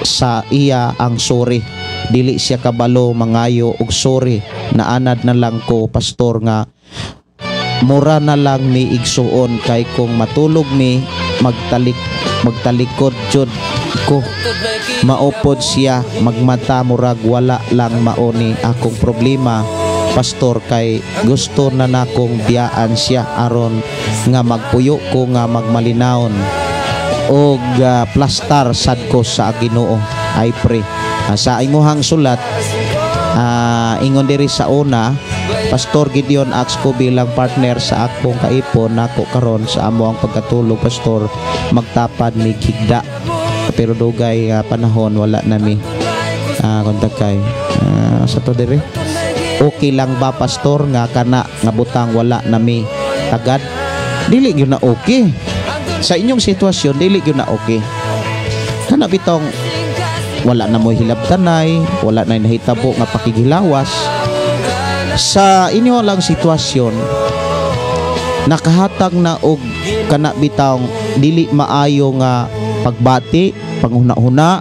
sa iya ang sorry. Dili siya kabalo mangayo og sorry. Naanad na lang ko, pastor, nga mura na lang mi igsuon kay kung matulog mi magtalikod jud ko. Maupod siya magmata, murag wala lang mauni akong problema, pastor, kay gusto na nakong biyaan siya aron nga magpuyo ko nga magmalinawon og plastar sad ko sa Ginoo. I pray. Sa imuhang sulat, ingon diri sa una, Pastor Gideon, aks ko bilang partner sa akong kaipon nako karon sa amo ang pagkatulog, pastor, magtapad mi higda, pero dugay panahon wala na mi kontak kay sa to diri. Okay lang ba, pastor, nga kana nga butang wala na mi tagad? Dili gyud na okay. Sa inyong sitwasyon, dili gyud na okay. Kana bitong wala na mo hilabtanay, wala na nahitabo nga pakighilawas. Sa inyo lang sitwasyon, nakahatag na og kana bitong dili maayo nga pagbati, panghuna-huna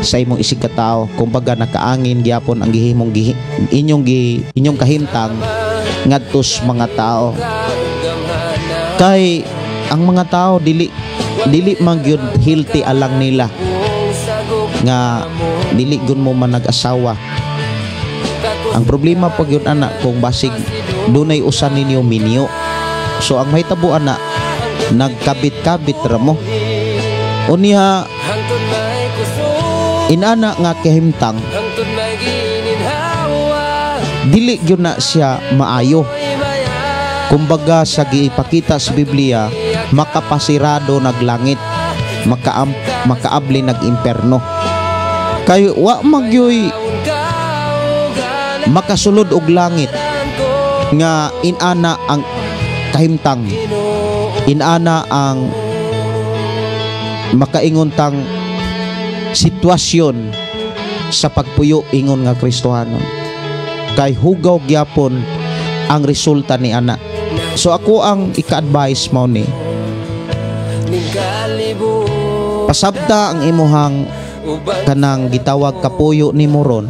sa imong isig katao. Kumbaga nakaangin gyapon ang gihimong inyong kahimtang ngadtos mga tao. Kay ang mga tao dili man gyud healthy alang nila nga dili gyud mo man nag-asawa. Ang problema pag yun anak kung basig dunay usa ninyo minyo. So ang mahitabo ana nagkabit-kabit ra mo. Unya inana nga kahimtang dili gyud na siya maayo. Kumbaga sa giipakita sa Biblia, makapasirado naglangit, makaabli nag-imperno. Kay wa magyoy makasulod og langit nga inana ang kahimtang, inana ang makaingon tang sitwasyon sa pagpuyo ingon nga Kristohanon. Kay hugaw gyapon ang resulta ni ana. So ako ang ika-advise mao ni, pasabta ang imuhang kanang gitawag kapuyo ni moron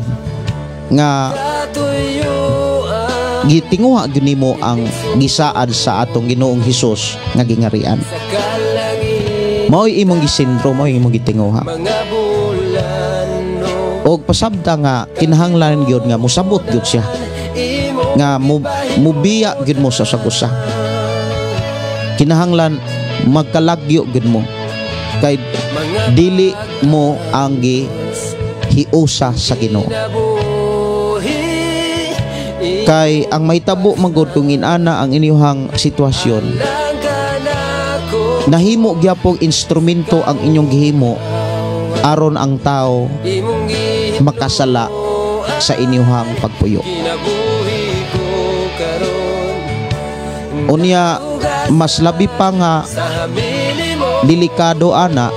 nga gitinguha gyud nimo ang gisaad sa atong Ginoong Hesus nga gingarian. Mao'y imong gisentro, mao'y imong gitinguha. Og pasabta nga kinahanglan gyud nga mosabot gyud siya, nga mubiya gyud mo sa sagusa. Kinahanglan magkalagyo gyud mo kay dili mo ang gihiusa sa Ginoo. Kay ang mahitabo manggod kung inana ang inyuhang sitwasyon, nahimo gyapong instrumento ang inyong gihimo aron ang tao makasala sa inyuhang pagpuyo. Unya mas labi pa nga delikado ana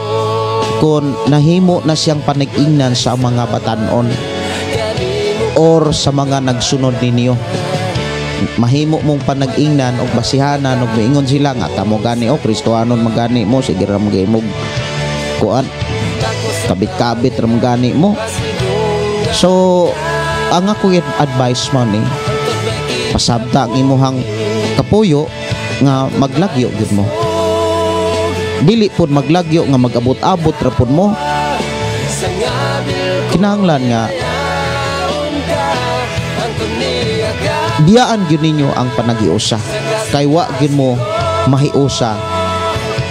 kung nahimo na siyang panag-ingnan sa mga batanon or sa mga nagsunod ninyo. Mahimo mong panag-ingnan og basihanan og miingon sila nga kamo gani o Kristohanon magani mo, sige ra mo kuan, kabit-kabit ra gani mo. So ang ako advice mo ni, pasabta ang imuhang kapuyo nga maglagyo gyud mo. Dili pud maglagyo nga magabot-abot ra pud mo. Kinahanglan nga biyaan gyud ninyo ang panagiusa kay wa gyud mo mahiusa,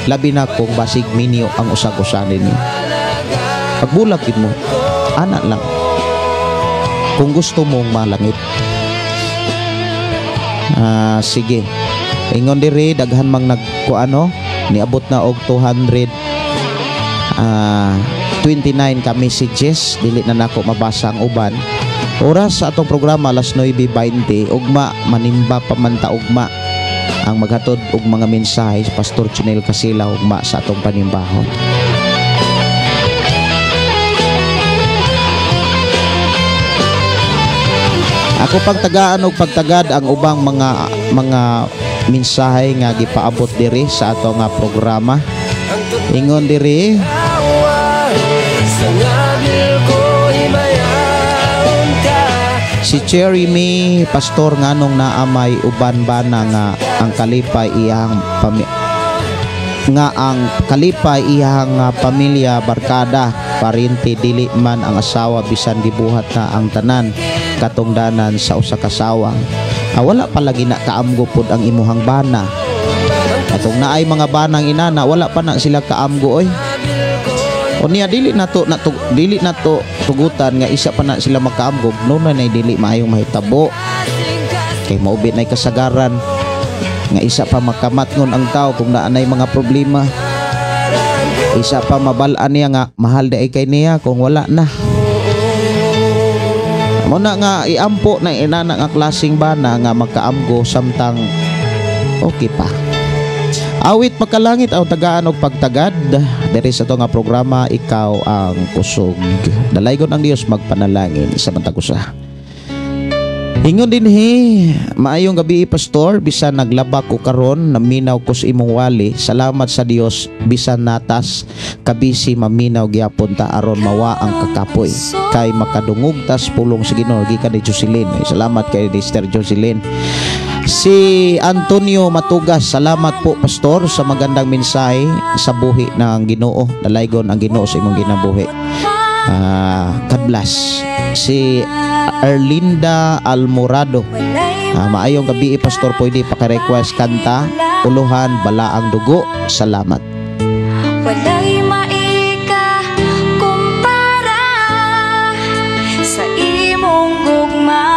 labi na kung basig minyo ang usag-usa ninyo. Pagbulag gyud mo, ana lang kung gusto mong malangit. Sige, ingon diri daghan mang nagkuano, niabot na og 229 ka messages. Dili na nako mabasa ang uban. Oras sa atong programa alas 9:20, ugma manimba pa man ta ugma ang maghatod og mga mensahe si Pastor Chinel Casila ugma sa atong panimbahon. Ako pagtagaan og pagtagad ang ubang mga mensahe nga gipaabot diri sa ato nga programa. Ingon diri, Si Cherry May, "Pastor, nganong naa may uban bana nga ang kalipay iyang pamilya, barkada, parinti, dili man ang asawa bisan gibuhat na ang tanan katungdanan sa usa ka asawa?" Ah, wala palagi na kaamgo pod ang imuhang bana. Atong naay mga banang inana, wala pa na sila kaamgo oy. O niya dili na to tugutan nga isa pa na sila makaamgo no na nay dili maayong mahitabo. Kay maubi nay kasagaran nga isa pa makamatngon ang tao kung naa nay mga problema. Isa pa mabal-an niya nga mahal di ay kay niya kung wala na. Mo na nga iampo na inana nga klaseng bana nga makaamgo samtang okay pa. Awit makalangit ang tagaan og pagtagad diri sa ato nga programa, Ikaw ang Kusog. Dalaygon ang Dios, magpanalangin sa matag usa. Ingon dinhi, "Maayong gabi, Pastor, bisan naglaba ko karon, naminaw ko sa imong wali. Salamat sa Dios bisan natas kabisi, maminaw gyapon ta aron mawa ang kakapoy. Kay makadungog tas pulong sa Ginoo," gikan ni Jocelyn. Ay, salamat kay Sister Jocelyn. Si Antonio Matugas, "Salamat po, Pastor, sa magandang mensahe sa buhi ng Ginoo. Dalaygon ang Ginoo sa imong ginabuhi. Ah, God bless." Si Erlinda Almorado. "Maayong gabi, Pastor, pwede paki-request kanta Uluhan, Balaang Dugo. Salamat." Walay maika-kumpara sa imong gugma.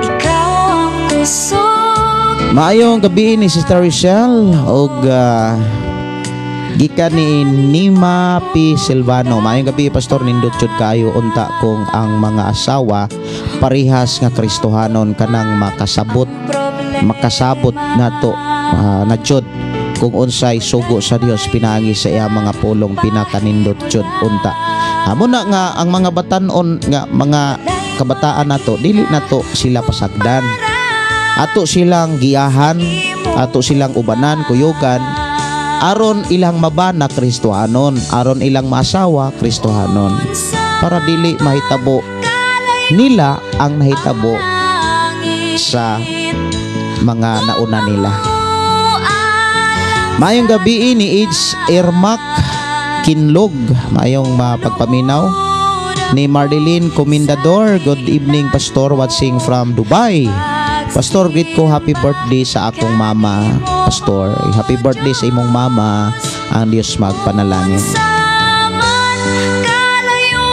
Ikaw ang kusog. Maayong gabi ni Sister Richelle og gikan ni Nima P. Silvano. "Maayong gabi, Pastor, nindot jud kaayo unta kung ang mga asawa parihas nga Kristohanon kanang makasabot makasabot nato na jud kung unsay sugo sa Dios pinaagi sa iya mga pulong, pinakanindot jud unta." Amo na nga ang mga batan-on nga mga kabataan nato, dili nato sila pasagdan. Ato silang giyahan, ato silang ubanan, kuyugan aron ilang mabana Kristohanon, aron ilang maasawa Kristohanon, para dili mahitabo nila ang nahitabo sa mga nauna nila. Maayong gabi ni Age Irmak Kinlog. Maayong mapagpaminaw ni Mardeline Comendador. "Good evening, Pastor, watching from Dubai. Pastor, greet ko, happy birthday sa akong mama." Pastor, happy birthday sa imong mama. Ang Diyos magpanalangin. Saman kalayo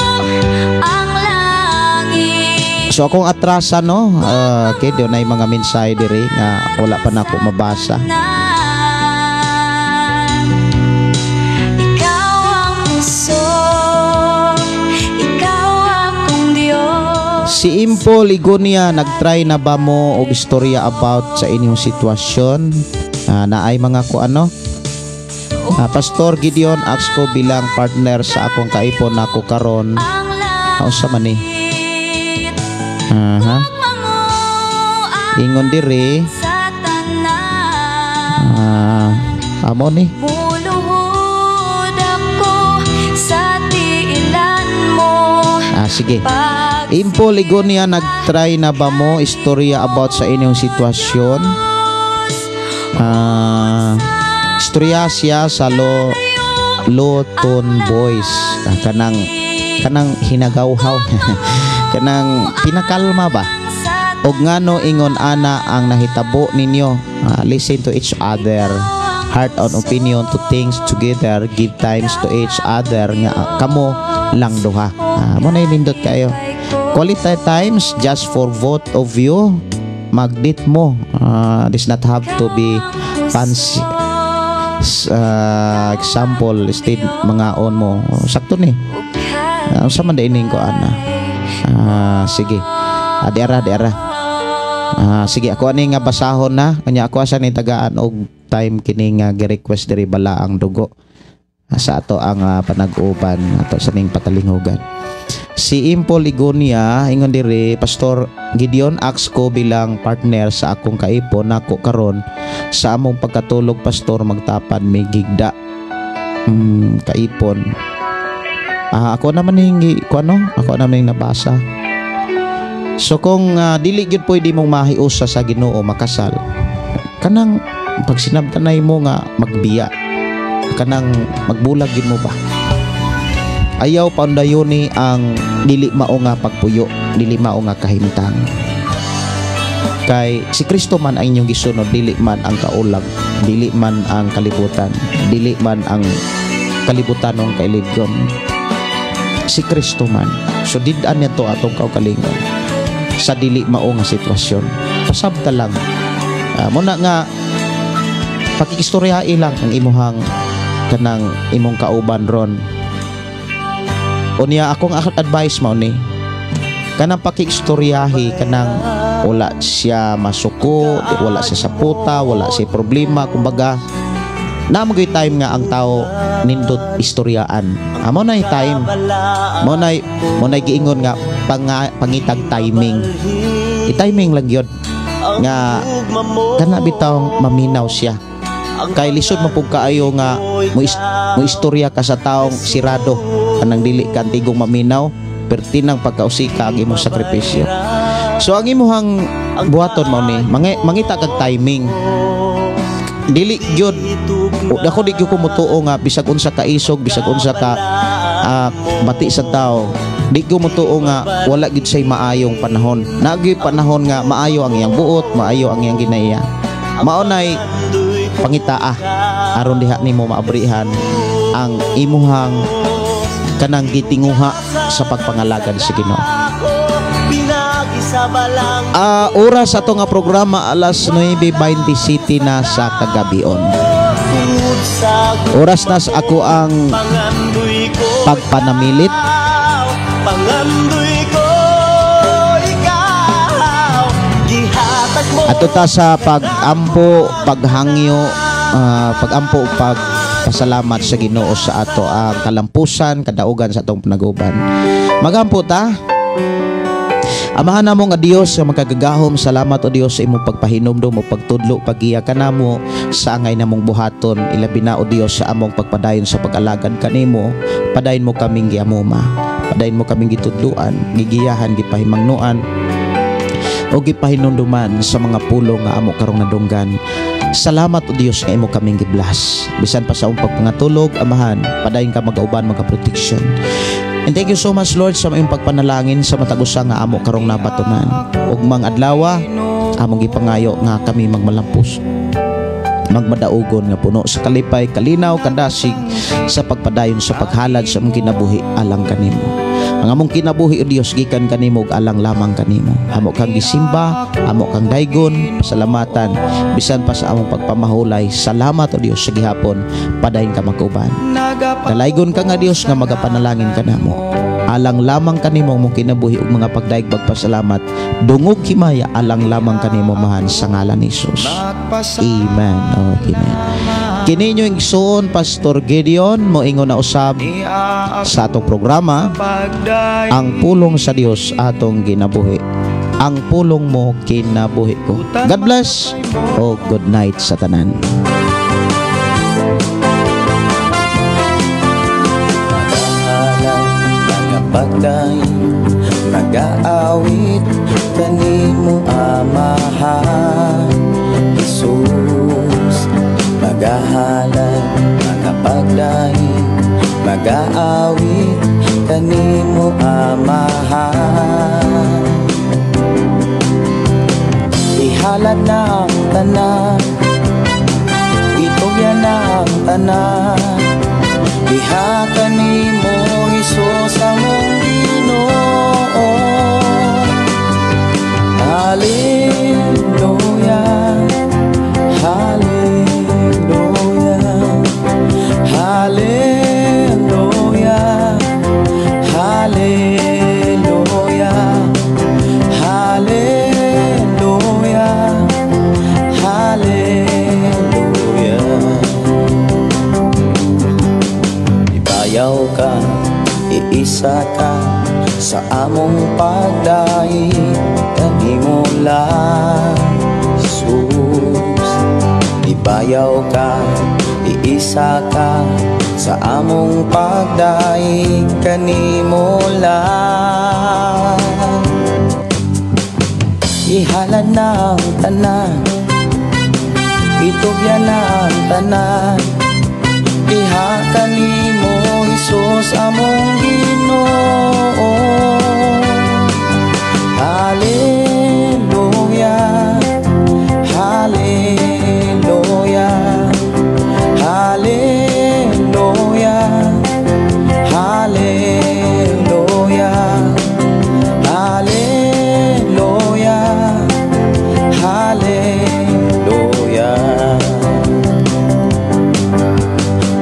ang langit. So akong atrasa no, okay, doon ay mga mensahe diri nga wala pa nako mabasa. Na ikaw ang kusog, ikaw akong Diyos. Si Impo Ligonia, "Nagtry na ba mo og istorya about sa inyong sitwasyon?" Naay mga ko ano? "Pastor Gideon, ask ko bilang partner sa akong kaipon nako karon." Ang Unsa man ni? langit. Aha. Ingon diri, Sa tanan. Amo ni. Muluhod ako sa tiilan mo. Ah, sige. Pag Impo Ligonia, "Nagtry na ba mo istorya about sa inyong sitwasyon?" Istorya siya sa Lo Loton Boys. Kanang kanang hinagawhaw. Kanang pinakalma ba? Og ngano ingon ana ang nahitabo ninyo? Listen to each other. Heart on opinion to things together, give times to each other nga kamo lang duha. Mo na nindot kayo. Quality times just for both of you. Mag-date mo. Does not have to be fancy. Example, instead mga on mo. Sakto ni. Unsa man dining ko ana? Sige. Diara, diara. Sige, ako ani nga basahon na. Kanya ako asa ni tagaan og time kini nga gi-request diri, Balaang Dugo. Sa ato ang panag-uban ato sa ning patalinghugan. Si Impo Ligonia, ingon diri, "Pastor Gideon, ask ko bilang partner sa akong kaipon nako karon, sa among pagkatulog, Pastor, magtapad may gigda." Kaipon. Ako naman yung ko ano, ako naman yung nabasa. So kung dili gyud pwede mong mahiusa sa Ginoo makasal, kanang pag sinabtanay mo nga magbiya, kanang magbulag gyud mo ba? Ayaw paundayoni ang dili mao nga pagpuyo, dili mao nga kahimtang. Kay si Kristo man ang inyong gisunod, dili man ang kaulag, dili man ang kalibutan, dili man ang kalibutanong kailigon. Si Kristo man. So did-an niya to atong kaugalingon sa dili mao nga sitwasyon. Pasabta lang. Muna nga pakikistoryahi lang ang imuhang kanang imong kauban ron. Unya akong advice mao ni kanang pakikistoryahi, kanang wala siya masuko, wala siya sa puta, wala siya problema, kumbaga naa man gyud time nga ang tao nindot istoryaan. Amo na time. Mo na giingon nga pangitag timing. I-timing lang gyud nga kana bitaw maminaw siya. Kay lisod man pud kaayo nga mo istorya ka sa taong sirado, kanang dili ka tigong maminaw, perti nang pagkausika ang imong sakripisyo. So ang imuhang buhaton mao ni mangita kag timing. Dili gyud ako, di gyud ko mutuo nga bisag unsa ka isog, bisag unsa ka bati sa tao, di ko mutuo nga wala gyud say maayong panahon. Naa gyud panahon nga maayo ang iyang buot, maayo ang iyang ginaiya. Mao nay pangitaa aron diha nimo maabrihan ang imuhang kanang gitinguha sa pagpangalagad sa Ginoo. Oras ato nga programa alas 9:27 na sa kagabion. Oras na sa ako ang pagpanamilit. Pangandoy ko ikaw, gihatag mo. Ato ta sa pag-ampo, paghangyo, pag-ampo, pagpasalamat sa Ginoo sa ato ang kalampusan, kadaugan sa atong panaguban. Magampo ta. Amahan namo nga Dios nga makagagahom, salamat o Dios sa imong pagpahinumdom o pagtudlo, paggiya kanamo sa angay namong buhaton, ilabi na o Dios sa among pagpadayon sa pag-alagad kanimo. Padayon mo kaming giamuma, padayon mo kaming gitudluan, gigiyahan, gipahimangnuan o gipahinumduman sa mga pulong nga amo karong nadunggan. Salamat o Dios nga imo kaming gi-bless. Bisan pa sa among pagpangatulog, Amahan, padayon ka magauban, mga protection. And thank you so much, Lord, sa iyong pagpanalangin sa matag usa nga amo karong nabatunan. Ug mang adlawa, among gipangayo nga kami magmalampos, magmadaugon nga puno sa kalipay, kalinaw, kadasig sa pagpadayon sa paghalad sa among kinabuhi alang kanimo. Ang among kinabuhi o Dios gikan kanimo ug alang lamang kanimo. Amo kang gisimba, amo kang daygon, pasalamatan bisan pa sa among pagpamahulay. Salamat o Dios sa gihapon, padayon ka magkauban. Dalaygon ka nga Dios nga magapanalangin kanamo. Alang lamang kanimo among kinabuhi ug mga pagdayeg pagpasalamat. Dungog himaya alang lamang kanimo, Amahan, sa ngalan ni Jesus. Amen. Okay, amen. Kini inyo igsoon Pastor Gideon moingon na usab sa atong programa Ang Pulong sa Dios Atong Ginabuhi. Ang pulong mo kinabuhi ko. God bless o good night sa tanan. Pagdaig, nagaawit kanimo, Amahan Jesus. Magahalad, magapagdaig, magaawit kanimo, Amahan. Ihalad na ang tanan, itugyan na ang tanan, diha kanimo Hesus among Ginoo. Hallelujah, hallelujah, hallelujah, hallelujah, hallelujah, hallelujah. Ibayaw ka, iisa ka sa among pagdaig kanimo lang, Jesus. Ibayaw ka, Iisa ka sa among pagdaig kanimo lang. Ihalad na ang tanan, itugyan na ang tanan, diha kanimo, Hesus among Ginoo. Hallelujah, Hallelujah, Hallelujah, Hallelujah, Hallelujah, Hallelujah.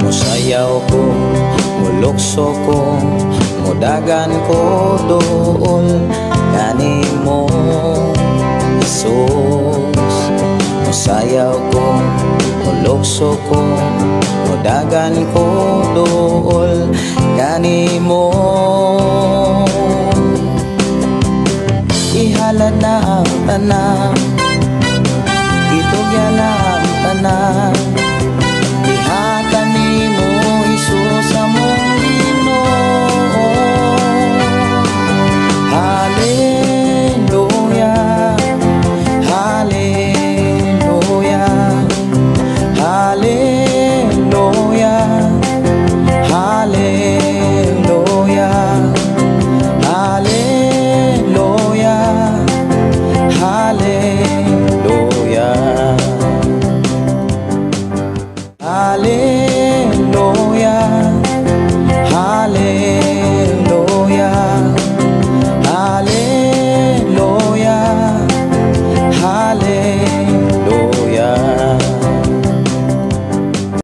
Musayaw ko, mulukso ko, mudagan ko duol kanimo, Jesus. Musayaw ko, mulukso ko, mudagan ko duol kanimo. Ihalad na ang tanan, itugyan na ang tanan.